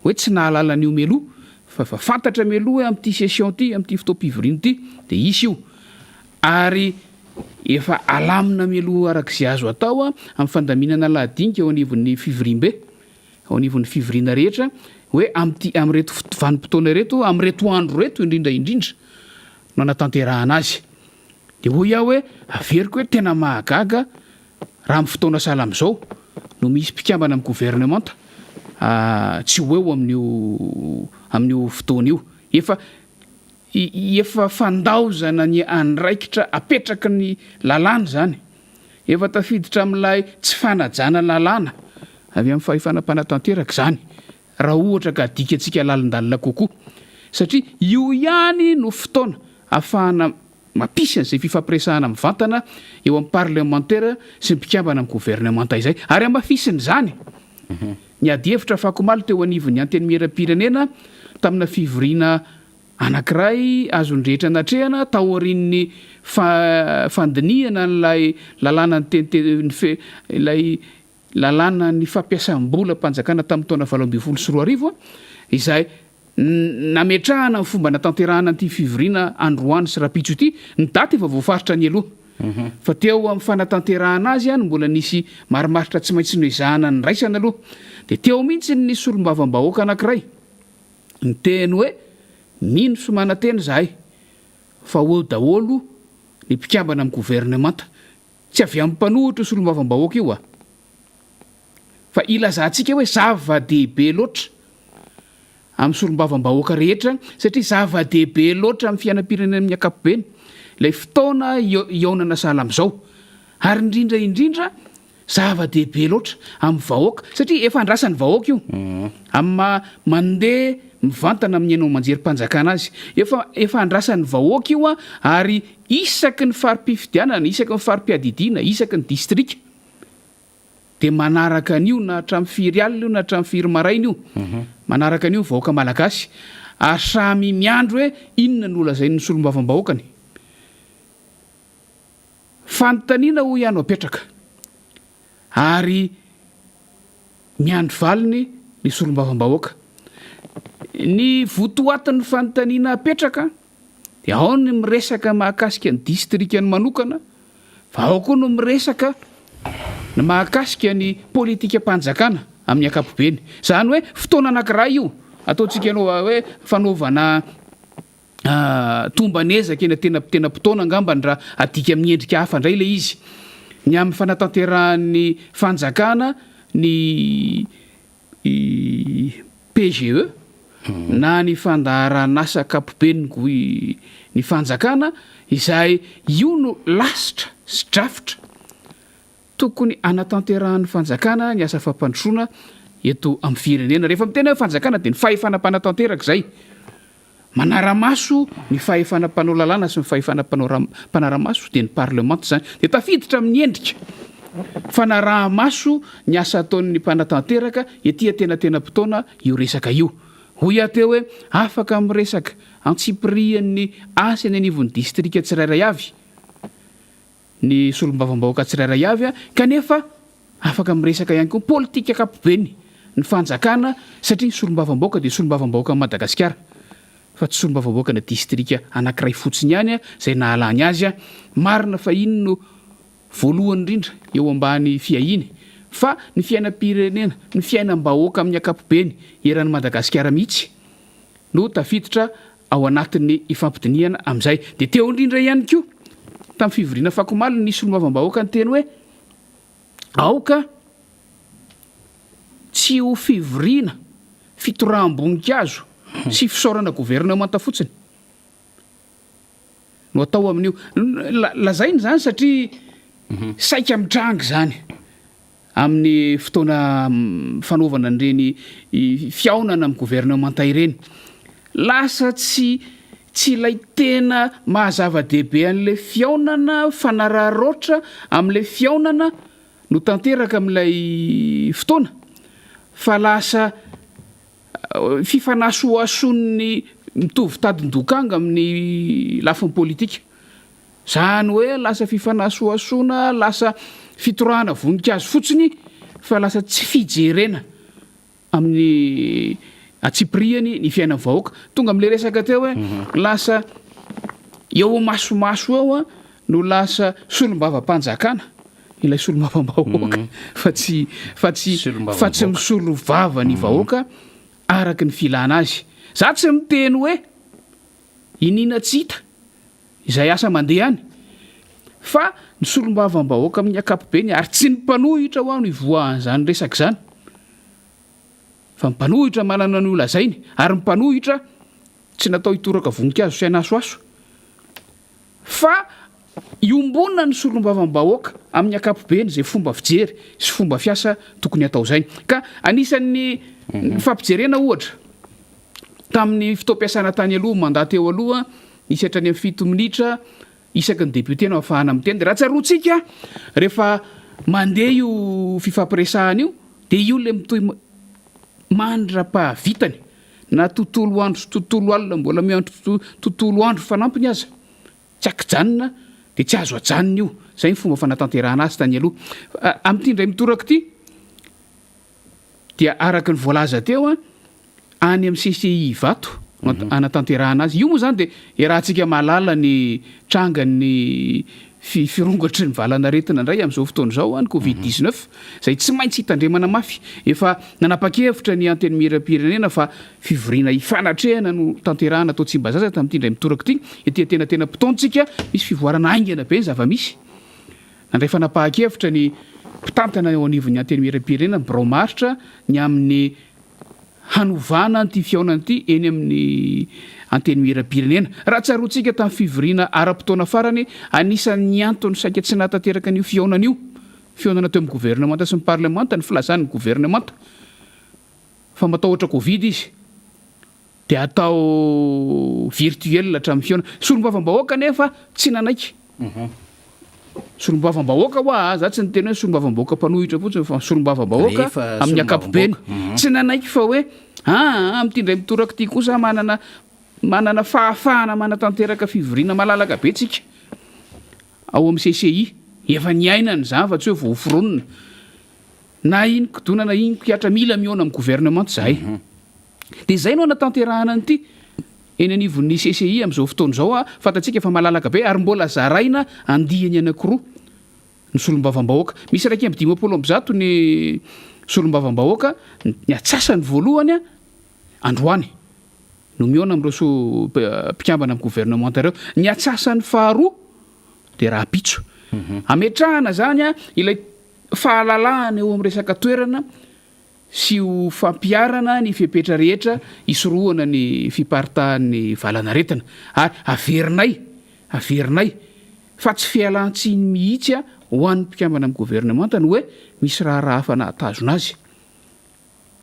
hoe tsy nahalala an'io mialoha fa efa fantatra mialoha hoe amin'ity session ity, amin'ity fotoam-pivoriana ity dia hisy io ary efa alamina mialoha araka izay azo atao amin'ny fandaminana lahadinika eo anivon'ny fivoriambe, eo anivon'ny fivoriana rehetra hoe amin'ity amin'ireto vanim-potoana ireto, amin'ireto andro ireto indrindra indrindra no anatanterahana azy. Dia hoy aho hoe averiko hoe tena mahagaga Raha amin'ny fotoana sahala amin'izao no misy mpikambana amin'ny governemanta tsy ho eo amin'io amin'io fotoana io. Efa efa fandaozana ny andraikitra apetraky ny lalàna izany. Efa tafiditra amin'ilay tsy fanajana lalàna avy amin'ny fahefana mpanatanteraka izany raha ohatra ka adikantsika lalindalina kokoa. Satria io ihany no fotoana ahafahana Mampisy an'izay fifampiresahana mivantana eo amin'ny parlemantera sy ny mpikambana amin'ny governemanta izay. Ary hamafisin'izany, Ny adihevitra afakomaly teo anivon'ny Antenimierampirenena tamina fivoriana anankiray azon'ny rehetra natrehana taorian'ny fandinihana an'ilay lalàna ilay lalànan'ny fampiasam-bolam-panjakana tamin'ny taona 2018 izay nametrahana ny fomba natanterahana an'ity fivoriana androany sy rahampitso ity, ny daty efa voafaritra nialoha fa teo amin'ny fanatanterahana azy no mbola nisy marimaritra tsy maintsy noezahana niraisana aloha dia teo mihitsy ny solombavambahoaka anankiray niteny hoe mino sy manantena izahay fa ho eo daholo ny mpikambana amin'ny governemanta Tsy avy amin'ny mpanohitra io solombavambahoaka io a! Fa ilazantsika hoe zava-dehibe loatra amin'ny solombavambahoaka rehetra satria zava-dehibe loatra amin'ny fiainam-pirenena amin'ny ankapobeny ilay fotoana hihaonana sahala amin'izao ary indrindra indrindra zava-dehibe loatra amin'ny vahoaka satria efa andrasan'ny vahoaka io amin'ny maha mandeha mivantana amin'ny haino aman-jerim-panjakana azy. Efa efa andrasan'ny vahoaka io ary isaky ny fari-pifidianana, isaky ny fari-piadidiana, isaky ny distrika dia manaraka an'io na hatramin'ny firy alina io na hatramin'ny firy maraina io. Manaraka an'io ny vahoaka malagasy ary samy miandry hoe inona no holazain'ny solombavambahoakany. Fanontaniana hoy aho no apetraka ary miandry valiny ny solombavambahoaka. Ny votoatin'ny fanontaniana apetraka dia ao ny miresaka mahakasika ny distrikany manokana fa ao koa no miresaka ny mahakasika ny politikam-panjakana amin'ny ankapobeny. Izany hoe fotoana anankiray io ataontsika hoe fanaovana Tomban'ezaka eny an-tenam-potoana angambany raha adika amin'ny endrika hafa indray ilay izy. Ny amin'ny fanatanterahan'ny fanjakana ny PGE na ny fandaharan'asa ankapoben'ny ny fanjakana izay io no lasitra sy drafitra Tokony hanatanterahan'ny fanjakana ny asa fampandrosoana eto amin'ny firenena. Rehefa miteny hoe fanjakana dia ny fahefana mpanatanteraka izay. Manara-maso ny fahefana mpanao lalàna sy ny fahefana mpanara-maso dia ny parlemanta izany. Dia tafiditra amin'ny endrika fanaraha-maso ny asa ataon'ny mpanatanteraka ety antenatenam-potoana io resaka io. Hoy aho teo hoe afaka miresaka antsipirihan'ny asa eny anivon'ny distrika tsirairay avy. ny solombavambahoaka tsirairay avy kanefa afaka miresaka ihany koa politika ankapobeny ny fanjakana satria ny solombavambahoaka dia solombavambahoakan'i Madagasikara fa tsy solombavambahoakana distrika anankiray fotsiny ihany izay nahalany azy. Marina fa iny no voalohany indrindra eo ambany fiahiany fa ny fiainam-pirenena, ny fiainam-bahoaka amin'ny ankapobeny eran'i Madagasikara mihitsy no tafiditra ao anatin'ny ifampidinihana amin'izay. Dia teo indrindra ihany koa, tamin'ny fivoriana afakomaly, ny solombavambahoaka niteny hoe, aoka tsy ho fivoriana fitoraham-boninkazo sy fisaorana governemanta fotsiny no atao amin'io. Lazaina izany satria saika mitranga izany. Amin'ny fotoana fanaovana an'ireny fihaonana amin'ny governemanta ireny. Lasa tsy tsy ilay tena maha zava-dehibe an'ilay fihaonana, fanararaotra amin'ilay fihaonana no tanteraka amin'ilay fotoana fa lasa Fifanasohasoan'ny mitovy tadin-dokanga amin'ny lafiny politika. Izany hoe lasa fifanasohasoana, lasa fitorahana voninkazo fotsiny fa lasa tsy fijerena amin'ny antsipirihany ny fiainan'ny vahoaka. Tonga amin'ilay resaka teo hoe lasa eo imasomaso eo no lasa solombavampanjakana ilay solombavambahoaka fa tsy fa tsy fa tsy misolo vava ny vahoaka araka ny filana azy. Za tsy miteny hoe iniana tsy hita izay asa mandeha any fa ny solombavambahoaka amin'ny ankapobeny ary tsy ny mpanohitra hoa no ivoahan'izany resaka izany fa ny mpanohitra manana ny ho lazainy ary ny mpanohitra tsy natao hitoraka voninkazo sy hanasohaso Fa iombonan'ny solombavambahoaka amin'ny ankapobeny izay fomba fijery sy fomba fiasa tokony hatao izay. Ka anisan'ny nifampijerena ohatra, tamin'ny fotoam-piasana tany aloha, mandat teo aloha, nisy hatrany amin'ny fito minitra isaky ny député no ahafahana miteny. Dia raha tsaroantsika, rehefa mandeha io fifampiresahana io, dia io ilay mitohy. Mandra-pahavitany, na tontolo andro sy tontolo alina mbola miandry tontolo andro fanampiny aza, tsy ankijanona dia tsy azo ajanona io. Izay ny fomba fanatanterahana azy tany aloha. Amin'ity indray mitoraka ity dia araka ny voalaza teo, any amin'ny CCI Ivato no anatanterahana azy. Io moa izany dia iarahantsika mahalala ny trangan'ny firongatry ny valan'aretina indray amin'izao fotoana izao, ny covid 19, izay tsy maintsy hitandremana mafy. Efa nanapa-kevitra ny Antenimierampirenena fa fivoriana ifanatrehana no tanterahana tao Tsimbazaza tamin'ity indray mitoraka ity. Ety antenatenam-potoantsika, misy fivoarana haingana be ny zava-misy. Nandray fanapahan-kevitra ny mpitantana eo anivon'ny Antenimierampirenena, ny birao maharitra, ny amin'ny hanovana an'ity fihaonana ity eny amin'ny Antenimierampirenena. Raha tsaroantsika tamin'ny fivoriana ara-potoana farany, anisan'ny antony saika tsy nahatanteraka an'io fihaonana io, fihaonana teo amin'ny governemanta sy ny parlemanta, ny filazan'ny governemanta fa matahotra Covid izy, dia atao virtuel hatramin'ny fihaonana. Solombavambahoaka anefa tsy nanaiky. Solombavambahoaka hoa a, za tsy niteny hoe solombavambahoaka mpanohitra fotsiny fa solombavambahoaka amin'ny ankapobeny. Tsy nanaiky fa hoe aa amin'ity indray mitoraka ity kosa manana manana fahafahana manatanteraka fivoriana malalaka be tsika ao amin'ny CCI. Efa niainana izany fa tsy hoe vao hoforonina. Na ino kidona na ino kiatra mila mihaona amin'ny gouvernement izahay. Dia izay no anatanterahana an'ity eny anivon'ny CCI amin'izao fotoana izao. Fantatsika fa malalaka be ary mbola zaraina andiany anankiroa ny solombavambahoaka. Misy 151 ny solombavambahoaka, ny atsasany voalohany androany no mihaona amin'ireo mpikambana amin'ny gouvernemanta ireo. Ny atsasany faharoa dia rahampitso. Ametrahana izany ilay fahalalahana eo amin'ny resaka toerana sy ho fampiharana ny fepetra rehetra hisorohana ny fiparitahan'ny valan'aretina. Ary averinay, averinay, fa tsy fialan-tsiny mihitsy ho an'ny mpikambana amin'ny governemanta ny hoe misy raharaha hafa nahatazona azy,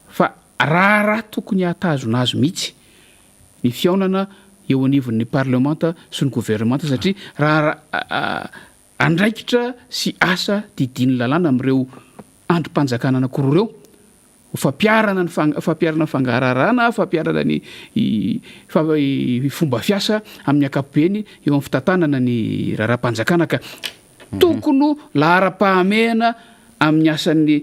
fa raharaha tokony hahatazona azy mihitsy ny fihaonana eo anivon'ny parlemanta sy ny governemanta satria raharaha Andraikitra sy asa didian'ny lalàna amin'ireo andrim-panjakana anankiroa ireo ho fampiharana ny fampiharana ny fangaraharaana, fampiharana ny fomba fiasa amin'ny ankapobeny eo amin'ny fitantanana ny raharaham-panjakana ka tokony ho laharam-pahamehana amin'ny asan'ny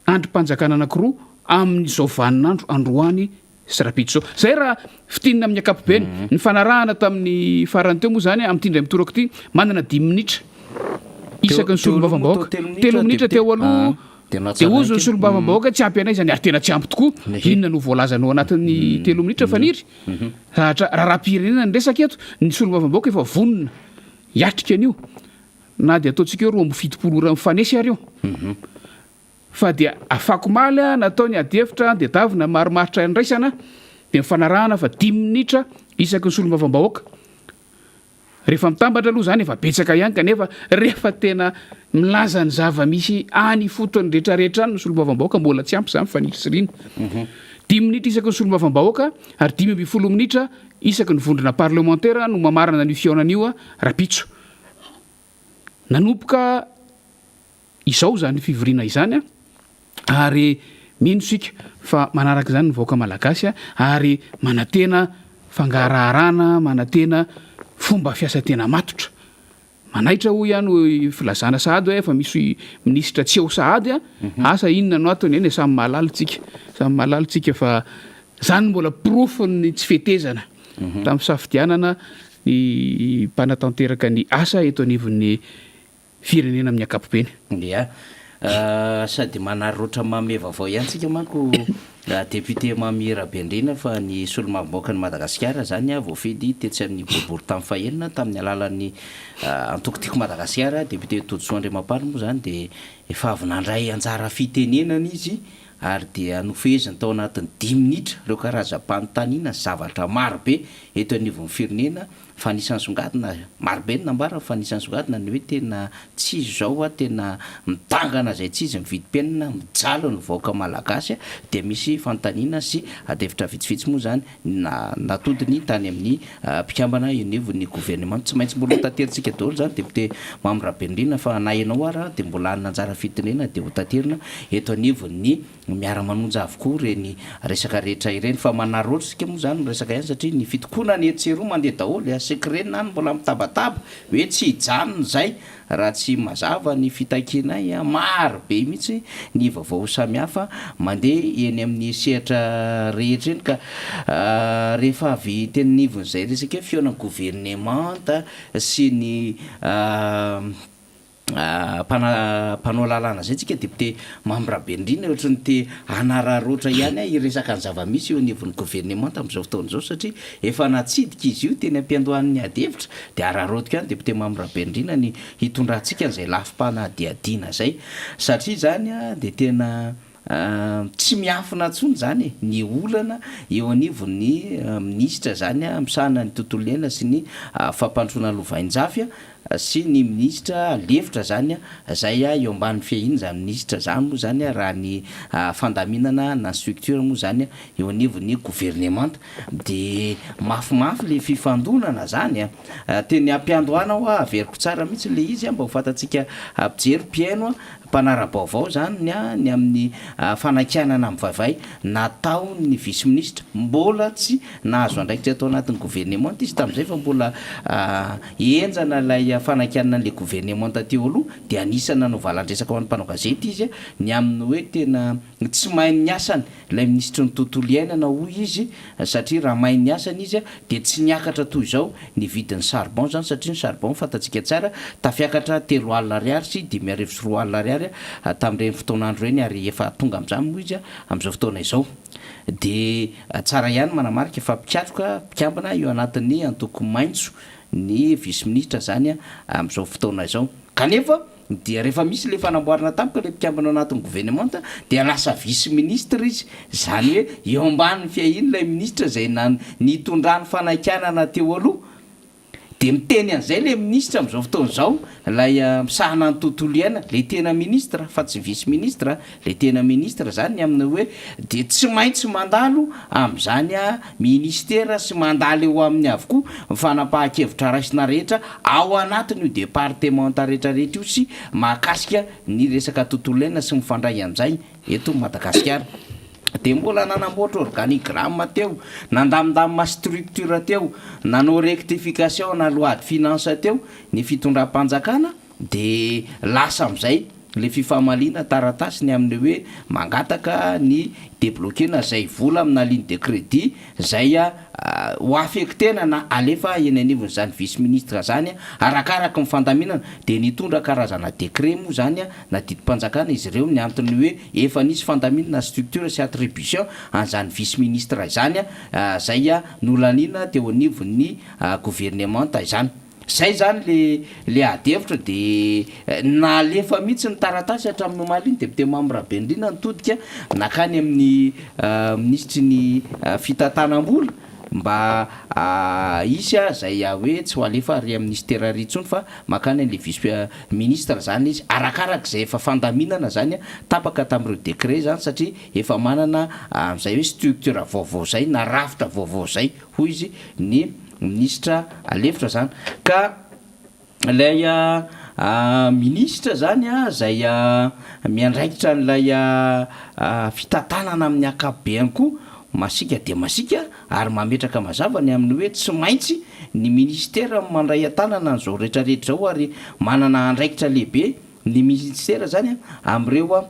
andrim-panjakana anankiroa amin'izao vaninandro androany sy rahampitso izao. Izay raha fintinina amin'ny ankapobeny. Ny fanarahana tamin'ny farany teo moa izany, amin'ity indray mitoraka ity, manana dimy minitra isaky ny solombavambahoaka. Telo minitra teo aloha dia hozy ny solombavambahoaka tsy ampy anay izany, ary tena tsy ampy tokoa. Inona no voalazanao anatin'ny telo minitra Faniry? Raha raharaham-pirenena ny resaka eto, ny solombavambahoaka efa vonona hiatrika an'io. Na dia ataontsika hoe 72 ora mifanesy ary io. Fa dia afakomaly natao ny adihevitra dia davina marimaritra andraisana dia nifanarahana fa dimy minitra isaky ny solombavambahoaka. Rehefa mitambatra aloha izany efa betsaka ihany kanefa rehefa tena milaza ny zava-misy any ifotony rehetrarehetra any ny solombavambahoaka mbola tsy ampy izany fanirisiriana. Dimy minitra isaky ny solombavambahoaka ary 15 minitra isaky ny vondrona parlemantera no mamarana an'io fihaonana io rahampitso. Nanomboka izao izany fivoriana izany ary mino isika fa manaraka izany ny vahoaka malagasy ary manantena fangaraharana, manantena fomba fiasa tena matotra. Manaitra hoy aho ny filazana sahady hoe efa misy minisitra tsy eo sahady, asa inona no atony, eny e samy mahalala isika, samy mahalala isika fa izany no mbola porofon'ny tsy fetezana tamin'ny fisafidianana ny mpanatanteraka ny asa eto anivon'ny firenena amin'ny ankapobeny. Ya. Sady manararaotra manome vaovao ihany tsika manko député Mamy Rabeandriana fa ny solombavambahoakan'i Madagasikara zany voafidy tetsy amin'ny boriborintany fahenina tamin'ny alalan'ny antoko Tiako Madagasikara, député Todisoa Andriamampandry moa zany dia efa avy nandray anjara fitenenana izy ary dia nofeheziny tao anatin'ny dimy minitra ireo karazam-panontaniana sy zavatra maro be eto anivon'ny firenena. Fa anisan'ny songadina, marobe ny nambara fa anisan'ny songadina ny hoe tena tsy izy izao a, tena midangana izay tsy izy ny vidim-piainana, mijaly ny vahoaka malagasy a, dia misy fanontaniana sy adihevitra vitsivitsy moa izany natodiny tany amin'ny mpikambana eo anivon'ny governemanta. Tsy maintsy mbola ho taterintsika daholo izany député Mamy Rabenirina fa na ianao ara dia mbola hanana anjara fitenena dia ho taterina eto anivon'ny miara-manonja avokoa ireny resaka rehetra ireny fa manararaotra isika moa izany miresaka ihany satria ny fitokonana etsy sy eroa mandeha daholo, secret-na any mbola mitabataba hoe tsy hijanona izay Raha tsy mazava ny fitakianay, maro be mihitsy ny vaovao samihafa mandeha eny amin'ny sehatra rehetra eny ka rehefa avy teny anivon'izay resaka hoe fihaonan'ny governemanta sy ny mpanao lalàna izay tsika député Mamy Rabenirina ohatry ny te hanararaotra ihany aho hiresaka ny zava-misy eo anivon'ny governemanta amin'izao fotoana izao satria efa natsidika izy io teny am-piandohan'ny ady hevitra dia araraotiko ihany député Mamy Rabenirina ny hitondrantsika an'izay lafim-panadihadiana izay satria izany dia tena tsy miafina intsony izany e ny olana eo anivon'ny minisitra izany misahana ny tontolo iainana sy ny fampandrosoana lovainjafy sy ny minisitra lefitra zany zay eo ambany fiahiana zany minisitra zany moa zany raha ny fandaminana na structure moa zany eo anivon'ny governemanta de mafimafy le fifandonana zany a, teny ampiandohana hoa averiko tsara mihitsy le izy mba ho fantatsika mpijery mpihaino Mpanara-baovao izany ny ny amin'ny fanakianana mivaivay nataon'ny vice-minisitra. Mbola tsy nahazo andraikitra tao anatin'ny governemanta izy tamin'izay fa mbola henjana ilay fanakianana an'ilay governemanta teo aloha dia anisan'ny nanao valan-dresaka ho an'ny mpanao gazety izy ny amin'ny hoe tena tsy mahay ny asany Ilay minisitry ny tontolo iainana hoy izy satria raha mahay ny asany izy dia tsy niakatra toy izao ny vidin'ny charbon izany satria ny charbon fantatsika tsara tafiakatra 30 ariary sy 2005 ariary tamin'ireny fotoan'andro ireny ary efa tonga amin'izany moa izy amin'izao fotoana izao dia tsara ihany manamarika fa mpikatroka mpikambana eo anatin'ny antoko maitso ny vice ministra izany amin'izao fotoana izao kanefa Dia rehefa misy ilay fanamboarana tampoka ilay mpikambana ao anatin'ny govenemanta dia lasa vice ministre izy, izany hoe eo ambany fiahian'ilay ministra izay nitondrany fanaikanana teo aloha. Dia miteny an'izay ilay ministra amin'izao fotoana izao, ilay misahana ny tontolo iainana, ilay tena ministre fa tsy vice ministre, ilay tena ministre izany ny amin'ny hoe dia tsy maintsy mandalo amin'izany ministera sy mandalo eo aminy avokoa ny fanapahan-kevitra raisina rehetra ao anatin'io departemanta rehetra rehetra io sy mahakasika ny resaka tontolo iainana sy mifandray amin'izay eto Madagasikara. Dia mbola nanamboatra organigramme teo, nandamindamina structure teo, nanao rectification na loi de finance teo ny fitondram-panjakana dia lasa amin'izay ilay fifamaliana taratasy ny amin'ny hoe mangataka ny debloquer-na izay vola amina ligne de crédit izay ho affecter-na na alefa eny anivon'izany vice ministre izany arakaraky ny fandaminana dia nitondra karazana décret moa izany na didim-panjakana izy ireo ny antony hoe efa nisy fandaminana structure sy attribution an'izany vice ministre izany izay nolaniana teo anivon'ny governemanta izany. Zay zany le le ady hevitra de nalefa mihitsy ny taratasy hatramin'ny omaly iny député Mamy Rabenirina nitodika nakany amin'ny minisitry ny fitantanam-bola mba hisy zay hoe tsy ho alefa ary amin'ny ministera ary intsony fa makany an'le vice ministre zany izy arakarak'izay efa fandaminana zany tapaka tamin'ireo décret zany satria efa manana an'izay hoe structure vaovao zay na rafitra vaovao zay hoy izy ny minisitra lefitra zany ka ilay minisitra zany zay miandraikitra an'ilay fitantanana amin'ny ankapobeany koa masiaka dia masiaka ary mametraka mazava ny amin'ny hoe tsy maintsy ny minisitera no mandray an-tanana an'izao rehetrarehetra izao ary manana andraikitra lehibe ny minisitera zany amin'ireo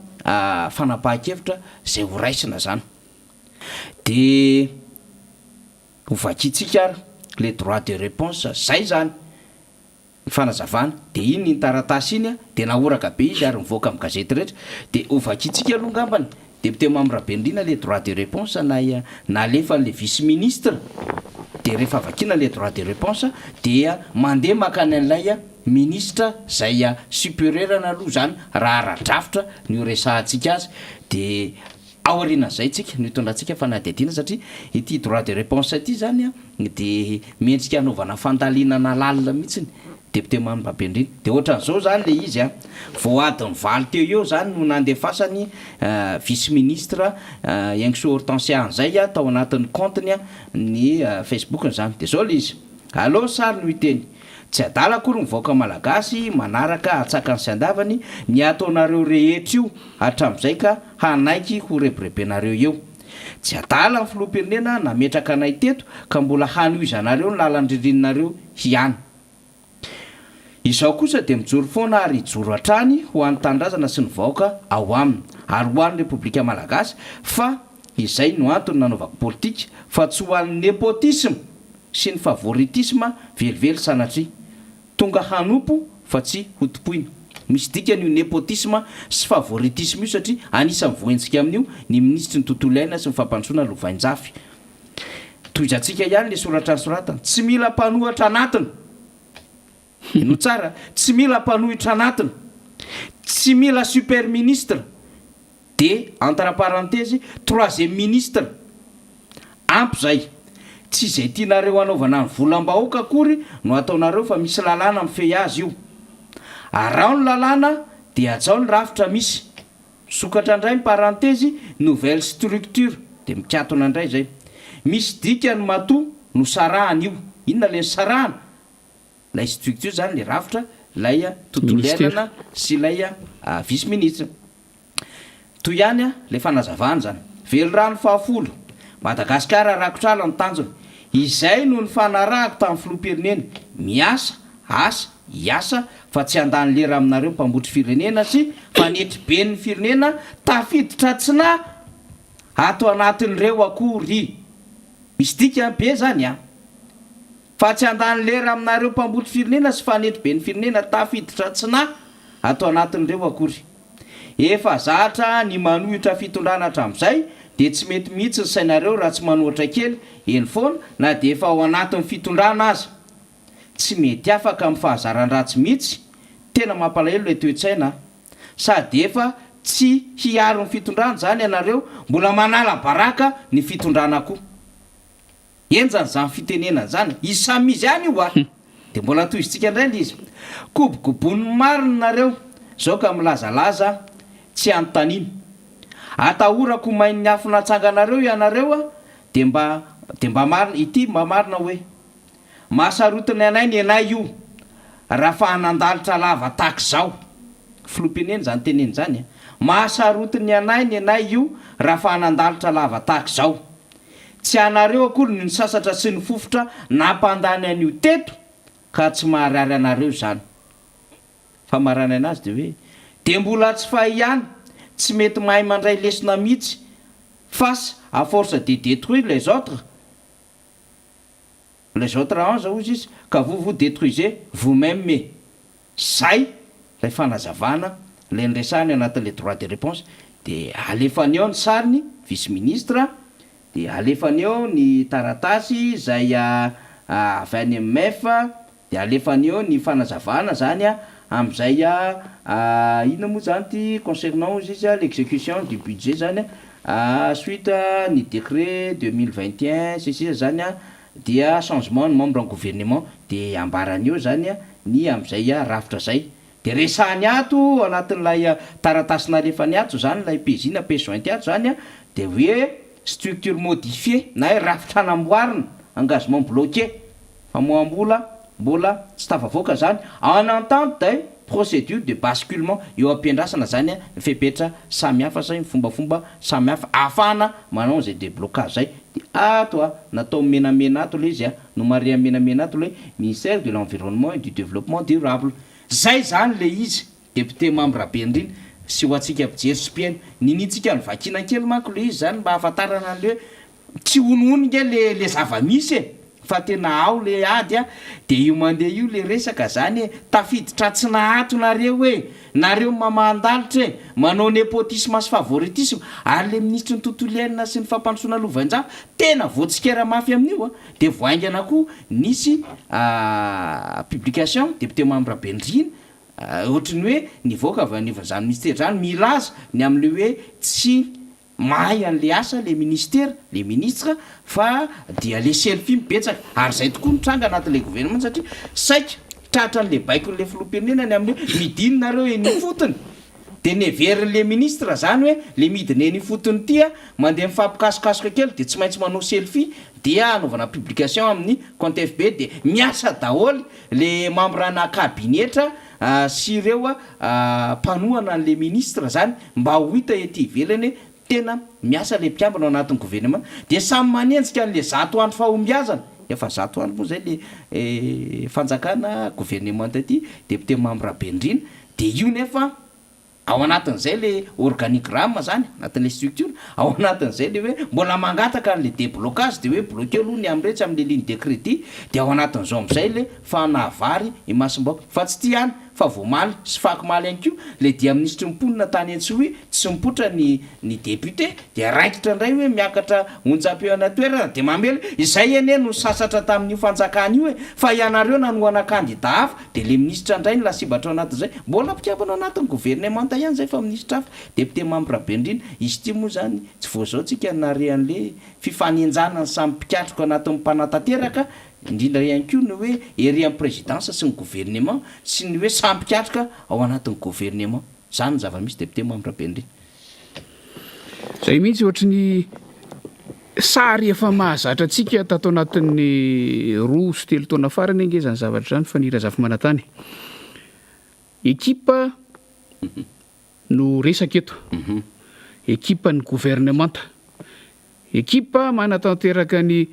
fanapahan-kevitra izay ho raisina zany dia Ho vakintsika ary le droit de réponse zay zany ny fanazavana de iny iny taratasy iny de nahoraka be izy ary nivoaka amin'ny gazety rehetra de ho vakintsika aloha ngambany député Mamy Rabenirina le droit de réponse na nalefan'le vice ministre de rehefa vakiana le droit de réponse dia mandeha makany an'ilay ministre zay supérieur-ny aloha zany raha ara-drafitra no iresahantsika azy de. Aorianan'izay tsika no hitondrantsika fanadihadiana satria ity droit de réponse ity izany dia mendrika hanaovana fandalinana lalina mihitsy. Député Mamy Rabendrina. Dia ohatran'izao izany ilay izy an. Vao adiny valo teo eo izany no nandefasany vice ministre Haingosoa Hortensia an'izay tao anatin'ny compte-ny ny Facebook-ny izany. Dia izao ilay izy. Aleo ny sary no hiteny. Tsy adala akory ny vahoaka malagasy manaraka atsakany sy andavany ny ataonareo rehetra io hatramin'izay ka hanaiky ho rebirebenareo eo. Tsy adala ny filoham-pirenena nametraka anay teto ka mbola hanohizanareo ny lalan-drindrininareo ihany. Izao kosa dia mijoro foana ary hijoro hatrany ho an'ny tanindrazana sy ny vahoaka ao aminy ary ho an'ny Repoblika Malagasy fa izay no antony nanaovako politika fa tsy ho an'ny nepotisme sy ny favoritisme velively sanatria. Tonga hanompo fa tsy hotompoina. Misy dikany io nepotisme sy favoritisme io satria anisan'ny voahenjika amin'io ny minisitry ny tontolo iainana sy ny fampandrosoana lovainjafy. Tohizantsika ihany le soratra nosoratana. Tsy mila mpanohatra anatiny. Henoy tsara, tsy mila mpanohitra anatiny. Tsy mila super ministre. De entre parenthèse, troisième ministre. Ampy zay. Tsy izay tianareo hanaovana ny volam-bahoaka akory no ataonareo fa misy lalàna mifehy azy io. Araho ny lalàna dia hajao ny rafitra misy. Misokatra indray ny parentezy, nouvelle structure, dia mikatona indray izay. Misy dikany matoa nosarahana io. Inona ilay nosarahana? Ilay structure izany, ilay rafitra, ilay tontolo iainana sy ilay vice ministre. Toy ihany ilay fanazavana izany. Velirano fahafolo, Madagasikara rakotra ala ny tanjona. Izay no nifanarahako tamin'ny filoham-pirenena. Miasa, asa, hiasa fa tsy handany lera aminareo mpambotry firenena sy mpanetry ben'ny firenena tafiditra tsy na ato anatin'ireo akory. Misy dikany be zany an! Fa tsy handany lera aminareo mpambotry firenena sy fanetry ben'ny firenena tafiditra tsy na ato anatin'ireo akory. Efa zatra ny manohitra fitondrana hatramin'izay dia tsy mety mihitsy ny sainareo raha tsy manohatra kely eny foana na dia efa ao anatin'ny fitondrana aza. Tsy mety afaka amin'ny fahazaran-dratsy mihitsy, tena mampalahelo ilay toe-tsaina a! Sady efa tsy hiaro ny fitondrana izany ianareo mbola manala baraka ny fitondrana koa. Henjana izany fitenenana izany, izy samy izy ihany io a! Dia mbola tohizintsika indray ilay izy. Kobokobonin'ny marina nareo izao ka milazalaza tsy anontaniana. Atahorako ho main'ny afo natsanganareo ianareo a! Dia mba dia mba marina, ity mba marina hoe. Mahasarotiny anay nenay io raha fa nandalitra lava tahak'izao. Filoham-pirenena izany teneny izany a. Mahasarotiny anay nenay io raha fa nandalitra lava tahak'izao. Tsy anareo akory ny nisasatra sy nifofotra nampandany an'io teto ka tsy maharary anareo izany. Famaranana azy dia hoe dia mbola tsy fahy ihany, tsy mety mahay mandray lesona mihitsy face à force de détruire les autres. Les autres anges hozy izy ka vous vous detruisez vous meme e! Zay lay fanazavana lay niresahany anatin'le droit de réponse de alefany eo ny sariny vice ministre de alefany eo ny taratasy zay avy any amin'ny MEF de alefany eo ny fanazavana zany am'zay inona moa zany ty concernant hozy izy l'execution du budget zany suite ny décret 2021 sy ny sisa zany dia changement ny membre ny gouvernement de ambarany eo zany ny am'zay rafitra zay de resahany ato anatin'ilay taratasy nalefany ato zany ilay PJ na pièce jointe ato zany de hoe structure modifiée na hoe rafitra namboarina, engagement bloqué, famoaham-bola mbola tsy tafavoaka zany en attente des procédures de basculement, eo am-piandrasana zany ny fepetra samihafa sy ny fombafomba samihafa ahafahana manao an'izay déblocage zay de ato a natao menamena ato le izy a nomarihana menamena ato le ministère de l'environnement et du développement durable zay zany le izy. Député Mamy Rabenirina sy ho antsika mpijery sy mpihaino, niniantsika novakiana kely manko le izy zany mba ahafantarana an'le hoe tsy honohono nge le le zava-misy e! Fa tena ao le ady a! De io mandeha io le resaka zany e! Tafiditra tsy nahato nareo e! Nareo mamahan-dalitra e! Manao nepotisme sy favoritisme! Ary le minisitry ny tontolo iainana sy ny fampandrosoana lovainjafy tena voatsikera mafy amin'io a! De vao haingana koa nisy publication député Mamy Rabenirina ohatry ny hoe nivoaka avy anivon'izany ministera izany milaza ny amin'ilay hoe tsy. mahay an'le asa le ministera, le ministre fa dia le selfie no betsaka ary zay tokoa no tranga anatin'le gouvernement satria saika tratran'le baikon'le filoham-pirenena ny amin'ny hoe midina nareo eny ifotony de neverin'le ministre zany hoe le midina eny ifotony ity a mandeha mifampikasokasoka kely de tsy maintsy manao selfie dia anaovana publication amin'ny compte FB de miasa daholo le membre ana kabinetra sy ireo mpanohana an'le ministre zany mba ho hita ety ivelany hoe tena miasa le mpikambana ao anatin'ny gouvernement de samy manenjika an'le 100 andro fahombiazana, efa 100 andro moa zay le fanjakana gouvernement ity, député Mamy Rabendrina, de io nefa ao anatin'izay le organigramme zany, anatin'le structure, ao anatin'izay le hoe mbola mangataka an'le déblocage de hoe bloqué aloha ny am'iretsy am'le ligne de crédit, de ao anatin'izao am'izay le fanavary imasom-bahoaka fa tsy tia ihany fa voamaly sy fakomaly ihany koa le dia minisitry ny mponina tany Antsohihy tsy mipoitra ny ny député de raikitra indray hoe miakatra onjam-peo any an-toerana de mamely izay anie no sasatra tamin'io fanjakana io e fa ianareo nanohana kandida hafa de le minisitra indray ny lasibatra ao anatin'izay mbola mpikambana ao anatin'ny gouvernemanta ihany zay fa minisitra hafa, député Mamy Rabendrina. Izy ity moa zany tsy vao zao tsika nare an'le fifanenjanany samy mpikatroka anatin'ny mpanatanteraka, indrindra ihany koa ny hoe ery amin'ny présidence sy ny gouvernement sy ny hoe samy mpikatroka ao anatin'ny gouvernement. Zany ny zava-misy, député Mamy Rabendrina. Zay mihitsy, ohatry ny sary efa mahazatra antsika tato anatin'ny 2 sy 3 taona farany ange zany zavatra zany. Fa ny Razafimanantany ekipa no resaka eto, ekipa ny gouvernemanta, ekipa manatanteraka ny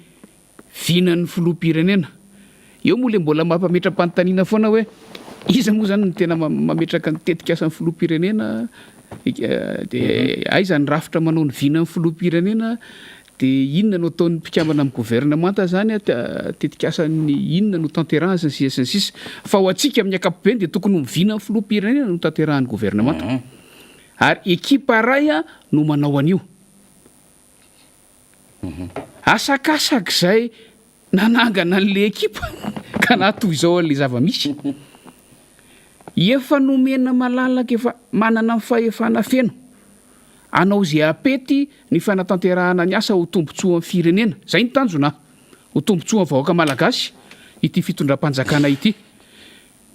vinan'ny filoham-pirenena. Eo moa le mbola mampametra-panontaniana foana hoe iza moa zany no tena mametraka ny tetik'asan'ny filoham-pirenena, de aiza ny rafitra manao ny vinan'ny filoham-pirenena, de inona no ataon'ny mpikambana amin'ny gouvernemanta zany a, tetik'asan'ny inona no tanterahana sy ny sisa sy ny sisa. Fa ho antsika amin'ny ankapobeny de tokony ho vinan'ny filoham-pirenena no tanterahan'ny gouvernemanta ary ekipa ray a no manao an'io. Asakasak'izay nanangana an'le ekipa ka na toy izao an'le zava-misy. Efa nomena malalaka, efa manana ny fahefana feno hanao izay apety ny fanatanterahana ny asa ho tombontsoan'ny firenena. Izay ny tanjona, ho tombontsoan'ny vahoaka malagasy ity fitondram-panjakana ity.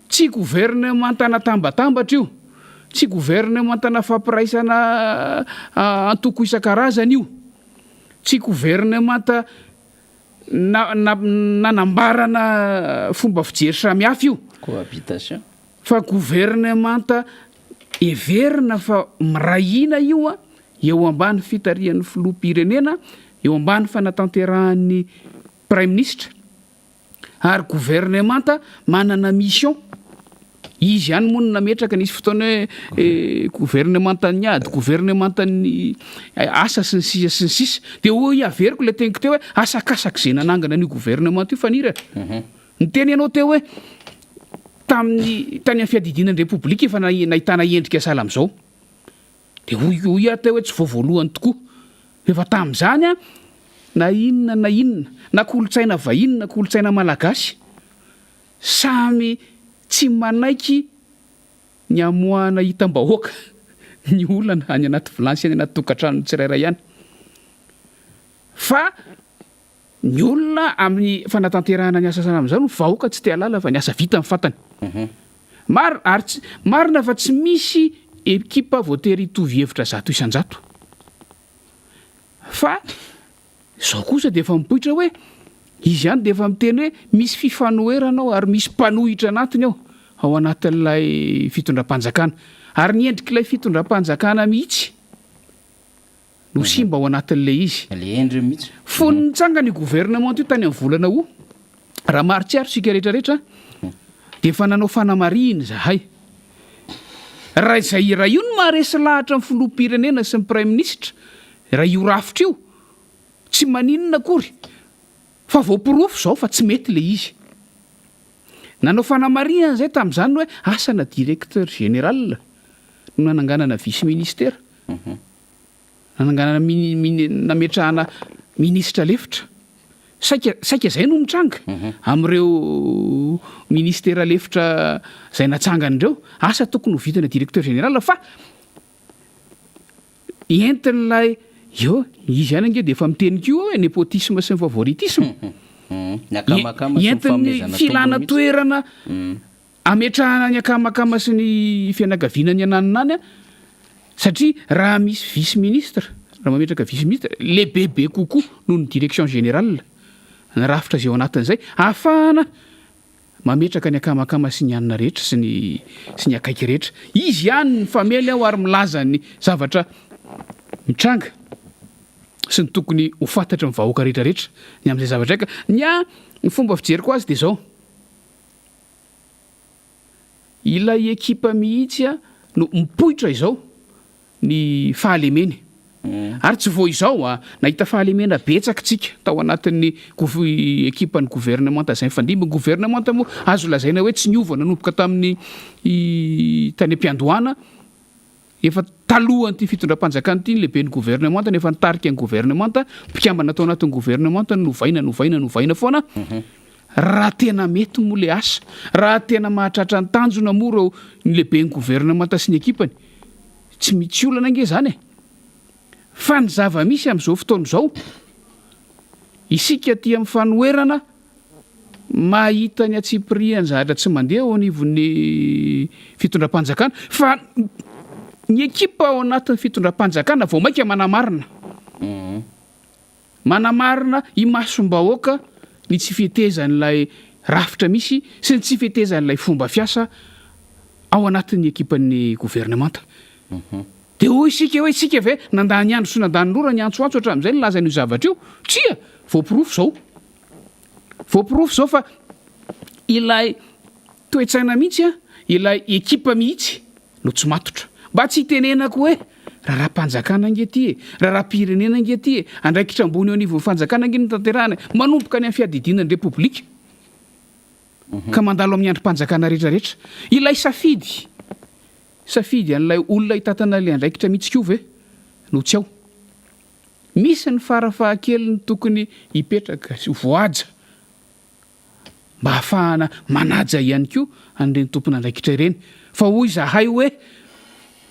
Tsy gouvernemanta natambatambatra io, tsy gouvernemanta fampiraisana antoko isan-karazany io, tsy gouvernemanta nanambarana fomba fijery samihafa io. Cohabitation. Fa gouvernemanta heverina fa miray hina io a, eo ambany fitarihan'ny filoham-pirenena, eo ambany fanatanterahan'ny praiminisitra. Ary gouvernemanta manana mission. Izy ihany moa no nametraka, nisy fotoana hoe gouvernemantan'ny ady, gouvernemantan'ny asa sy ny sisa sy ny sisa. Dia hoy averiko ilay teniko teo hoe asakasak'izay nanangana an'io gouvernemanta io Faniry a. Niteny ianao teo hoe tamin'ny tany amin'ny fiadidiana ny Repoblika efa nahitana endrika sahala amin'izao. Dia hoy hoy aho teo hoe tsy vao voalohany tokoa. Efa tamin'izany an, na inona na inona, na kolontsaina vahiny na kolontsaina malagasy, samy tsy manaiky ny hamoahana hitam-bahoaka ny olana any anaty vilany sy any anaty tokantranony tsirairay any. Fa ny olona amin'ny fanatanterahana ny asa sahala amin'izao no vahoaka tsy te hahalala fa ny asa vita ny fantany. Marina, ary tsy, marina fa tsy misy ekipa voatery hitovy hevitra 100%. Fa izao kosa dia efa mipoitra hoe izy ihany dia efa miteny hoe misy fifanoherana ao ary misy mpanohitra anatiny ao, ao anatin'ilay fitondram-panjakana. Ary ny endrik'ilay fitondram-panjakana mihitsy no simba ao anatin'ilay izy. Ilay endriny mihitsy. Fony nitsangana io gouvernement io tany amin'ny volana août, raha mahatsiaro isika rehetra rehetra, dia efa nanao fanamarihina izahay. Raha izay raha io no maharesy lahatra ny filoham-pirenena sy ny praiminisitra, raha io rafitra io, tsy maninona akory, fa voaporofo izao fa tsy mety ilay izy. Nanao fanamarihana izay tamin'izany hoe asana directeur général no nananganana vice-ministera. Nananganana mini nametrahana minisitra lefitra. Saika saika izay no mitranga amin'ireo ministera lefitra izay natsangana ireo. Asa tokony ho vitana directeur général fa entin'ilay Eo, izy ihany ange dia efa miteny koa hoe népotisme sy ny favoritisme. Ny akamakama sy ny Entin'ny fanomezana tombony filana mihitsy. toerana ametrahana ny akamakama sy ny fianakaviana ny ananona any satria raha misy vice ministre, raha mametraka vice ministre, lehibebe kokoa noho ny direction générale ny rafitra izay ao anatin'izay, ahafahana Mametraka ny akamakama sy ny hanina rehetra sy ny sy ny akaiky rehetra. Izy ihany ny famely aho ary milaza ny zavatra mitranga sy ny tokony ho fantatry ny vahoaka rehetra rehetra ny amin'izay zavatra izay ka ny ahy ny fomba fijeriko azy dia izao ilay ekipa mihitsy no mipoitra izao ny fahalemeny. Ary tsy vao izao a! Nahita fahalemena betsaka tsika tao anatin'ny gov- ekipan'ny governemanta izay nifandimby. Ny governemanta moa azo lazaina hoe tsy niova nanomboka tamin'ny tany am-piandohana, efa talohan'ity fitondram-panjakana ity ny lehiben'ny governemanta no efa nitarika ny governemanta, mpikambana tao anatin'ny governemanta no novaina, novaina, novaina foana. Raha tena mety moa ilay asa, raha tena mahatratra ny tanjona moa ireo ny lehiben'ny governemanta sy ny ekipany, Tsy mitsy olana ange izany e! Fa ny zava-misy amin'izao fotoana izao, isika aty amin'ny fanoherana mahita ny antsipirihan'ny zavatra tsy mandeha ao anivon'ny fitondram-panjakana, fa ny ekipa ao anatin'ny fitondram-panjakana vao mainka manamarina. Manamarina imasom-bahoaka ny tsy fetezan'ilay rafitra misy sy ny tsy fetezan'ilay fomba fiasa ao anatin'ny ekipan'ny governemanta. Dia hoy isika hoe isika ve nandany andro sy nandany ora niantsoantso hatramin'izay nilaza an'io zavatra io? Tsia! Voaporofo izao. Voaporofo izao fa ilay toe-tsaina mihitsy, ilay ekipa mihitsy no tsy matotra. Mba tsy hitenenako hoe raharaham-panjakana ange ity e, raharaham-pirenena ange ity e, andraikitra ambony eo anivon'ny fanjakana ange no tanterahana e, manomboka any amin'ny fiadidiana ny Repoblika ka mandalo amin'ny andrim-panjakana rehetrarehetra. Ilay safidy, safidy an'ilay olona hitantana ilay andraikitra mihitsy koa ve no tsy ao? Misy ny farafahakeliny tokony hipetraka sy ho voahaja. mba hahafahana manaja ihany koa an'ireny tompon'andraikitra ireny. Fa hoy izahay hoe,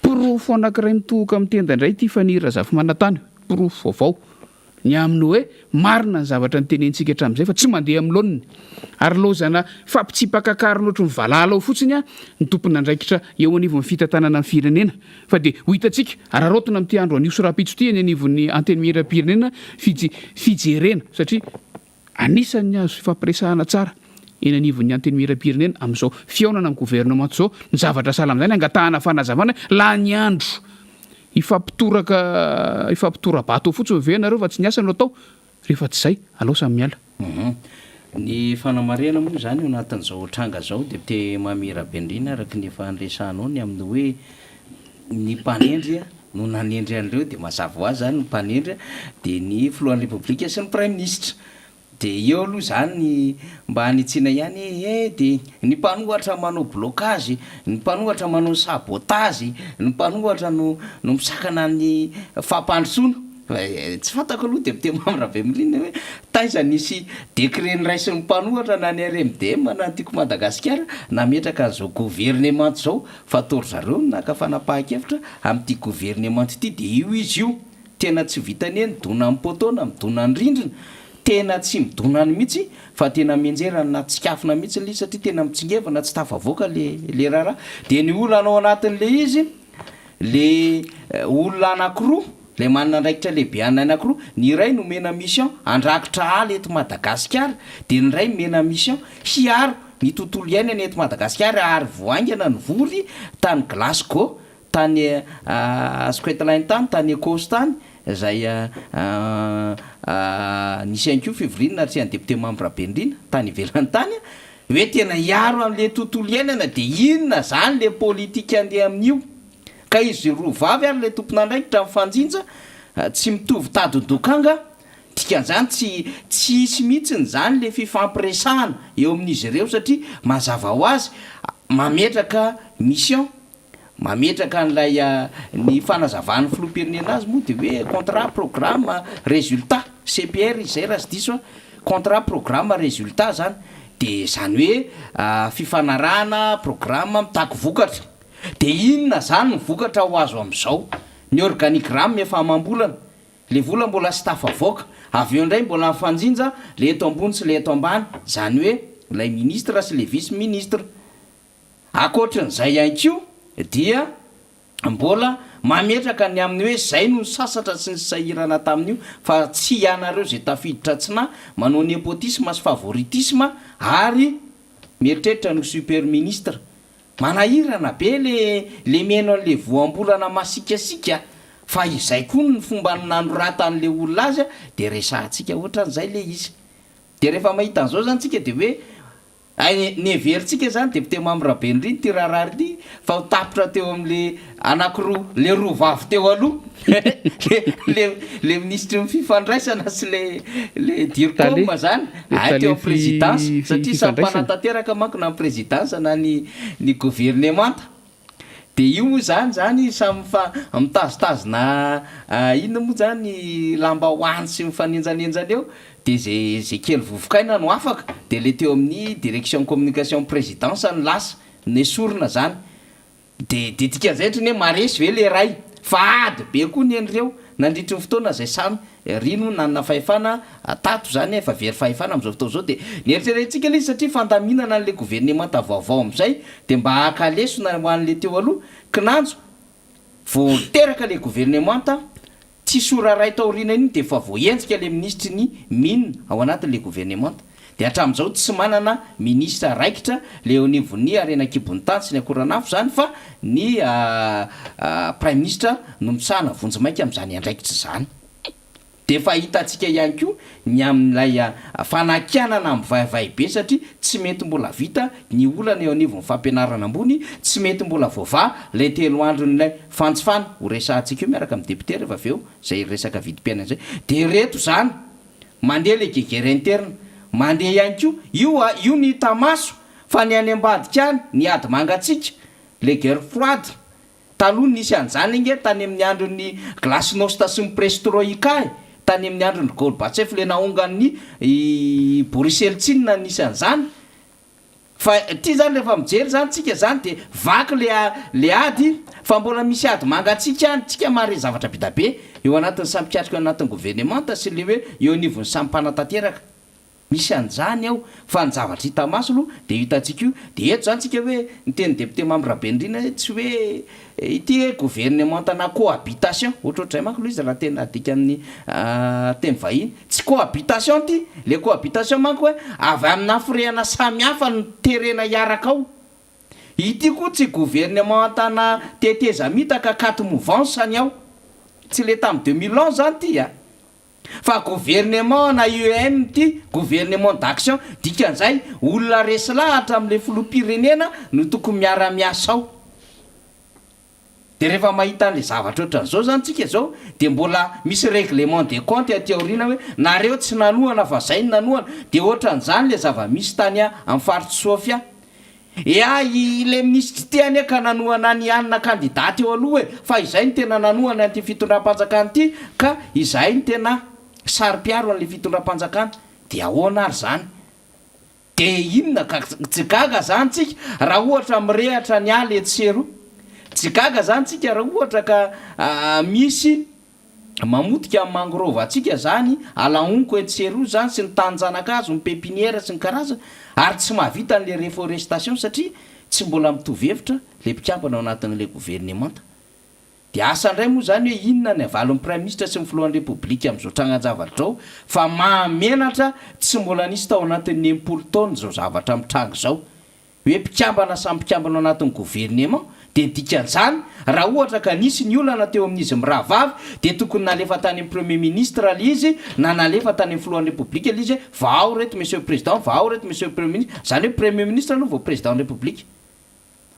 porofo anankiray mitohoka amin'ny tenda indray ity Faniry Razafimanantany, porofo vaovao ny amin'ny hoe marina ny zavatra notenenintsika hatramin'izay fa tsy mandeha amin'ny laoniny. Ary laozana fampitsipaka karona ohatry ny valala ao fotsiny ny tompon'andraikitra eo anivon'ny fitantanana ny firenena. Fa dia ho hitantsika, araraotina amin'ity andro anio sy rahampitso ity eny anivon'ny Antenimierampirenena fijerena satria Anisan'ny azo ifampiresahana tsara eny anivon'ny Antenimierampirenena amin'izao fihaonana amin'ny governemanta izao ny zavatra sahala amin'izany, angatahana fanazavana hoe lany andro hifampitoraka hifampitora-bato eo fotsiny ve ianareo fa tsy ny asa no atao? Rehefa tsy izay, alao samy miala. Ny fanamarihana moa izany ao anatin'izao tranga izao Député Mamy Rabenirina araka ny efa niresahanao ny amin'ny hoe ny mpanendry no nanendry an'ireo dia mazava ho azy izany ny mpanendry dia ny filohan'ny Repoblika sy ny praiminisitra. Dia eo aloha izany mba hanitsiana ihany hoe eh dia ny mpanohatra manao blocage, ny mpanohatra manao sabotage, ny mpanohatra no no misakana ny fampandrosoana. Tsy fantako aloha député Mamy Rabemirina hoe taiza nisy décret noraisin'ny mpanohatra na ny RMDM na ny Tiako Madagasikara nametraka an'izao governemanta izao Fa toa ry zareo no naka fanapahan-kevitra amin'ity governemanta ity dia io izy io. Tena tsy vitany hoe midona amin'ny poteau na midona ny rindrina, tena tsy midona any mihitsy fa tena mianjera any anaty tsikafona mihitsy ilay izy satria tena mitsingevana tsy tafavoaka le le raharaha. Dia ny olana ao anatin'ilay izy, le olona anankiroa, le manana andraikitra lehibe anankiroa, ny iray nomena mission handrakitra ala eto Madagasikara, dia ny iray nomena mission hiaro ny tontolo iainana eto Madagasikara ary vao haingana nivory tany Glasgow, tany Scotland tany, tany Ecosse tany, izay nisy ihany koa fivoriana natrehan'ny député Mamy Rabenirina tany ivelany tany, hoe tena hiaro an'ilay tontolo iainana dia inona izany ilay politika andeha amin'io? Ka izy roa vavy ary ilay tompon'andraikitra mifanjinja tsy mitovy tadin-dokanga, dikan'izany tsy tsy hisy mihitsiny izany ilay fifampiresahana eo amin'izy ireo satria mazava ho azy mametraka mission, mametraka an'ilay ny fanazavan'ny filoham-pirenena azy moa dia hoe contrat programme résultat, CPR izy izay raha tsy diso aho, contrat programme résultat izany, dia izany hoe fifanarahana programme mitaky vokatra. Dia inona izany ny vokatra ho azo amin'izao? Ny organigramme efa amam-bolana. Le vola mbola tsy tafavoaka. Avy eo indray mbola mifanjinja le eto ambony sy le eto ambany, izany hoe ilay ministre sy le vice ministre. Ankoatrin'izay ihany koa dia mbola mametraka ny amin'ny hoe izay no nisasatra sy nisahirana tamin'io fa tsy ianareo izay tafiditra tsy nahy manao nepotisme sy favoritisme ary mieritreritra ny ho super ministre. Manahirana be le le mihaino an'le voambolana masikasika fa izay koa ny fomba nanoratan'le olona azy de resahantsika ohatran'izay le izy. De rehefa mahita an'izao zany tsika de hoe Hay ny heverintsika izany député Mamy Rabenirina ity raharaha ity fa ho tapitra teo amin'le anakiroa le roa vavy teo aloha le le le minisitry ny fifandraisana sy le le Tale dircom zany le hay tale teo amin'ny fi présidence fi satria samy fifandraisana. mpanatanteraka manko na ny présidence na ny ny governemanta. Dia io moa izany izany samy mifa mitazotazona inona moa izany lambahoany sy mifanenjanenjana eo dia izay izay kely vovokaina no afaka dia ilay teo amin'ny direction communication présidence no lasa nesorina izany dia dia dikan'izay ohatran'ny hoe maharesy ve ilay ray fa ady be koa ny an'ireo nandritry ny fotoana izay samy Ry no nanana fahefana tato izany efa very fahefana amin'izao fotoana izao dia ny eritreretintsika ilay izy satria fandaminana an'ilay governemanta vaovao amin'izay dia mba haka lesona ho an'ilay teo aloha kinanjo vao teraka ilay governemanta tsisy ora iray taoriana iny dia efa voahenjika ilay minisitry ny mines ao anatin'ilay governemanta Dia hatramin'izao tsy manana minisitra raikitra le eo anivon'ny harena an-kibon'ny tany sy ny akoranafo izany fa ny praiminisitra no misahana vonjimaika amin'izany andraikitra izany. Dia efa hitantsika ihany koa ny amin'ilay fanakianana mivaivay be satria tsy mety mbola vita ny olana eo anivon'ny fampianarana ambony, tsy mety mbola voavaha ilay telo andron'ilay fanjifana, ho resahantsika eo miaraka amin'ny député rehefa avy eo izay resaka vidim-piainana izay. Dia ireto izany. Mandeha le guerre interne, mandeha ihany koa, io a, io ny hita maso, fa ny any ambadika any, ny ady mangatsiaka, le guerre froide, taloha nisy an'izany ange tany amin'ny andron'ny glasnost sy ny prestroïka e, tany amin'ny andron'i Gorbatchev le naongan'ny i Boris Eltsine nisy an'izany, Fa ity zany rehefa mijery zany tsika zany de vaky le le ady fa mbola misy ady mangatsiaka any, tsika mahare zavatra be da be eo anatin'ny samy mpikatroka eo anatin'ny governemanta sy le hoe eo anivon'ny samy mpanatanteraka. Misy an'izany ao fa ny zavatra hita maso aloha de io hitantsika io. De eto zany tsika hoe ny tenin'ny député Mamy Rabenirina hoe tsy hoe Ity hoe governemanta-na cohabitation, ohatrohatr'izay manko aloha izy raha tena adika amin'ny teny vahiny. Tsy cohabitation ity, le cohabitation manko hoe avy amina firehana samy hafa no terena hiaraka ao. Ity koa tsy governemanta-na tetezamita ka quatre mouvances ny ao. Tsy le tamin'ny 2011 zany ity a! Fa gouvernement na IEM ity, gouvernement d'action, dikan'izay olona resy lahatra amin'ilay filoham-pirenena no tokony miara-miasa ao. Dia rehefa mahita an'ilay zavatra ohatran'izao izany tsika izao dia mbola misy règlement des comptes aty aoriana hoe nareo tsy nanohana fa zay no nanohana, dia ohatran'izany ilay zava-misy tany amin'ny faritr'i Sofia. Ea ilay minisitra ity anie ka nanohana an'i Anna kandida teo aloha e! Fa izay no tena nanohana an'ity fitondram-panjakana ity ka izahay no tena saro-piaro an'ilay fitondram-panjakana. Dia ahoana ary izany? Dia inona ka? Tsy gaga izany tsika raha ohatra mirehatra ny ala etsy sy eroa. Tsy gaga izany tsika raha ohatra ka misy Mamotika ny mangrove antsika zany, ala honko etsy sy eroa zany sy ny tanin-janakazo, ny pepinière sy ny karazany, ary tsy mahavita an'le reforestation satria tsy mbola mitovy hevitra le mpikambana ao anatin'le governemanta. Dia asa indray moa zany hoe inona ny havalin'ny praiminisitra sy ny filohan'ny repoblika amin'izao trangan-javatra izao fa mahamenatra tsy mbola nisy tao anatin'ny 60 taona izao zavatra mitranga izao. Hoe mpikambana samy mpikambana ao anatin'ny gouvernement dia ny dikan'izany raha ohatra ka nisy ny olana teo amin'izy mirahavavy dia tokony nalefa tany amin'ny premier ministre ilay izy na nalefa tany amin'ny filohan'ny repoblika ilay izy hoe vahao reto monsieur le président vahao reto monsieur le premier ministre izany hoe premier ministre aloha vao président ny repoblika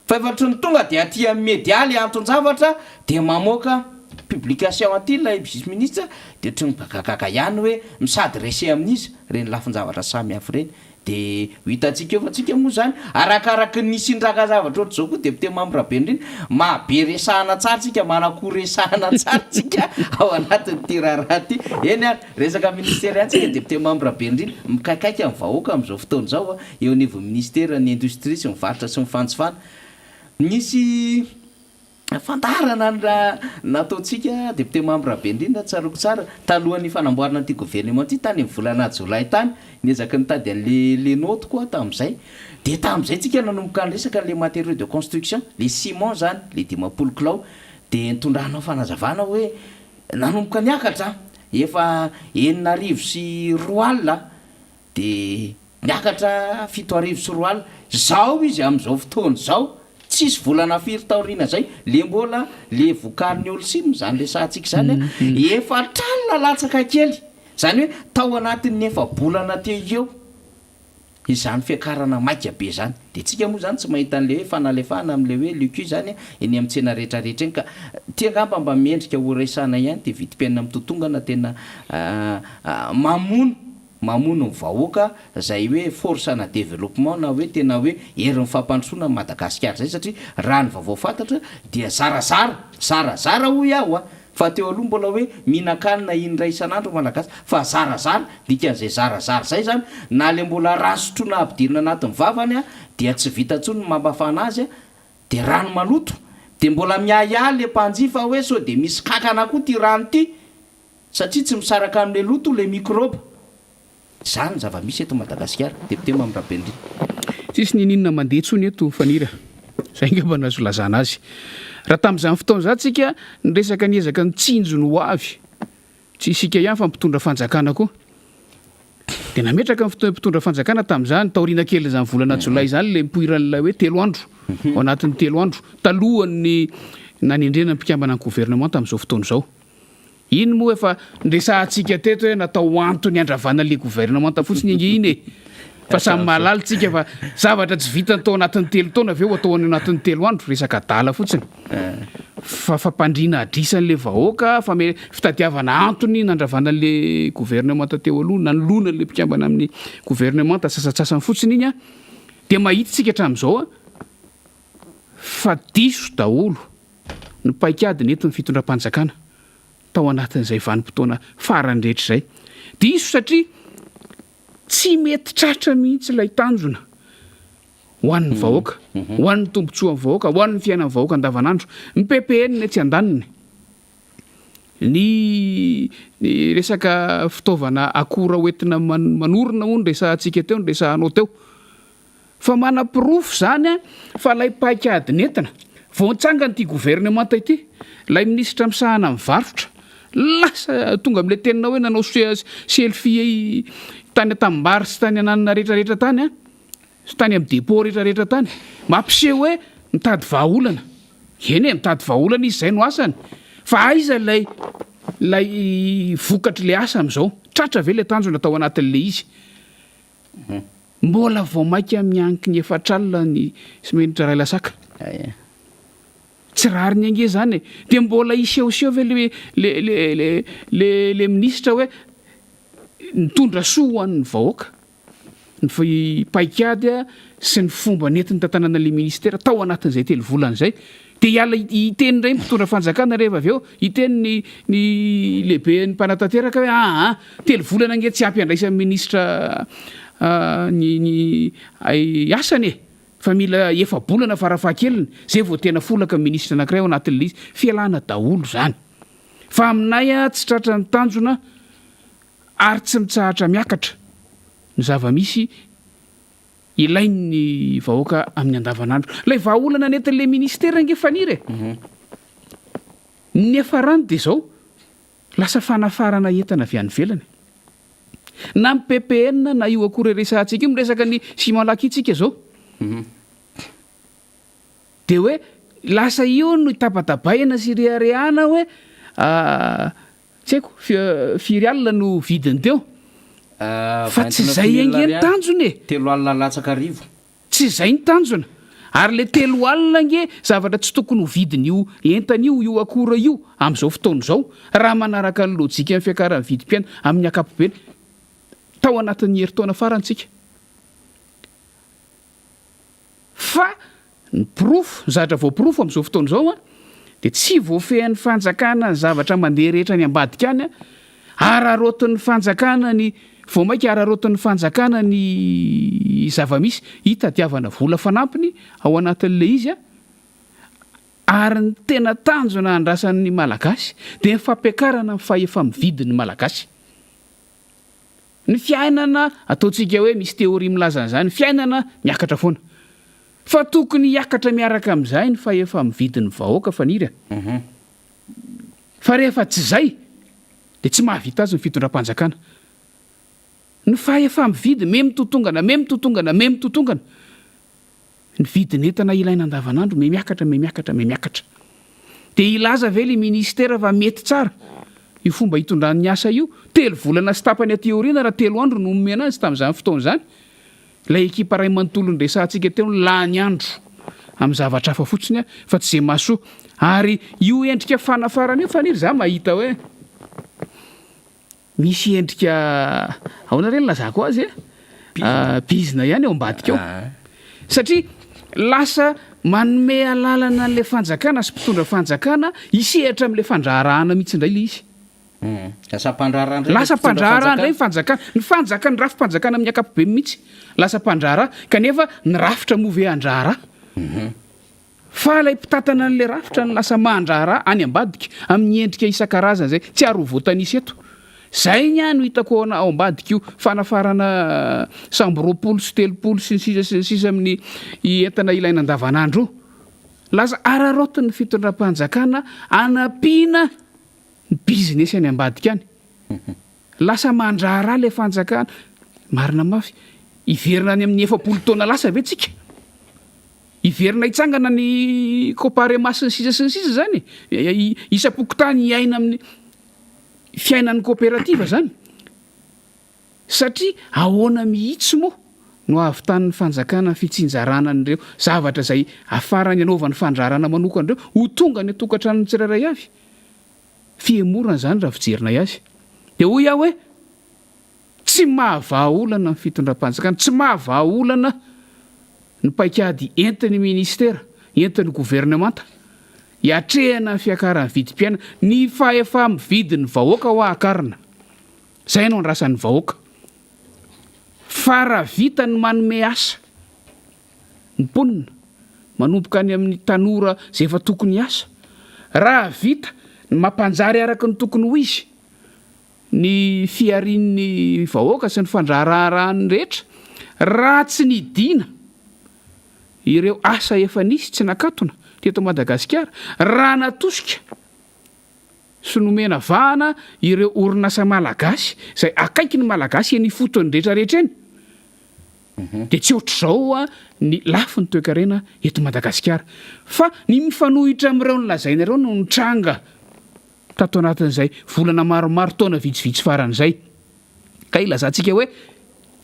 fa efa ohatry ny tonga dia aty amin'ny media ilay anton-javatra dia mamoaka publication aty ilay vice ministre dia ohatry ny gagagaga ihany hoe mi-s'adresser amin'iza ireny lafin-javatra samihafa ireny Dia ho hitantsika eo fa tsika moa izany arakaraky ny nisiandraka zavatra ohatr'izao koa député Mamy Rabenirina, maha be resahana tsara tsika, manan-ko resahana tsara tsika ao anatin'ity raharaha ity. Eny ary, resaka ministera ihany tsika député Mamy Rabenirina, mikaikaika ny vahoaka amin'izao fotoana izao eo anivon'ny ministeran'ny indostria sy ny varotra sy ny fanjifana. Nisy. Fandaharana nataontsika député Mamy Rabendrina, tsaroako tsara, talohan'ny fanamboarana an'ity gouvernement ity, tany amin'ny volana jolay tany, niezaka nitady an'le le note koa aho tamin'izay, dia tamin'izay tsika nanomboka niresaka an'le matériaux de construction, le ciment zany, le 50 kilao, dia nitondranao fanazavana hoe nanomboka niakatra, efa 2006 Dia niakatra 2007 izao izy amin'izao fotoana izao, tsisy volana firy taoriana izay, le mbola le vokarin'ny Holcim izany resahantsika izany an, efatr'alina latsaka kely, izany hoe tao anatin'ny efa-bolana teo ho eo izany fiakarana maika be izany. Dia tsika moa izany tsy mahita an'ilay hoe fanalefahana amin'ilay hoe liquide izany eny amin'ny tsena rehetra rehetra eny ka ity angamba mba mendrika ho resahana ihany ity vidim-piainana mitotongana tena mamono mamono ny vahoaka zay hoe force ana développement na hoe tena hoe herin'ny fampandrosoana an'i Madagasikara zay satria raha ny vaovao fantatra dia zarazara, zarazara hoy aho a, fa teo aloha mbola hoe mihinan-kanina indray isan'andro ny Malagasy fa zarazara, dikan'izay zarazara zay zany na le mbola rano sotroina ampidirina anatin'ny vavany a dia tsy vita intsony ny mampafana azy a, dia rano maloto, dia mbola miahiahy le mpanjifa hoe sao dia misy kankana koa ty rano ty. Satria tsy misaraka amle loto le microbe. Zany ny zava-misy eto Madagasikara. Député Mamy Rabenirina. Tsisy niniana mandeha intsony eto Faniry a! Zay angamba no azo ilazana azy. Raha tamin'izany fotoana izany tsika niresaka niezaka nitsinjo ny ho avy, tsy isika ihany fa ny mpitondra fanjakana koa. Dia nametraka ny fotoana mpitondra fanjakana tamin'izany, taoriana kelin'izany volana jolay izany ilay nipoiran'ilay hoe telo andro, ao anatin'ny telo andro, talohan'ny nanendrena ny mpikambana ny governemanta amin'izao fotoana izao. Iny moa efa niresahantsika teto hoe natao ho antony handravana le gouvernementa fotsiny ange iny e! Fa samy mahalala tsika fa zavatra tsy vitany tao anatin'ny telo taona ve ho atao any anatin'ny telo andro? Resaka adala fotsiny. Fa fampandriana adrisa an'le vahoaka, fame- fitadiavana antony nandravana an'le gouvernementa teo aloha, nanoloana an'le mpikambana amin'ny gouvernementa sasantsasany fotsiny iny an! Dia mahita tsika hatramin'izao an, fa diso daholo ny paikady nentin'ny fitondram-panjakana tao anatin'izay vanim-potoana farany rehetra izay. Diso satria tsy mety tratra mihitsy ilay tanjona ho an'ny vahoaka, ho an'ny tombontsoan'ny vahoaka, ho an'ny fiainan'ny vahoaka andavanandro. Ny PPN etsy andaniny, ny ny resaka fitaovana akora hoentina manorina moa no resahantsika teo, no resahanao teo. Fa manaporofo izany fa ilay paikady nentina, vao nitsangana ity governemanta ity, ilay minisitra misahana ny varotra, lasa tonga amin'ilay teninao hoe nanao selfie tany an-tanimbary sy tany ananona rehetrarehetra tany an, sy tany amin'ny dépôt rehetrarehetra tany, mampiseho hoe mitady vahaolana. Eny e, mitady vahaolana izy, izay no asany. Fa aiza ilay ilay vokatr'ilay asa amin'izao? Tratra ve ilay tanjona tao anatin'ilay izy? Mbola vao maika miankiny efatr'alina ny simenitra iray lasaka. Tsy rariny ange izany e! Dia mbola hisehoseho ve le le le le le le minisitra hoe nitondra soa ho an'ny vahoaka ny paikady sy ny fomba nentiny nitantanana le ministera tao anatin'izay telo volana izay. Dia hiala hiteny indray ny mpitondra fanjakana rehefa avy eo, hiteny ny ny lehiben'ny mpanatanteraka hoe aa telo volana ange tsy ampy andraisan'ny minisitra ny ny asany e! Fa mila efa-bolana farafahakeliny zay vao tena folaka ny minisitra anankiray ao anatin'ilay izy. Fialana daholo izany. Fa aminay tsy tratra ny tanjona ary tsy mitsahatra miakatra ny zava-misy ilain'ny vahoaka amin'ny andavanandro. Ilay vahaolana nentin'ilay ministera ange Faniry e! Ny niafarany dia izao, lasa fanafarana entana avy any ivelany. Na ny PPN na io akora iresahantsika io, miresaka ny ciment laqué tsika izao. Dia hoe lasa io no itabatabaina sy ireharehana hoe Tsy haiko, firy alina no vidiny teo? Fa tsy izay ange ny tanjona e! Telo alina latsaka arivo. Tsy izay ny tanjona. Ary ilay telo alina ange zavatra tsy tokony ho vidin'io entana io, io akora io, amin'izao fotoana izao, raha manaraka ny lojikan'ny fiakaran'ny vidim-piainana amin'ny ankapobeny tao anatin'ny herintaona farany tsika. Fa ny porofo, ny zavatra voaporofo amin'izao fotoana izao an, dia tsy voafehin'ny fanjakana ny zavatra mandeha rehetra any ambadika any an, araraotin'ny fanjakana ny, vao mainka araraotin'ny fanjakana ny zava-misy hitadiavana vola fanampiny ao anatin'ilay izy an. Ary ny tena tanjona andrasan'ny Malagasy dia ny fampiakarana ny fahefa-mividin'ny Malagasy. Ny fiainana, ataontsika hoe misy théorie milaza an'izany, ny fiainana miakatra foana. Fa tokony hiakatra miaraka amin'izay ny fahefa-mividin'ny vahoaka Faniry a! Fa rehefa tsy izay dia tsy mahavita azy ny fitondram-panjakana. Ny fahefa-mividy me mitotongana, me mitotongana, me mitotongana. Ny vidin'entana ilaina andavanandro me miakatra, me miakatra, me miakatra. Dia hilaza ve ilay ministera fa mety tsara io fomba hitondrany ny asa io? Telo volana sy tapany aty aoriana raha telo andro no nomena azy tamin'izany fotoana izany. Ilay ekipa iray manontolo niresahantsika teo no lany andro amin'ny zavatra hafa fotsiny fa tsy izay mahasoa. Ary io endrika fanafarana io Faniry za mahita hoe Misy endrika ahoana re ny lazako azy e? Bizina ihany ao ambadika ao. Satria lasa manome alalana an'ilay fanjakana sy mpitondra fanjakana hisehatra amin'ilay fandraharahana mihitsy indray ilay izy. Lasa mpandraharaha indray ilay Lasa mpitondra mpandraharaha indray fanjakana. ny fanjakana. Ny fanjakana, ny rafi-panjakana amin'ny ankapobeny mihitsy lasa mpandraharaha kanefa ny rafitra moa ve handraharaha? Fa ilay mpitantana an'ilay rafitra no lasa mandraharaha any ambadika amin'ny endrika isan-karazany izay tsy ary ho voatanisa eto. Izay ny ahy no hitako ao ao ambadik'io fanafarana sambo 20 sy 30 sy ny sisa sy ny sisa amin'ny entana ilaina andavanandro io. Lasa araraotin'ny fitondram-panjakana anampiana ny bizinesy any ambadika any. Lasa mandraharaha ilay fanjakana. Marina mafy. Hiverina any amin'ny 40 taona lasa ve tsika? Hiverina hitsangana ny Coparema sy ny sisa sy ny sisa zany e! Isam-pokontany hiaina amin'ny fiainan'ny coopérative zany. Satria ahoana mihitsy moa no ahavitan'ny fanjakana ny fitsinjarana an'ireo zavatra izay afarany anaovany fandraharana manokana ireo ho tonga any an-tokantranon'ny tsirairay avy? Fihemorana izany raha fijerinay azy. Dia hoy aho hoe, Tsy mahavaha olana ny fitondram-panjakana, tsy mahavaha olana ny paikady entin'ny minisitera, entin'ny governemanta hiatrehana ny fiakaran'ny vidim-piainana, ny fahefa-mividin'ny vahoaka hoa akarina. Izay no andrasan'ny vahoaka. Fa raha vita ny manome asa ny mponina, manomboka any amin'ny tanora izay efa tokony hiasa, raha vita ny mampanjary araka ny tokony ho izy, ny fiharian'ny vahoaka sy ny fandraharaharahany rehetra raha tsy nidina ireo asa efa nisy tsy nakatona teto Madagasikara, raha natosika sy nomena vahana ireo orinasa malagasy izay akaiky ny malagasy eny ifotony rehetra rehetra eny dia tsy ohatr'izao ny lafiny toekarena eto Madagasikara fa ny mifanohitra amin'ireo nolazaina ireo no nitranga. tato anatin'izay volana maromaro, taona vitsivitsy farany izay. Ka ilazantsika hoe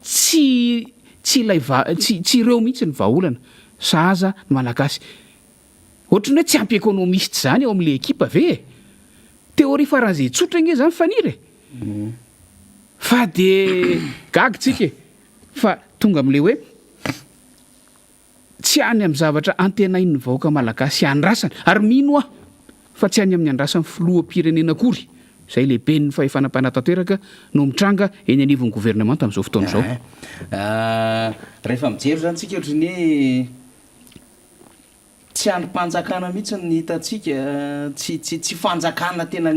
tsy tsy ilay va tsy tsy ireo mihitsy ny vahaolana sahaza ny Malagasy. Ohatran'ny hoe tsy ampy économiste izany ao amin'ilay ekipa ve e? Théorie faran'izay tsotra ange izany Faniry e! Fa dia gaga tsika e! Fa tonga amin'ilay hoe Tsy any amin'ny zavatra antenain'ny vahoaka malagasy andrasana, ary mino aho fa tsy any amin'ny andrasan'ny filoham-pirenena akory, izay lehiben'ny fahefana mpanatanteraka, no mitranga eny anivon'ny governemanta amin'izao fotoana izao. Rehefa mijery izany tsika ohatry ny hoe tsy andrim-panjakana mihitsy ny hitantsika, tsy tsy tsy fanjakana tena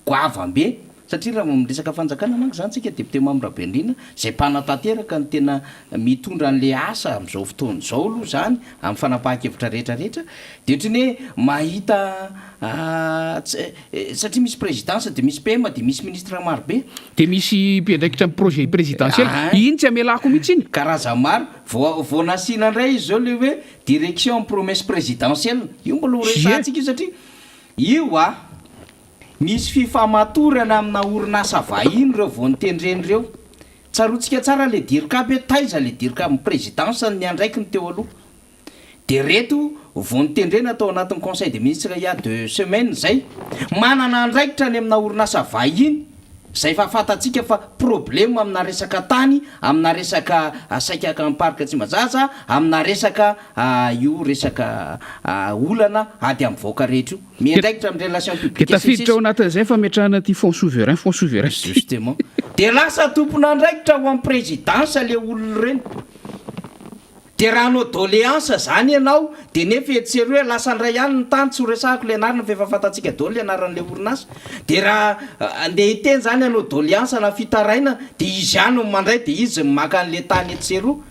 goavam-be, satria raha vao miresaka fanjakana manko izany tsika député Mamy Rabenirina, izay mpanatanteraka no tena mitondra an'ilay asa amin'izao fotoana izao aloha izany, amin'ny fanapahan-kevitra rehetra rehetra, dia ohatry ny hoe mahita satria misy présidence dia misy PM dia misy ministre maro be. Dia misy mpiandraikitra ny projet présidentiel, iny tsy amelako mihitsy iny. Karazany maro, vao vao nasiana indray izy izao ilay hoe direction amin'ny promesse présidentielle, io mbola ho resahantsika io satria io a! Misy fifamatorana amina orinasa vahiny ireo vao notendrena ireo. Tsaroantsika tsara le dircab hoe taiza le dircab, ny présidence ny andraikiny teo aloha. Dia reto vao notendrena tao anatin'ny conseil des ministres il y a deux semaines izay, manana andraikitra any amina orinasa vahiny izay efa fantatsika fa problème amina resaka tany, amina resaka saika parc Tsimbazaza, amina resaka io resaka olana ady amin'ny vahoaka rehetra io. Miandraikitra amin'ny relations Dia publiques sy ny tafiditra ao sisa. anatin'izay ny fametrahana ity fonds souverain, fonds souverain ity. Justement. Dia lasa tompon'andraikitra ho amin'ny présidence le olona ireny. De raha hanao doléance zany ianao de nefa etsy sy eroa hoe lasa ndray ihany ny tany, tsy ho resahako le anarana fa efa fantatsika daholo le anaran'le orinasa, de raha andeha hiteny zany hanao doléance na fitarainana de izy ihany no mandray de izy no maka an'le tany etsy sy eroa,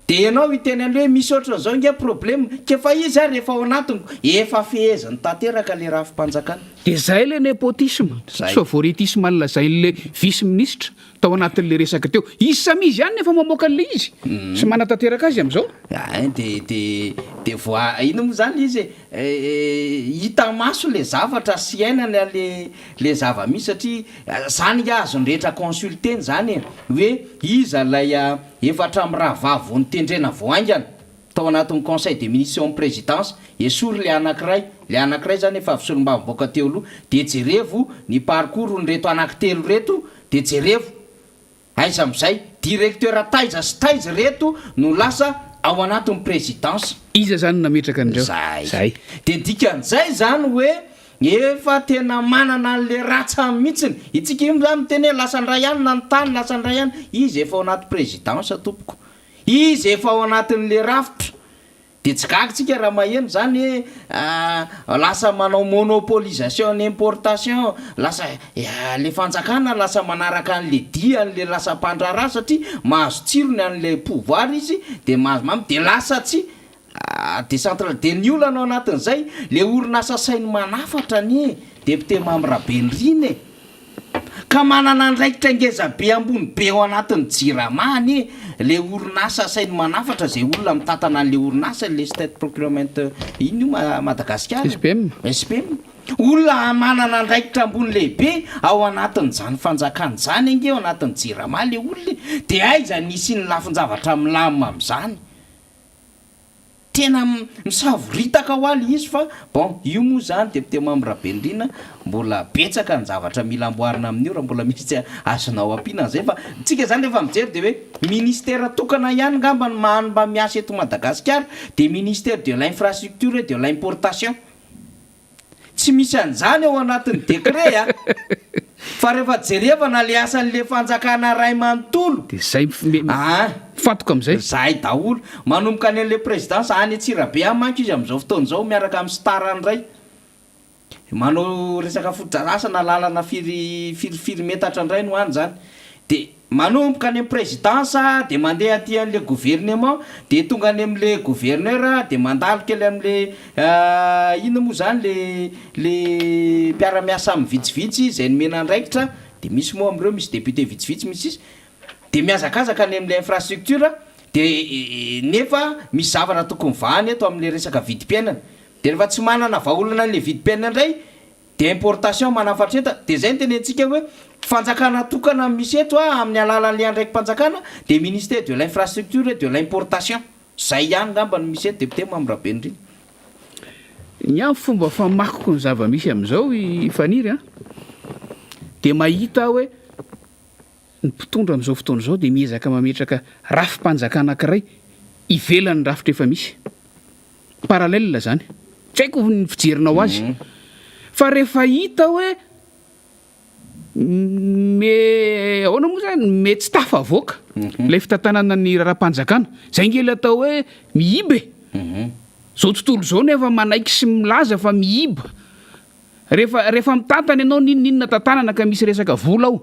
de ianao hiteny an'le hoe misy ohatran'izao nge problème, k'efa izy ary efa ao anatiny, efa feheziny tanteraka le rafi-panjakana. De zay le népotisme, favoritisme nolazain'le vice ministre Tao anatin'ilay resaka teo. Izy samy izy ihany nefa mamoaka an'ilay izy sy manatanteraka azy amin'izao. Ein de de de voa inona moa zany izy e, hita maso le zavatra sy iainana le le zava-misy satria zany nga azon'ny rehetra consulter-na zany e, hoe iza ilay efa hatramin'ny rahavavy vao notendrena vao haingana tao anatin'ny conseil des ministres eo amin'ny présidence, esory le anakiray, le anakiray zany efa avy solombavambahoaka teo aloha, de jerevo ny parcours-n'ireto anaky-telo reto De jerevo aiza amizay directeur taiza sy taiza reto no lasa ao anatin'ny présidence. Iza zany no nametraka an'ireo? Zay. Zay. De dikan'izay zany hoe efa tena manana an'le ratsany mihitsiny. Itsika io zany miteny hoe lasa ndray any na ny tany lasa ndray any. Izy efa ao anaty présidence tompoko. Izy efa ao anatin'le rafitra. Dia tsy gaga tsika raha maheno izany hoe lasa manao monopolisation ny importation, lasa le fanjakana lasa manaraka an'le dian'le lasa mpandraharaha satria mahazo tsirony an'le pouvoir izy dia mahazo mamy dia lasa tsy decentral dia ny olana ao anatin'izay le orinasa sainy manafatra anie député Mamy Rabenirina e! Ka manana andraikitra ngeza be ambony be ao anatin'ny jirama anie le orinasa asainy manafatra zay olona mitantana an'le orinasa le state procurement inona io Madagasikara? SPM. SPM. Olona manana andraikitra ambony lehibe ao anatin'izany fanjakana izany ange ao anatin'ny jirama le olona e! De aiza ny hisian'ny lafin-javatra milamina amin'izany? Tena misavoritaka hoa le izy fa bon io moa zany député Mamy Rabenirina mbola betsaka ny zavatra mila amboarina amin'io raha mbola misy tsy azonao ampiana an'izay fa tsika zany rehefa mijery de hoe ministère tokana ihany ngamba no maha mba miasa eto Madagasikara de ministère de l'infrastructure et de l'importation Tsy misy an'izany ao anatin'ny décret a! Fa rehefa jerevana le asan'le fanjakana ray manontolo, Dia zay aa mifantoka amin'izay. Zay daholo. Manomboka any an'le présidence, any Antsirabe any manko izy amin'izao fotoana izao miaraka amin'ny star indray. Manao resaka fotodrarasa na lalana firy firy firy metatra indray no any izany. Dia manomboka any amin'ny présidence dia mandeha aty an'le gouvernement dia tonga any amin'le gouverneur dia mandalo kely amin'le inona moa izany le le mpiara-miasa aminy vitsivitsy izay nomena andraikitra dia misy moa amin'ireo misy député vitsivitsy misy sisa dia mihazakazaka any amin'le infrastructure dia nefa misy zavatra tokony vahana eto amin'le resaka vidim-piainana dia rehefa tsy manana vahaolana an'le vidim-piainana indray Dia importation manafatra entana, dia izay no tenentsika hoe fanjakana tokana no misy eto a, amin'ny alalan'ilay andraiki-panjakana dia ministère de l'infrastructure et de l'importation, izay ihany ngamba no misy eto député Mamy Rabenirina. Ny ahy ny fomba famakiko ny zava-misy amin'izao i Faniry a, dia mahita aho hoe ny mpitondra amin'izao fotoana izao dia miezaka mametraka rafi-panjakana anankiray ivelan'ny rafitra efa misy. Parallèle zany. Tsy haiko ny fijerinao azy. Fa rehefa hita hoe me ahoana moa zany, me tsy tafavoaka ilay fitantanana ny raharaham-panjakana. Zay nge ilay atao hoe miiba e. Zao tontolo izao nefa manaiky sy milaza fa miiba. Rehefa rehefa mitantana ianao n'inon'inona tantanana ka misy resaka vola ao.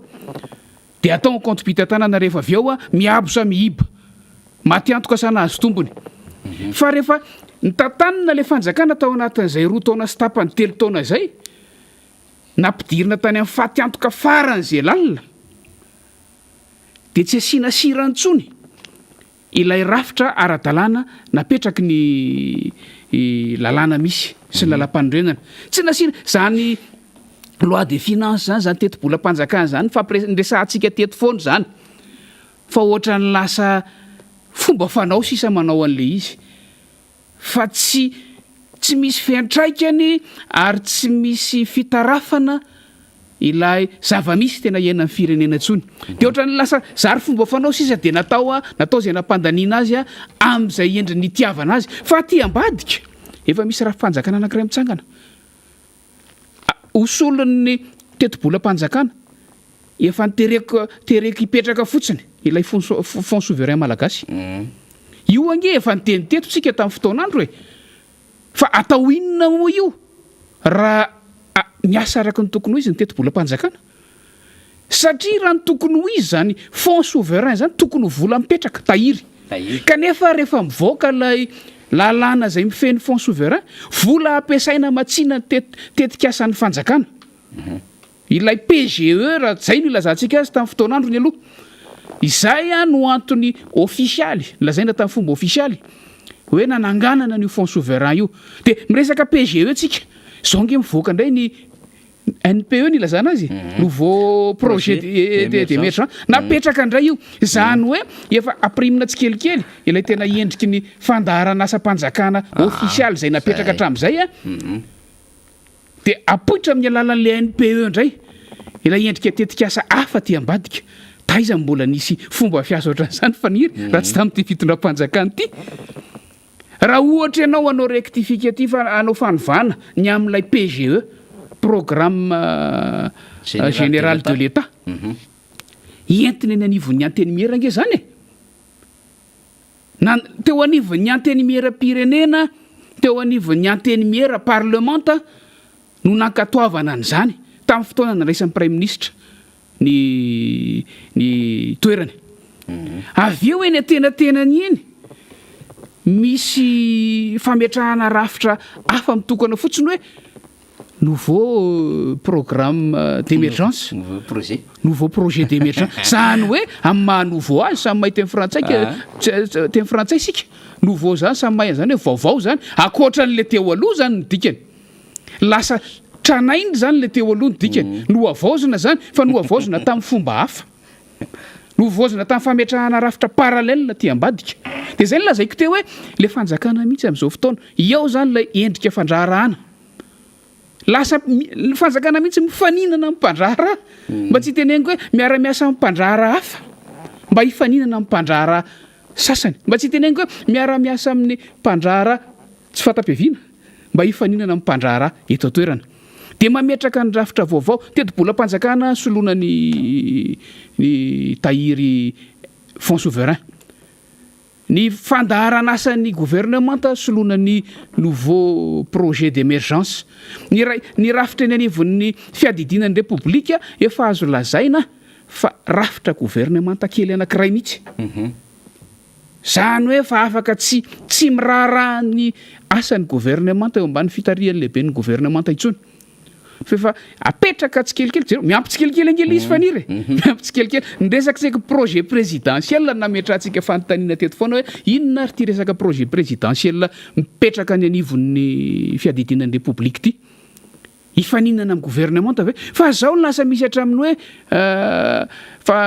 Dia atao ny kaontim-pitantanana rehefa avy eo miabo sa miiba. Maty antoka sa nahazo tombony. Fa rehefa nitantanina ilay fanjakana tao anatin'izay roa taona sy tapany, telo taona izay, nampidirina tany amin'ny faty antoka faran'izay lalina, dia tsy asiana sira intsony. Ilay rafitra ara-dalàna napetraky ny lalàna misy sy ny lalàmpanorenana. Tsy nasiana izany loi de finance izany, izany tetibolam-panjakana izany, nifampire- niresahantsika teto foana izany. Fa ohatran'ny lasa fomba fanao sisa manao an'ilay izy. Fa tsy tsy misy fiantraikany ary tsy misy fitarafana ilay zava-misy tena iainan'ny firenena intsony. Dia ohatran'ny lasa zary fomba fanao sisa dia natao natao izay nampandaniana azy amin'izay endriny nitiavana azy. Fa aty ambadika efa misy rafi-panjakana anankiray mitsangana ho solon'ny tetibolam-panjakana. Efa notereko tereko hipetraka fotsiny ilay fonds fonds souverain malagasy. Io ange efa niteny teto tsika tamin'ny fotoan'andro e! Fa atao inona moa io raha miasa araka ny tokony ho izy ny tetibolam-panjakana? Satria raha ny tokony ho izy izany fonds souverain izany tokony ho vola mipetraka, tahiry. Kanefa rehefa mivoaka ilay lalàna izay mifehy ny fonds souverain, vola ampiasaina hamatsiana ny tetikasan'ny fanjakana. Ilay PGE raha izay no ilazantsika azy tamin'ny fotoan'androny aloha. Izay no antony ofisialy, nolazaina tamin'ny fomba ofisialy, hoe nananganana an'io fonds souverain io. Dia miresaka PGE tsika, izao ange mivoaka indray ny NPE no ilazana azy, nouveau projet d'émergence, napetraka indray io. Izany hoe efa ampirimina tsikelikely ilay tena endriky ny fandaharan'asam-panjakana ofisialy izay napetraka hatramin'izay. Dia apoitra amin'ny alalan'ilay NPE indray ilay endrika tetikasa hafa aty ambadika. Taiza no mbola nisy fomba fiasa ohatran'izany Faniry raha tsy tamin'ity fitondram-panjakana ity? Raha ohatra ianao hanao rectificatif, hanao fanovana ny amin'ilay PGE, Programme Général de l'Etat, entina eny anivon'ny Antenimiera ange izany e! Na teo anivon'ny Antenimieram-pirenena, teo anivon'ny Antenimiera, Parlemanta, no nankatoavana an'izany tamin'ny fotoana nandraisan'ny Praiminisitra ny ny toerany. Avy eo eny antenatenany eny, misy fametrahana rafitra hafa mitokana fotsiny hoe Nouveau programme d'émergence. Nouveau projet. Nouveau projet d'émergence. Zany hoe amin'ny maha nouveau azy samy mahay teny frantsay ka teny frantsay isika. Nouveau zany samy mahay an'izany hoe vaovao zany. Ankoatran'le teo aloha zany ny dikany. Lasa tranainy zany le teo aloha ny dikany. Nohavaozina zany fa nohavaozina tamin'ny fomba hafa. Nohavaozina tamin'ny fametrahana rafitra parallèle aty ambadika. Dia zay no lazaiko teo hoe le fanjakana mihitsy amin'izao fotoana. Eo zany ilay endrika fandraharahana. Lasa ny fanjakana mihitsy mifaninana amin'ny mpandraharaha. Mba tsy hiteneniko hoe miara-miasa amin'ny mpandraharaha hafa mba hifaninana amin'ny mpandraharaha sasany. Mba tsy hiteneniko hoe miara-miasa amin'ny mpandraharaha tsy fanta-piaviana mba hifaninana amin'ny mpandraharaha eto an-toerana. Dia mametraka ny rafitra vaovao, tetibolam-panjakana soloana ny ny tahiry fonds souverain. Ny fandaharan'asan'ny governemanta soloana ny nouveau projet d'émergence. Ny iray, ny rafitra eny anivon'ny fiadidiana ny Repoblika efa azo lazaina fa rafitra governemanta kely anankiray mihitsy. Izany hoe efa afaka tsy tsy miraharaha ny asan'ny governemanta eo ambany fitarihan'ny lehiben'ny governemanta intsony. Fa efa apetraka tsikelikely, jereo, miampy tsikelikely ange ilay izy Faniry e! Miampy tsikelikely. Ny resaka saika projet présidentiel no nametrahantsika fanontaniana teto foana hoe inona ary ity resaka projet présidentiel mipetraka any anivon'ny fiadidiana ny Repoblika ity? Hifaninana amin'ny gouvernemanta ve? Fa izao lasa misy hatramin'ny hoe fa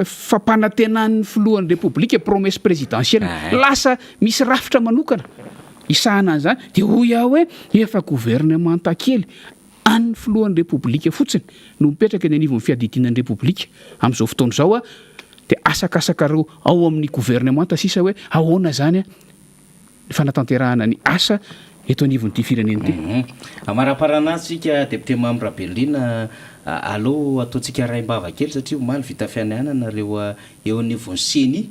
fampanantenan'ny filohan'ny Repoblika, promesse présidentielle. Lasa misy rafitra manokana. Hisahana an'izany, dia hoy aho hoe efa governemanta kely an'ny filohan'ny Repoblika fotsiny no mipetraka eny anivon'ny fiadidiana ny Repoblika amin'izao fotoana izao dia asakasakareo ao amin'ny governemanta sisa hoe ahoana izany ny fanatanterahana ny asa eto anivon'ity firenena ity. Amaraparana antsika Député Mamy Rabeloina, aleo ataontsika raim-bava kely satria omaly vita fianianana ireo eo anivon'ny Ceni.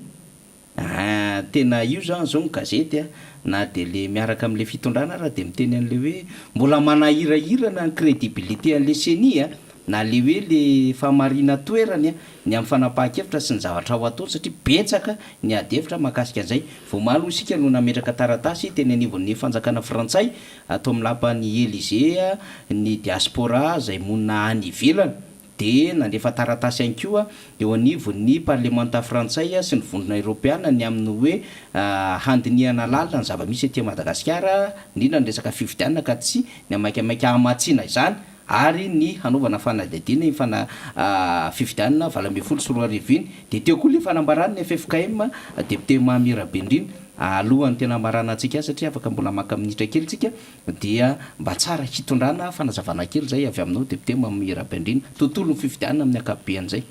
Aa tena io zany zao ny gazety a, na de le miaraka amle fitondrana ara de miteny anle hoe mbola manahirahirana ny crédibilité anle ceni a, na le hoe le fahamarinan-toerany a, ny amin'ny fanapahan-kevitra sy ny zavatra ho ataony satria betsaka ny ady hevitra mahakasika an'izay. Vao omaly hoy isika no nametraka taratasy teny anivon'ny fanjakana frantsay ato amin'ny lapan'i Elysée ny diaspora izay monina any ivelany. dia nandefa taratasy ihany koa eo anivon'ny parlemanta frantsay sy ny vondrona eoropeana ny amin'ny hoe handinihana lalina ny zava-misy aty Madagasikara, indrindra ny resaka fifidianana ka tsy ny hamaikamaika hamatsiana izany ary ny hanaovana fanadihadiana iny fana fifidianana 2018 iny. Dia teo koa ilay fanambaran'ny ffkm, député Mamy Rabendrina, alohan'ny tena hamaranantsika azy satria afaka mbola maka minitra kely tsika, Dia mba tsara hitondrana fanazavana kely izay avy aminao Député Mamy Rabeandriana, tontolon'ny fifidianana amin'ny ankapobeny izay.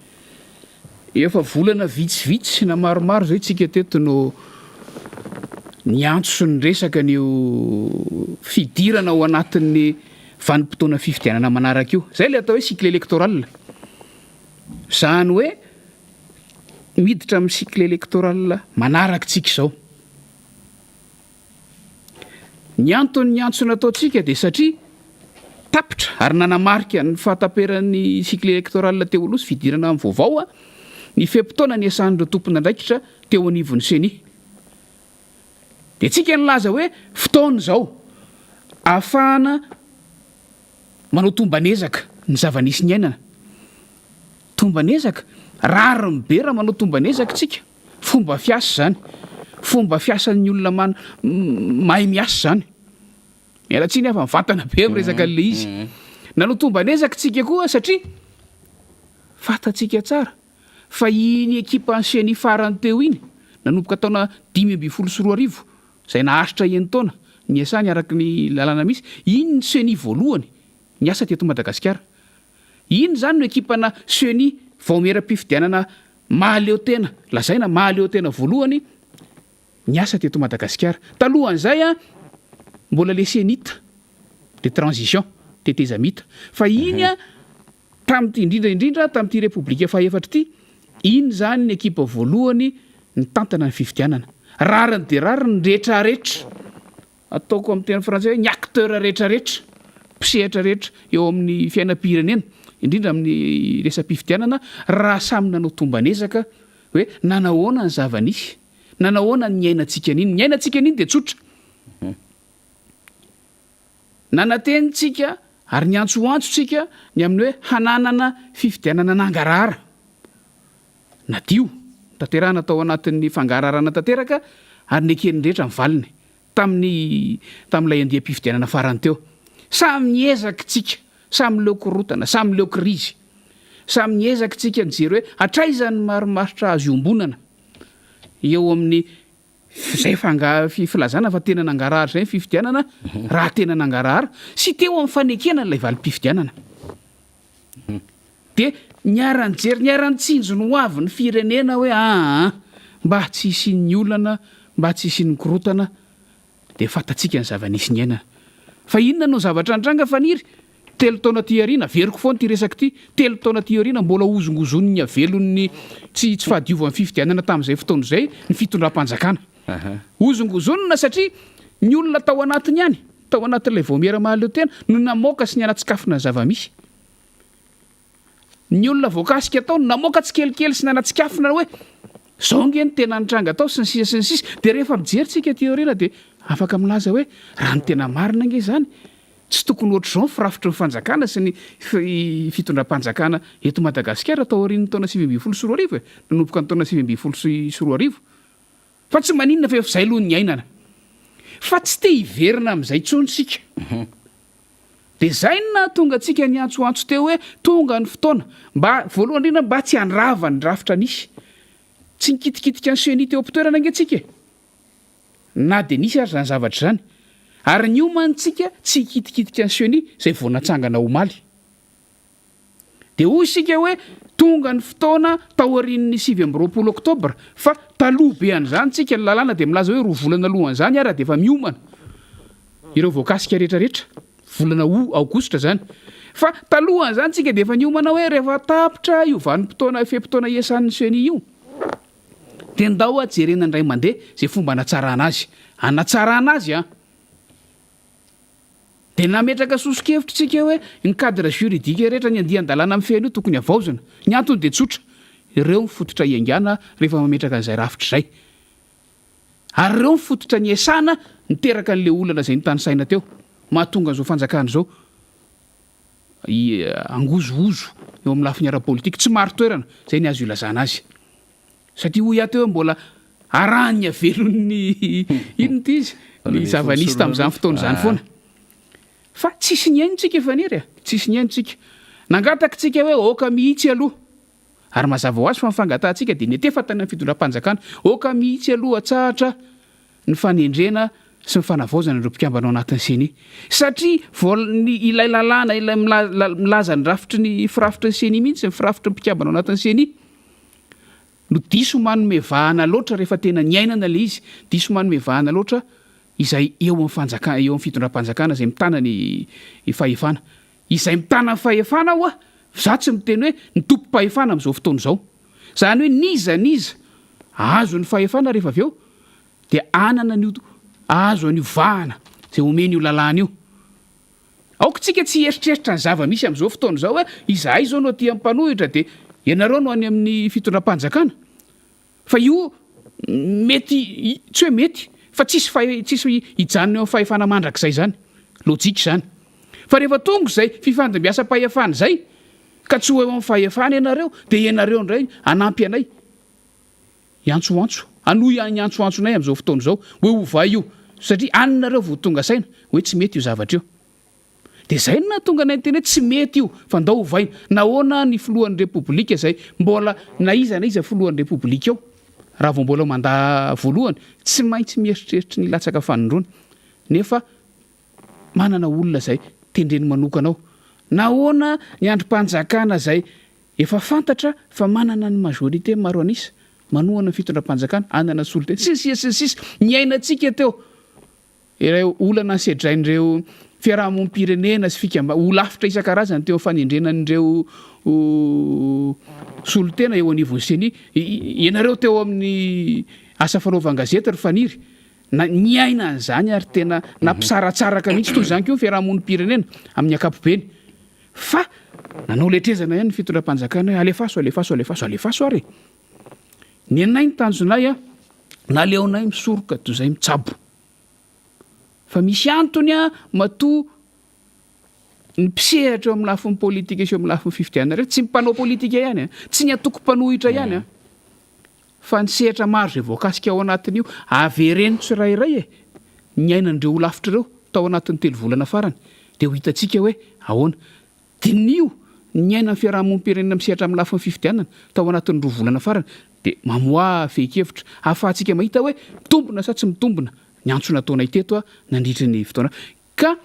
Efa volana vitsivitsy na maromaro izay tsika teto no niantso sy niresaka an'io fidirana ao anatin'ny vanim-potoana fifidianana manaraka io. Izay ilay atao hoe cycle électoral. Izany hoe miditra amin'ny cycle électoral manaraka tsika izao. Ny anton'ny antso nataontsika dia satria tapitra ary nanamarika ny fahataperan'ny cycle électoral teo aloha sy fidirana amin'ny vaovao ny fe-potoana niasan'ireo tompon'andraikitra teo anivon'ny ceni. Dia tsika nilaza hoe fotoana izao ahafahana manao tomban'ezaka ny zava-nisy niainana. Tomban'ezaka? Rariny be raha manao tomban'ezaka tsika. Fomba fiasa izany. Fomba fiasan'ny olona man mahay miasa izany. Miala tsiny aho fa mivantana be amin'ny resaka an'ilay izy. Nanao tomban'ezaka tsika koa satria fantatsika tsara fa iny ekipan'ny ceni farany teo iny, nanomboka taona 2015, izay naharitra enin-taona niasany araka ny lalàna misy, iny ny ceni voalohany niasa teto Madagasikara. Iny izany no ekipana ceni vaomieram-pifidianana mahaleo tena, lazaina mahaleo tena voalohany niasa teto Madagasikara. Talohan'izay mbola le cenit de transition, tetezamita. Fa iny tamin'ity, indrindra indrindra tamin'ity Repoblika fahefatra ity, iny izany ny ekipa voalohany nitantana ny fifidianana. Rariny dia rariny ny retraretra. Ataoko amin'ny teny frantsay hoe ny acteurs retraretra, mpisehatra rehetra eo amin'ny fiainam-pirenena, indrindra amin'ny resa-pifidianana, raha samy nanao tomban'ezaka hoe nanahoana ny zava-nisy, nanahoana ny niainantsika an'iny. Ny niainantsika an'iny dia tsotra. Nanantena tsika ary niantsoantso tsika ny amin'ny hoe hananana fifidianana nangarahara, nadio, notanterahana tao anatin'ny fangaraharana tanteraka ary neken'ny rehetra ny valiny tamin'ny tamin'ilay andiam-pifidianana farany teo. Samy niezaka tsika, samy leo korontana, samy leo krizy. Samy niezaka tsika nijery hoe hatraiza ny marimaritra azo iombonana eo amin'ny Izay fanga filazana fa tena nangarahara izay ny fifidianana raha tena nangarahara sy teo amin'ny fanekena an'ilay valim-pifidianana. Dia niara-nijery, niara-nitsinjo ny ho avin'ny firenena hoe aa mba tsy hisian'ny olana, mba tsy hisian'ny korontana Dia fantatsika ny zava-nisy niainana. Fa inona no zavatra nitranga Faniry? Telo taona aty aoriana, averiko foana ity resaka ity, telo taona aty aoriana mbola hozongozonin'ny havelon'ny tsy tsy fahadiovan'ny fifidianana tamin'izay fotoana izay ny fitondram-panjakana. Hozongozonina satria ny olona tao anatiny ihany, tao anatin'ilay vaomiera mahaleo tena no namoaka sy niana-tsikafona ny zava-misy. Ny olona voakasika tao no namoaka tsikelikely sy nanatsikafona hoe zao nge ny tena nitranga tao sy ny sisa sy ny sisa. Dia rehefa mijery tsika aty aoriana dia afaka milaza hoe raha ny tena marina nge izany tsy tokony ohatr'izao ny firafitry ny fanjakana sy ny fitondram-panjakana eto Madagasikara tao aorian'ny taona 2019 e, nanomboka ny taona 2019. Fa tsy maninona fa efa izay aloha ny niainana. Fa tsy te hiverina amin'izay intsony isika. Dia izay no nahatonga antsika niantsoantso teo hoe tonga ny fotoana mba, voalohany indrindra mba tsy handrava ny rafitra nisy. Tsy nikitikitika ny ceni teo am-pitoerana ange tsika e! Na dia nisy ary izany zavatra izany. Ary niomana tsika tsy hikitikitika ny ceni izay vao natsangana omaly. Dia hoy isika hoe tonga ny fotoana taorian'ny 29 oktobra fa taloha be an'izany tsika, ny lalàna dia milaza hoe roa volana alohan'izany ara dia efa miomana ireo voakasika rehetra rehetra, volana août, aogositra izany. Fa talohan'izany tsika dia efa niomana hoe rehefa tapitra io vanim-potoana, fe-potoana iasan'ny ceni io dia ndao hoa jerena indray mandeha izay fomba hanatsarana azy. Hanatsarana azy an! Dia nametraka soso-kevitra isika hoe ny cadre juridique rehetra, ny andian-dalàna mifehy an'io tokony havaozina. Ny antony dia tsotra, ireo ny fototra iangana rehefa mametraka an'izay rafitra izay. Ary ireo ny fototra niasana niteraka an'ilay olana izay notanisaina teo, mahatonga an'izao fanjakana izao hangozohozo eo amin'ny lafiny ara-politika. Tsy marin-toerana, izay ny azo ilazana azy. Satria hoy aho teo hoe mbola arahan'ny havelon'ny inona ity izy? Ny zava-nisy tamin'izany fotoana izany foana. Fa tsisy nihaino tsika Faniry a! Tsisy nihaino tsika. Nangataka tsika hoe aoka mihitsy aloha. Ary mazava ho azy fa ny fangatahantsika dia niantefa tany amin'ny fitondram-panjakana. Aoka mihitsy aloha atsahatra ny fanendrena sy ny fanavaozana ireo mpikambana ao anatin'ny ceni. Satria vao ny ilay lalàna ilay milaza ny rafitry ny firafitry ny ceni mihitsy, ny firafitry ny mpikambana ao anatin'ny ceni. no diso manome vahana loatra rehefa tena niainana ilay izy, diso manome vahana loatra izay eo amin'ny fanjakana, eo amin'ny fitondram-panjakana izay mitana ny fahefana. Izay mitana ny fahefana ho'a, za tsy miteny hoe ny tompom-pahefana amin'izao fotoana izao. Izany hoe n'iza n'iza ahazo ny fahefana rehefa avy eo dia hanana an'io, ahazo an'io vahana. izay omen'io lalàna io. Aoka tsika tsy hieritreritra ny zava-misy amin'izao fotoana izao hoe izahay izao no aty amin'ny mpanohitra dia ianareo no any amin'ny fitondram-panjakana. Fa io mety, tsy hoe mety, fa tsisy fahe, tsisy hijanona eo amin'ny fahefana mandrakizay izany. Lojika izany. Fa rehefa tonga izay fifandimbiasam-pahefana izay ka tsy ho eo amin'ny fahefana ianareo dia ianareo indray hanampy anay. Hiantsoantso. Hanohy ny antsoantsonay amin'izao fotoana izao hoe ovay io satria any nareo vao tonga saina hoe tsy mety io zavatra io. Dia izay no nahatonga anay niteny hoe tsy mety io fa ndao ovaina. Nahoana ny filohan'ny Repoblika izay mbola na iza na iza filohan'ny Repoblika eo raha vao mbola mandat voalohany tsy maintsy mieritreritra ny hilatsaka fanindroany nefa manana olona izay tendreny manokana ao. Nahoana ny andrim-panjakana izay Efa fantatra fa manana ny majorité maro an'isa manohana ny fitondram-panjakana, hanana solontena, sy ny sisa sy ny sisa Niainantsika teo ireo olana sedrain'ireo fiarahamonim-pirenena sy fikamba, holafitra isan-karazany teo amin'ny fanendrena an'ireo solontena eo anivon'ny ceni. Ianareo teo amin'ny asa fanaovan-gazety ry Faniry, na niaina an'izany ary tena nampisaratsaraka mihitsy toy izany koa ny fiarahamonim-pirenena amin'ny ankapobeny. Fa nanao letrezana ihany ny fitondram-panjakana hoe alefaso, alefaso, alefaso, alefaso ary e! Ny anay ny tanjonay a, naleonay misoroka toy izay mitsabo. Fa misy antony a, matoa ny mpisehatra eo amin'ny lafiny politika sy eo amin'ny lafiny fifidianana rehetra, tsy ny mpanao politika ihany a, tsy ny antoko mpanohitra ihany a, fa ny sehatra maro izay voakasika ao anatin'io, avereno tsirairay e, ny ainan'ireo holafitra ireo tao anatin'ny telovolana farany dia ho hitantsika hoe ahoana. Diniho ny ainan'ny fiarahamonim-pirenena misehatra amin'ny lafiny fifidianana tao anatin'ny roa volana farany dia mamoaha fehin-kevitra ahafahantsika mahita hoe mitombina sa tsy mitombina ny antso nataonay teto nandritry ny fotoana ka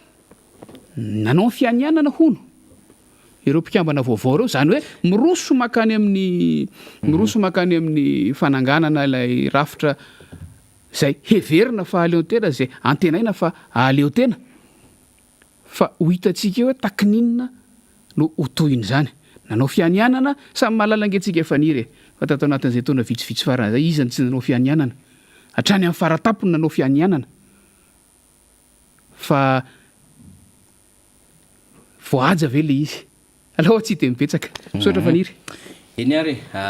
nanao ny fianianana hono ireo mpikambana vaovao ireo, izany hoe miroso mankany amin'ny miroso mankany amin'ny fananganana ilay rafitra Izay heverina fa hahaleon-tena, izay antenaina fa hahaleon-tena, fa ho hitantsika eo hoe takininona no ho tohin'izany. Nanao fianianana, samy mahalala ange tsika Faniry e, fa tato anatin'izay taona vitsivitsy farany izay, iza no tsy nanao fianianana? Hatrany amin'ny faratampony nanao fianianana. Fa voahaja ve ilay izy? Alao tsy dia mibetsaka. Misaotra Faniry. Eny ary e,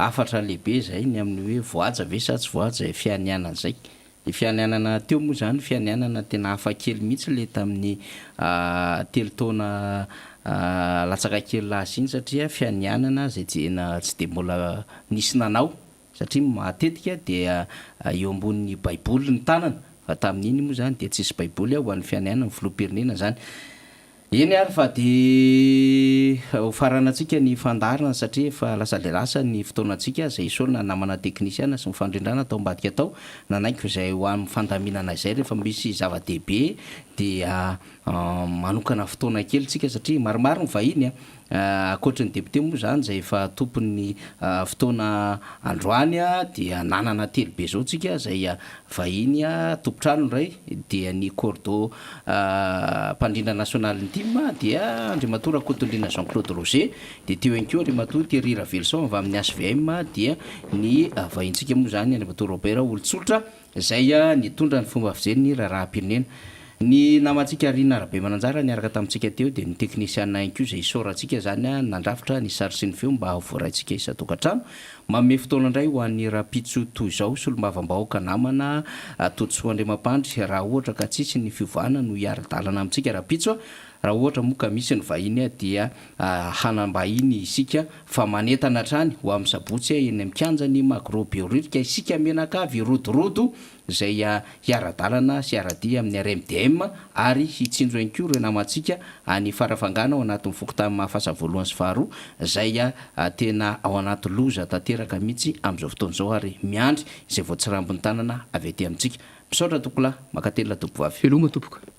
hafatra lehibe izay ny amin'ny hoe voahaja ve sa tsy voahaja izay fianianana izay. Ilay fianianana teo moa izany fianianana tena hafa kely mihitsy ilay tamin'ny telo taona latsaka kely lasa iny satria fianianana izay tsy dia mbola nisy nanao satria matetika dia eo ambonin'ny baiboly ny tanana fa tamin'iny moa izany dia tsisy baiboly ho an'ny fianianana ny filoham-pirenena izany. Eny ary fa dia ho faranantsika ny fandaharana satria efa lasa dia lasa ny fotoanantsika, izay isaorana ny namana teknisiana sy ny fandrindrana tao ambadika tao nanaiky izay ho amin'ny fandaminana izay rehefa misy zava-dehibe dia manokana fotoana kely tsika satria maromaro ny vahiny a! Ankoatry ny député moa izany izay efa tompon'ny fotoana androany dia nanana telo be izao tsika izay vahiny tompon-trano indray dia ny cordo mpandrindra nasionalin'ny tim dia Andriamatoa Rakotondriana Jean Claude Roger dia teo ihany koa Andriamatoa Thierry Raveloson avy amin'ny HVM dia ny vahintsika moa izany Andriamatoa Robert Olotsoltra Izay nitondra ny fomba fijery ny raharaham-pirenena. Ny namantsika Rina Rabemananjara niaraka tamintsika teo dia ny teknisiana ihany koa izay isaorantsika izany nandrafitra ny sary sy ny feo mba ho voaraintsika isan-tokantrano. Manome fotoana indray ho an'ny rahampitso toy izao solombavambahoaka namana Todisoa Andriamampandry raha ohatra ka tsisy ny fiovana no hiara-dalana amintsika rahampitso. Raha ohatra moa ka misy ny vahiny dia hanam-bahiny isika fa manentana hatrany ho amin'ny sabotsy eny amin'ny kianjan'ny Magro Behoririka isika mianakavy hirodorodo izay hiara-dalana sy hiara-dia amin'ny RMDM ary hitsinjo ihany koa ireo namantsika any Farafangana ao anatin'ny fokontany Mahafasa voalohany sy faharoa izay tena ao anaty loza tanteraka mihitsy amin'izao fotoana izao ary miandry izay voatsirambin'ny tanana avy aty amintsika. Misaotra tompokolahy, mankatelina tompovavy. Veloma tompoko.